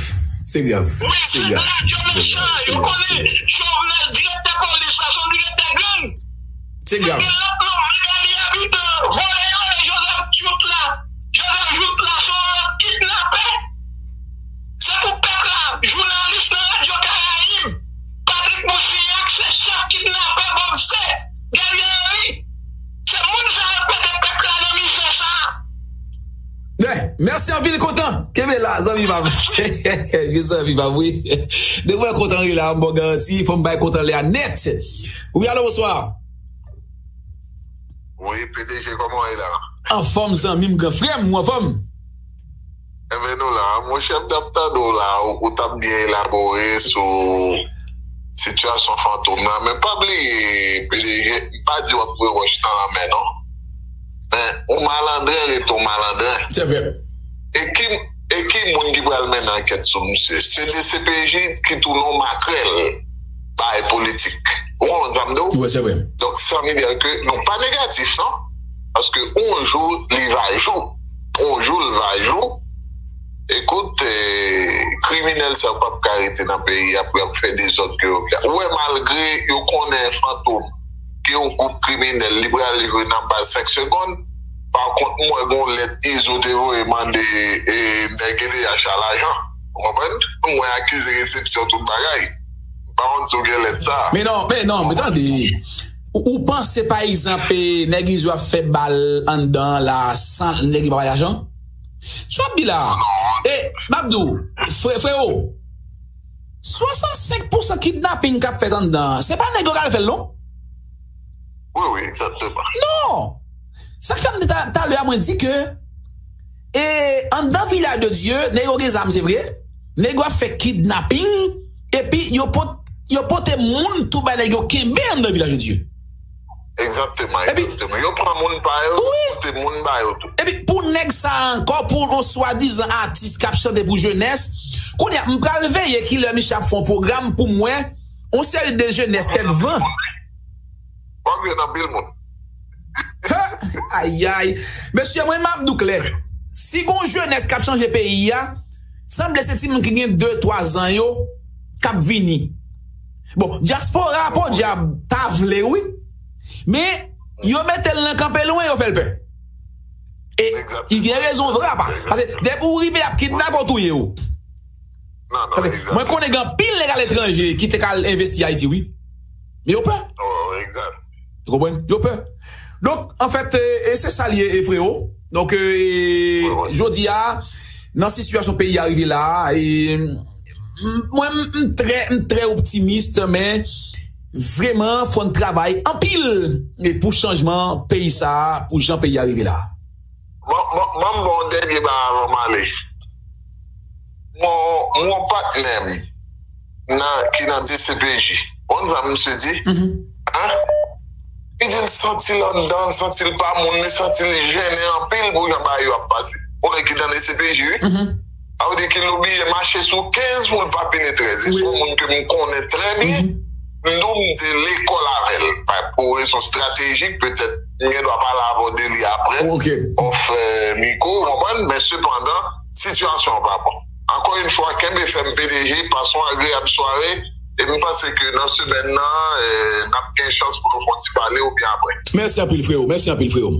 Se grav. Wi, se grav. Yo mechan. Yo konnen Jovenel, direktè polis la, se yon direktè gang. Se grav. Gen lòt non, Magali Habitant, vòlè yo rele Joseph Jouthe la. Joseph Jouthe la, se yon lòt kidnapè. Se pou pèp la, jounalis nan Radyo Karayib, Patrick Moussignac, se chèf kidnapè Bob C, Guerrier Henry. Se moun sa yo k mete pèp la nan mizè sa. Byen, mèsi anpil, kontan. Kenbe la, zanmi pa m. Vye zanmi pa m, wi. Depi mwen kontan, wi, la, m ba w garanti, fò m bay kontan lè a nèt. Wi, alo, bonswa. Wi, P D G, kòman w ye la? Anfòm, zanmi m, gran frè m, ou anfòm? Enben, nou la. Monchè, m t ap tande w la, ou, ou t ap byen elabore sou sitiyasyon Fantom nan. Men pa bliye, P D G, m pa di w ap voye wòch nan lanmè, non. Men, yon malandren rete yon malandren. Se vre. E ki, e ki moun ki pral mennen ankèt sou misye? Se D C P J ki tounen yon makrèl bay politik. Ou konprann sa m di w? Wi, se vre. Donk, sa vle di ke nou pa negatif, non. Paske yon jou, li va jou. Yon jou, li va jou. Ekout, eh, kriminèl sa yo p ap ka rete nan peyi a pou y ap fè dezòd ke yo fè. Ou wè, malgre yo konnen Fantom ke yon gwoup kriminèl, li prale jwe nan baz senk segonn. Pa kont, m wè gon lèt Izo te voye mande, e, nèg E D H la lajan. Ou konprann? M wè akize resepsyon tout bagay. M pa konn si w gen lèt sa. Men non, men non, men tande. Ou, ou panse, pa egzanp, e, nèg Izo ap fè bal anndan an la san nèg yo pa bay lajan? Sa w ap di la? E, m ap di w, frè, freo, swasannsenk pousan kidnaping k ap fèt anndan an, se pa nèg yo k al fè l, non? Wi, wi, egzakteman. Non! Sa k fè m di ta-, talè a, mwen di ke E anndan Vilaj de Dye, nèg yo gen zam, se vre. Nèg yo ap fè kidnaping, epi yo pot, yo pote moun tou bay nèg yo kenbe anndan Vilaj de Dye. Egzakteman, egzakteman. Yo pran moun pa yo, yo pote moun ba yo tou. Epi pou nèg sa a ankò, pou yon swadizan atis k ap chante pou jenès, kounye a, m pral veye kilè misye ap fè yon pwogram pou m wè yon seri de jenès tèt van. W ap jwenn anpil moun. Ayay. Mesye, mwen m ap di w klè. Si gon jenès k ap chanje peyi a, sanble se timoun ki gen de, twa zan yo k ap vini. Bon, dyaspora, podyab, ta vle wi. Men, yo mete l nan kanpe lwen, yo fè l pè. E, li gen rezon vre apa. Paske, depi w rive, y ap kidnape w, touye w. Paske, mwen konnen gen anpil nèg aletranje ki te ka al envesti Ayiti, wi. Men yo pè. Ou konprann? Yo pè. Donk, anfèt, e, e se sa l ye, e, frewo. Donk, e, jodi a, nan sitiyasyon peyi a rive la a, e, m- mwen, m- m trè, m trè optimis, men vreman, fò n travay anpil e pou chanjman peyi sa a, pou jan peyi a rive la a. Ban m ba w yon dènye bagay avan m ale. Mwen, mwen patnè m nan, ki nan D C P J. Ou konn sa misye di? An? Li di l santi l anndan, l santi l pa moun, li santi l jennen anpil pou jan bagay yo ap pase. Ou nèg ki nan D C P J, wi. Sa vle di ke l oblije mache sou kenz pou l pa pini trèz. E se yon moun ke m konnen trè byen. M di w m te lekòl avè l. Pou rezon estratejik, petèt, m gen dwa pale avè w de li apre. Off mikwo, ou konprann? Men sepandan, sitiyasyon an pa bon. Ankò yon fwa, kenbe fèm P D G, pase yon agreyab sware, e m panse ke nan semèn nan, n ap gen chans pou nou fè yon ti pale oubyen apre. Mèsi anpil, frewo. Mèsi anpil, frewo.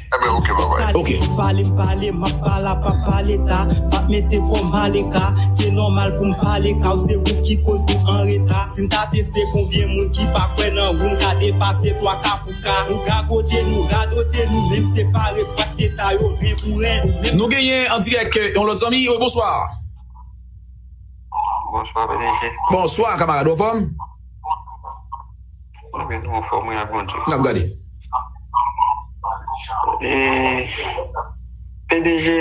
Enben, oke, babay. Oke. Pale m pale, m ap pale, p ap pale ta. P ap mete kò m aleka. Se nòmal pou m pale ka w, se ou ki koz nou anreta. Si m ta teste konbyen moun ki pa kwè nan ou, m ka depase twa ka pou ka. Nou gagote, nou radote, nou menm separe bwat leta yo ren pou ren. Nou menm. Nou genyen an dirèk yon lòt zanmi. Wi, bonswa. Bonswa, P D G. Bonswa, kamarad, ou anfòm? Mwen byen, nou anfòm, wi, ak Bondye. N ap gade. E, P D G,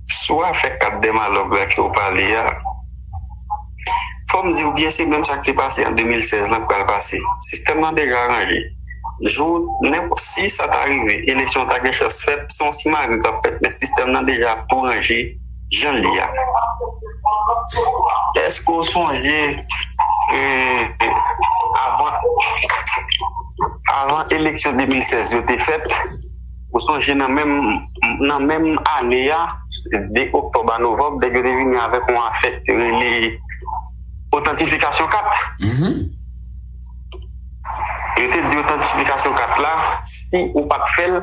sou afè kat dèmalòg la ke w pale a, fò m di w byen, se menm sa k te pase an de mil sèz lan k pral pase. Sistèm nan deja ranje. Jou, nenpòt, si sa ta rive, eleksyon ta gen chans fèt, se yon simagri k ap fèt, men sistèm nan deja tou ranje jan l ye a. Èske w sonje, e, avan, avan eleksyon de mil sèz yo te fèt, ou sonje nan menm, nan menm ane a, de oktòb a novanm, nèg yo te vini avèk yon afè ki rele otantifikasyon kat. Yo te di otantifikasyon kat la, si ou pa t fè l,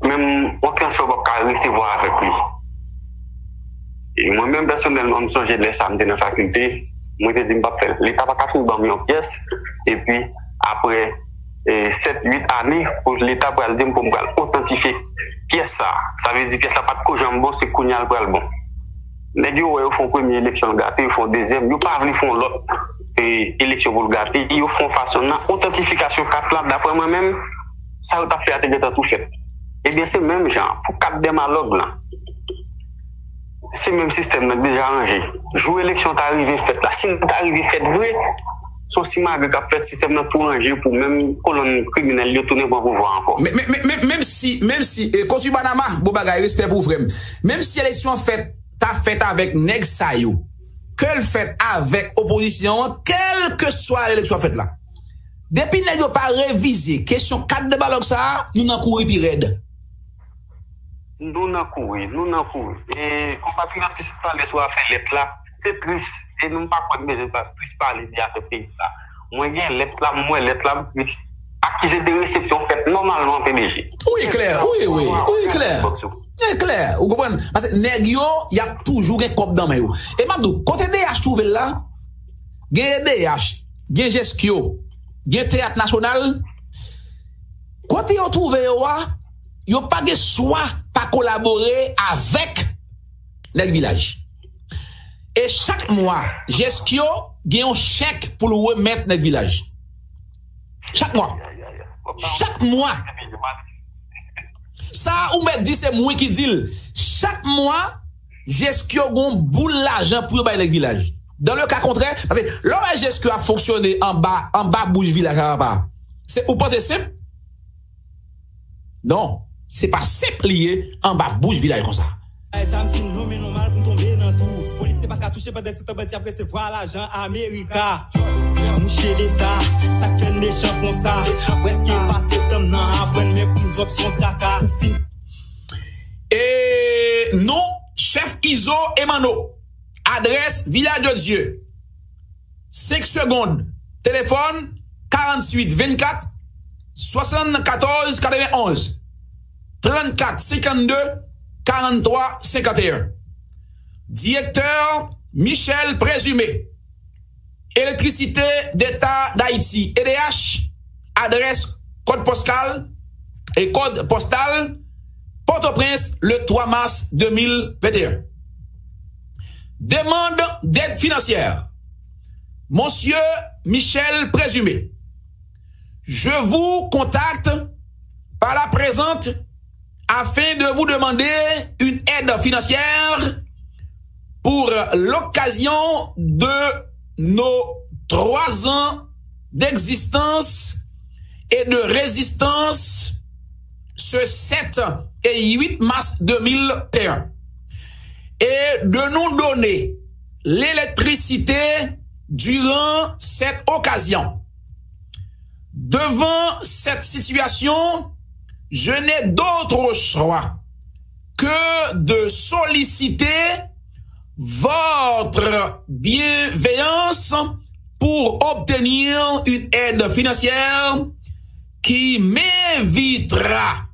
menm yon transfè ou p ap ka resevwa avèk li. E mwen menm pèsonèlman, m sonje lè sa a m te nan fakilte, mwen te di m p ap fè l. Leta pa ka fin ban m yon pyès, epi apre e, sèt, uit ane pou Leta pral di m pou m pral otantifye pyès sa a. Sa vle di pyès la pa t ko janm bon, se kounye a l pral bon. Nèg yo wè yo fè yon premye eleksyon l gate, yo fè yon dezyèm, yo pa vle fè yon lòt, e, eleksyon pou l gate, yo fè yon fason nan otantifikasyon kat la, daprè mwen menm, sa yo t ap fè a te gentan tou fèt. Ebyen, se menm jan an, pou kat dèmalòg lan. Se menm sistèm nan k deja ranje. Jou eleksyon ta rive fèt la, si l ta rive fèt vre, se yon simagri k ap fèt, sistèm nan tou ranje pou menm kolonn kriminèl yo tounen pran pouvwa ankò. Men, men, men, men, menm si, menm si, e, Kofi Banama, bon bagay, respè pou ou, frè m. Menm si eleksyon an fèt, ta fèt avèk nèg sa yo, ke l fèt avèk opozisyon an, kèlkeswa eleksyon ap fèt la. Depi nèg yo pa revize kesyon kat dèmalòg sa a, nou nan kouri pi rèd. Nou nan kouri, nou nan kouri. E konpatriyòt ki sot pale sou afè lèt la, se tris. E nou m pa kwè n bezwen pa tris pale de afè peyi la. Mwen gen lèt la, m wè lèt la, m tris. Akize de resepsyon fèt nòmalman, P D G. Ou eklè, ou e wi, ou eklè. Ou eklè, ou konprann? Paske nèg yo, y ap toujou gen kòb nan men yo. E m ap di w, kote D H twouve l la, gen D H, gen Jeskyo, gen Teyat Nasyonal, kote yo twouve yo a, yo pa gen swa pa kolabore avèk nèg Vilaj. E chak mwa, Jeskyo gen yon chèk pou l remèt nèg Vilaj. Chak mwa. Chak mwa. Sa ou mèt di se mwen ki di l. Chak mwa, Jeskyo gon boul lajan pou yo bay nèg vilaj. Dans le cas contraire, paske lè w wè Jeskyo ap fonksyone anba, anba bouch vilaj la, papa, se, ou panse senp? Non, se pa senp li ye anba bouch vilaj konsa. Ay, sa m si m lonmen nòmal pou m tonbe nan tou. Polisye pa ka touche pandan se tan bandi ap resevwa lajan Amerika. Mouche Leta, sa k fè n mechan konsa? Prèske pase tan m nan aprann, men pou m drop se yon traka. Fin. E non, chèf Izo Emano. Adrès, Village de Dieu. Senk segonn. Telefòn, karanntuit vennkat, swasannkatòz katrevenonz, trannkat senkannde, karannntwa senkanteyen. Direktè, Michel Présumé. Électricité d'État d'Haïti, E D H, adrès, kòd postal, e kòd postal, Pòtoprens, le twa mas de mil venteyen. Demande d'aide financière. Monsieur Michel Présumé, je vous contacte par la présente afin de vous demander une aide financière pour l'occasion de nos trois ans d'existence et de résistance ce sept et huit mars deux mille vingt et un et de nous donner l'électricité durant cette occasion. Devant cette situation, je n'ai d'autre choix que de solliciter votre bienveillance pour obtenir une aide financière qui m'évitera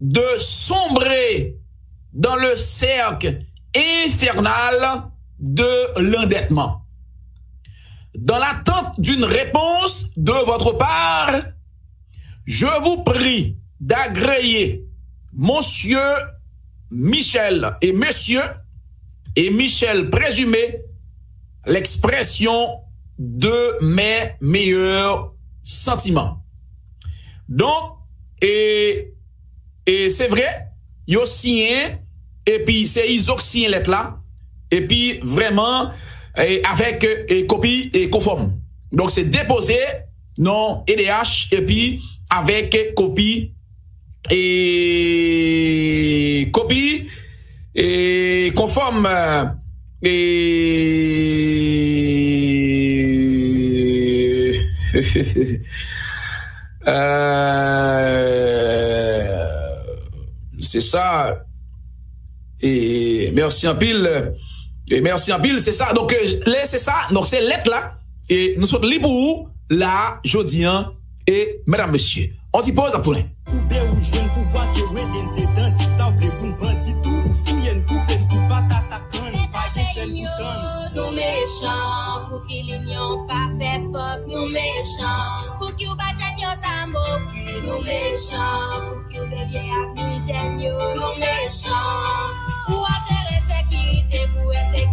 de sombrer dans le cercle infernal de l'endettement. Dans l'attente d'une réponse de votre part, je vous prie d'agréer Monsieur Michel et Monsieur et Michel Présumé l'expression de mes meilleurs sentiments. Donk, e, e se vre, yo siyen, epi se Izo k siyen lèt la, epi vrèman, e, avèk, e, kopi, e, konfòm. Donk, se depoze non E D H, epi avèk kopi, e, kopi, e, konfòm, e, e, se sa. E mèsi anpil. E mèsi anpil, se sa. Donk, e, lè se sa, donk se lèt la. E nou sot li pou ou la, jodi an. E medam, mesye, on ti poz ap tounen. Koube ou jwenn pouvwa ke rele n se dan di sa w vle pou n bandi tou ou fouye n koupe n tou patata kann pa gen chèn pou tann. Nou mechan, pou ki linyon pa fè fòs, nou mechan. Pou ki w ba jèn yo zam oki, nou mechan. Pou ki w devye avni jèn yo, nou mechan. Pou w antere sekirite, pou ensekirite.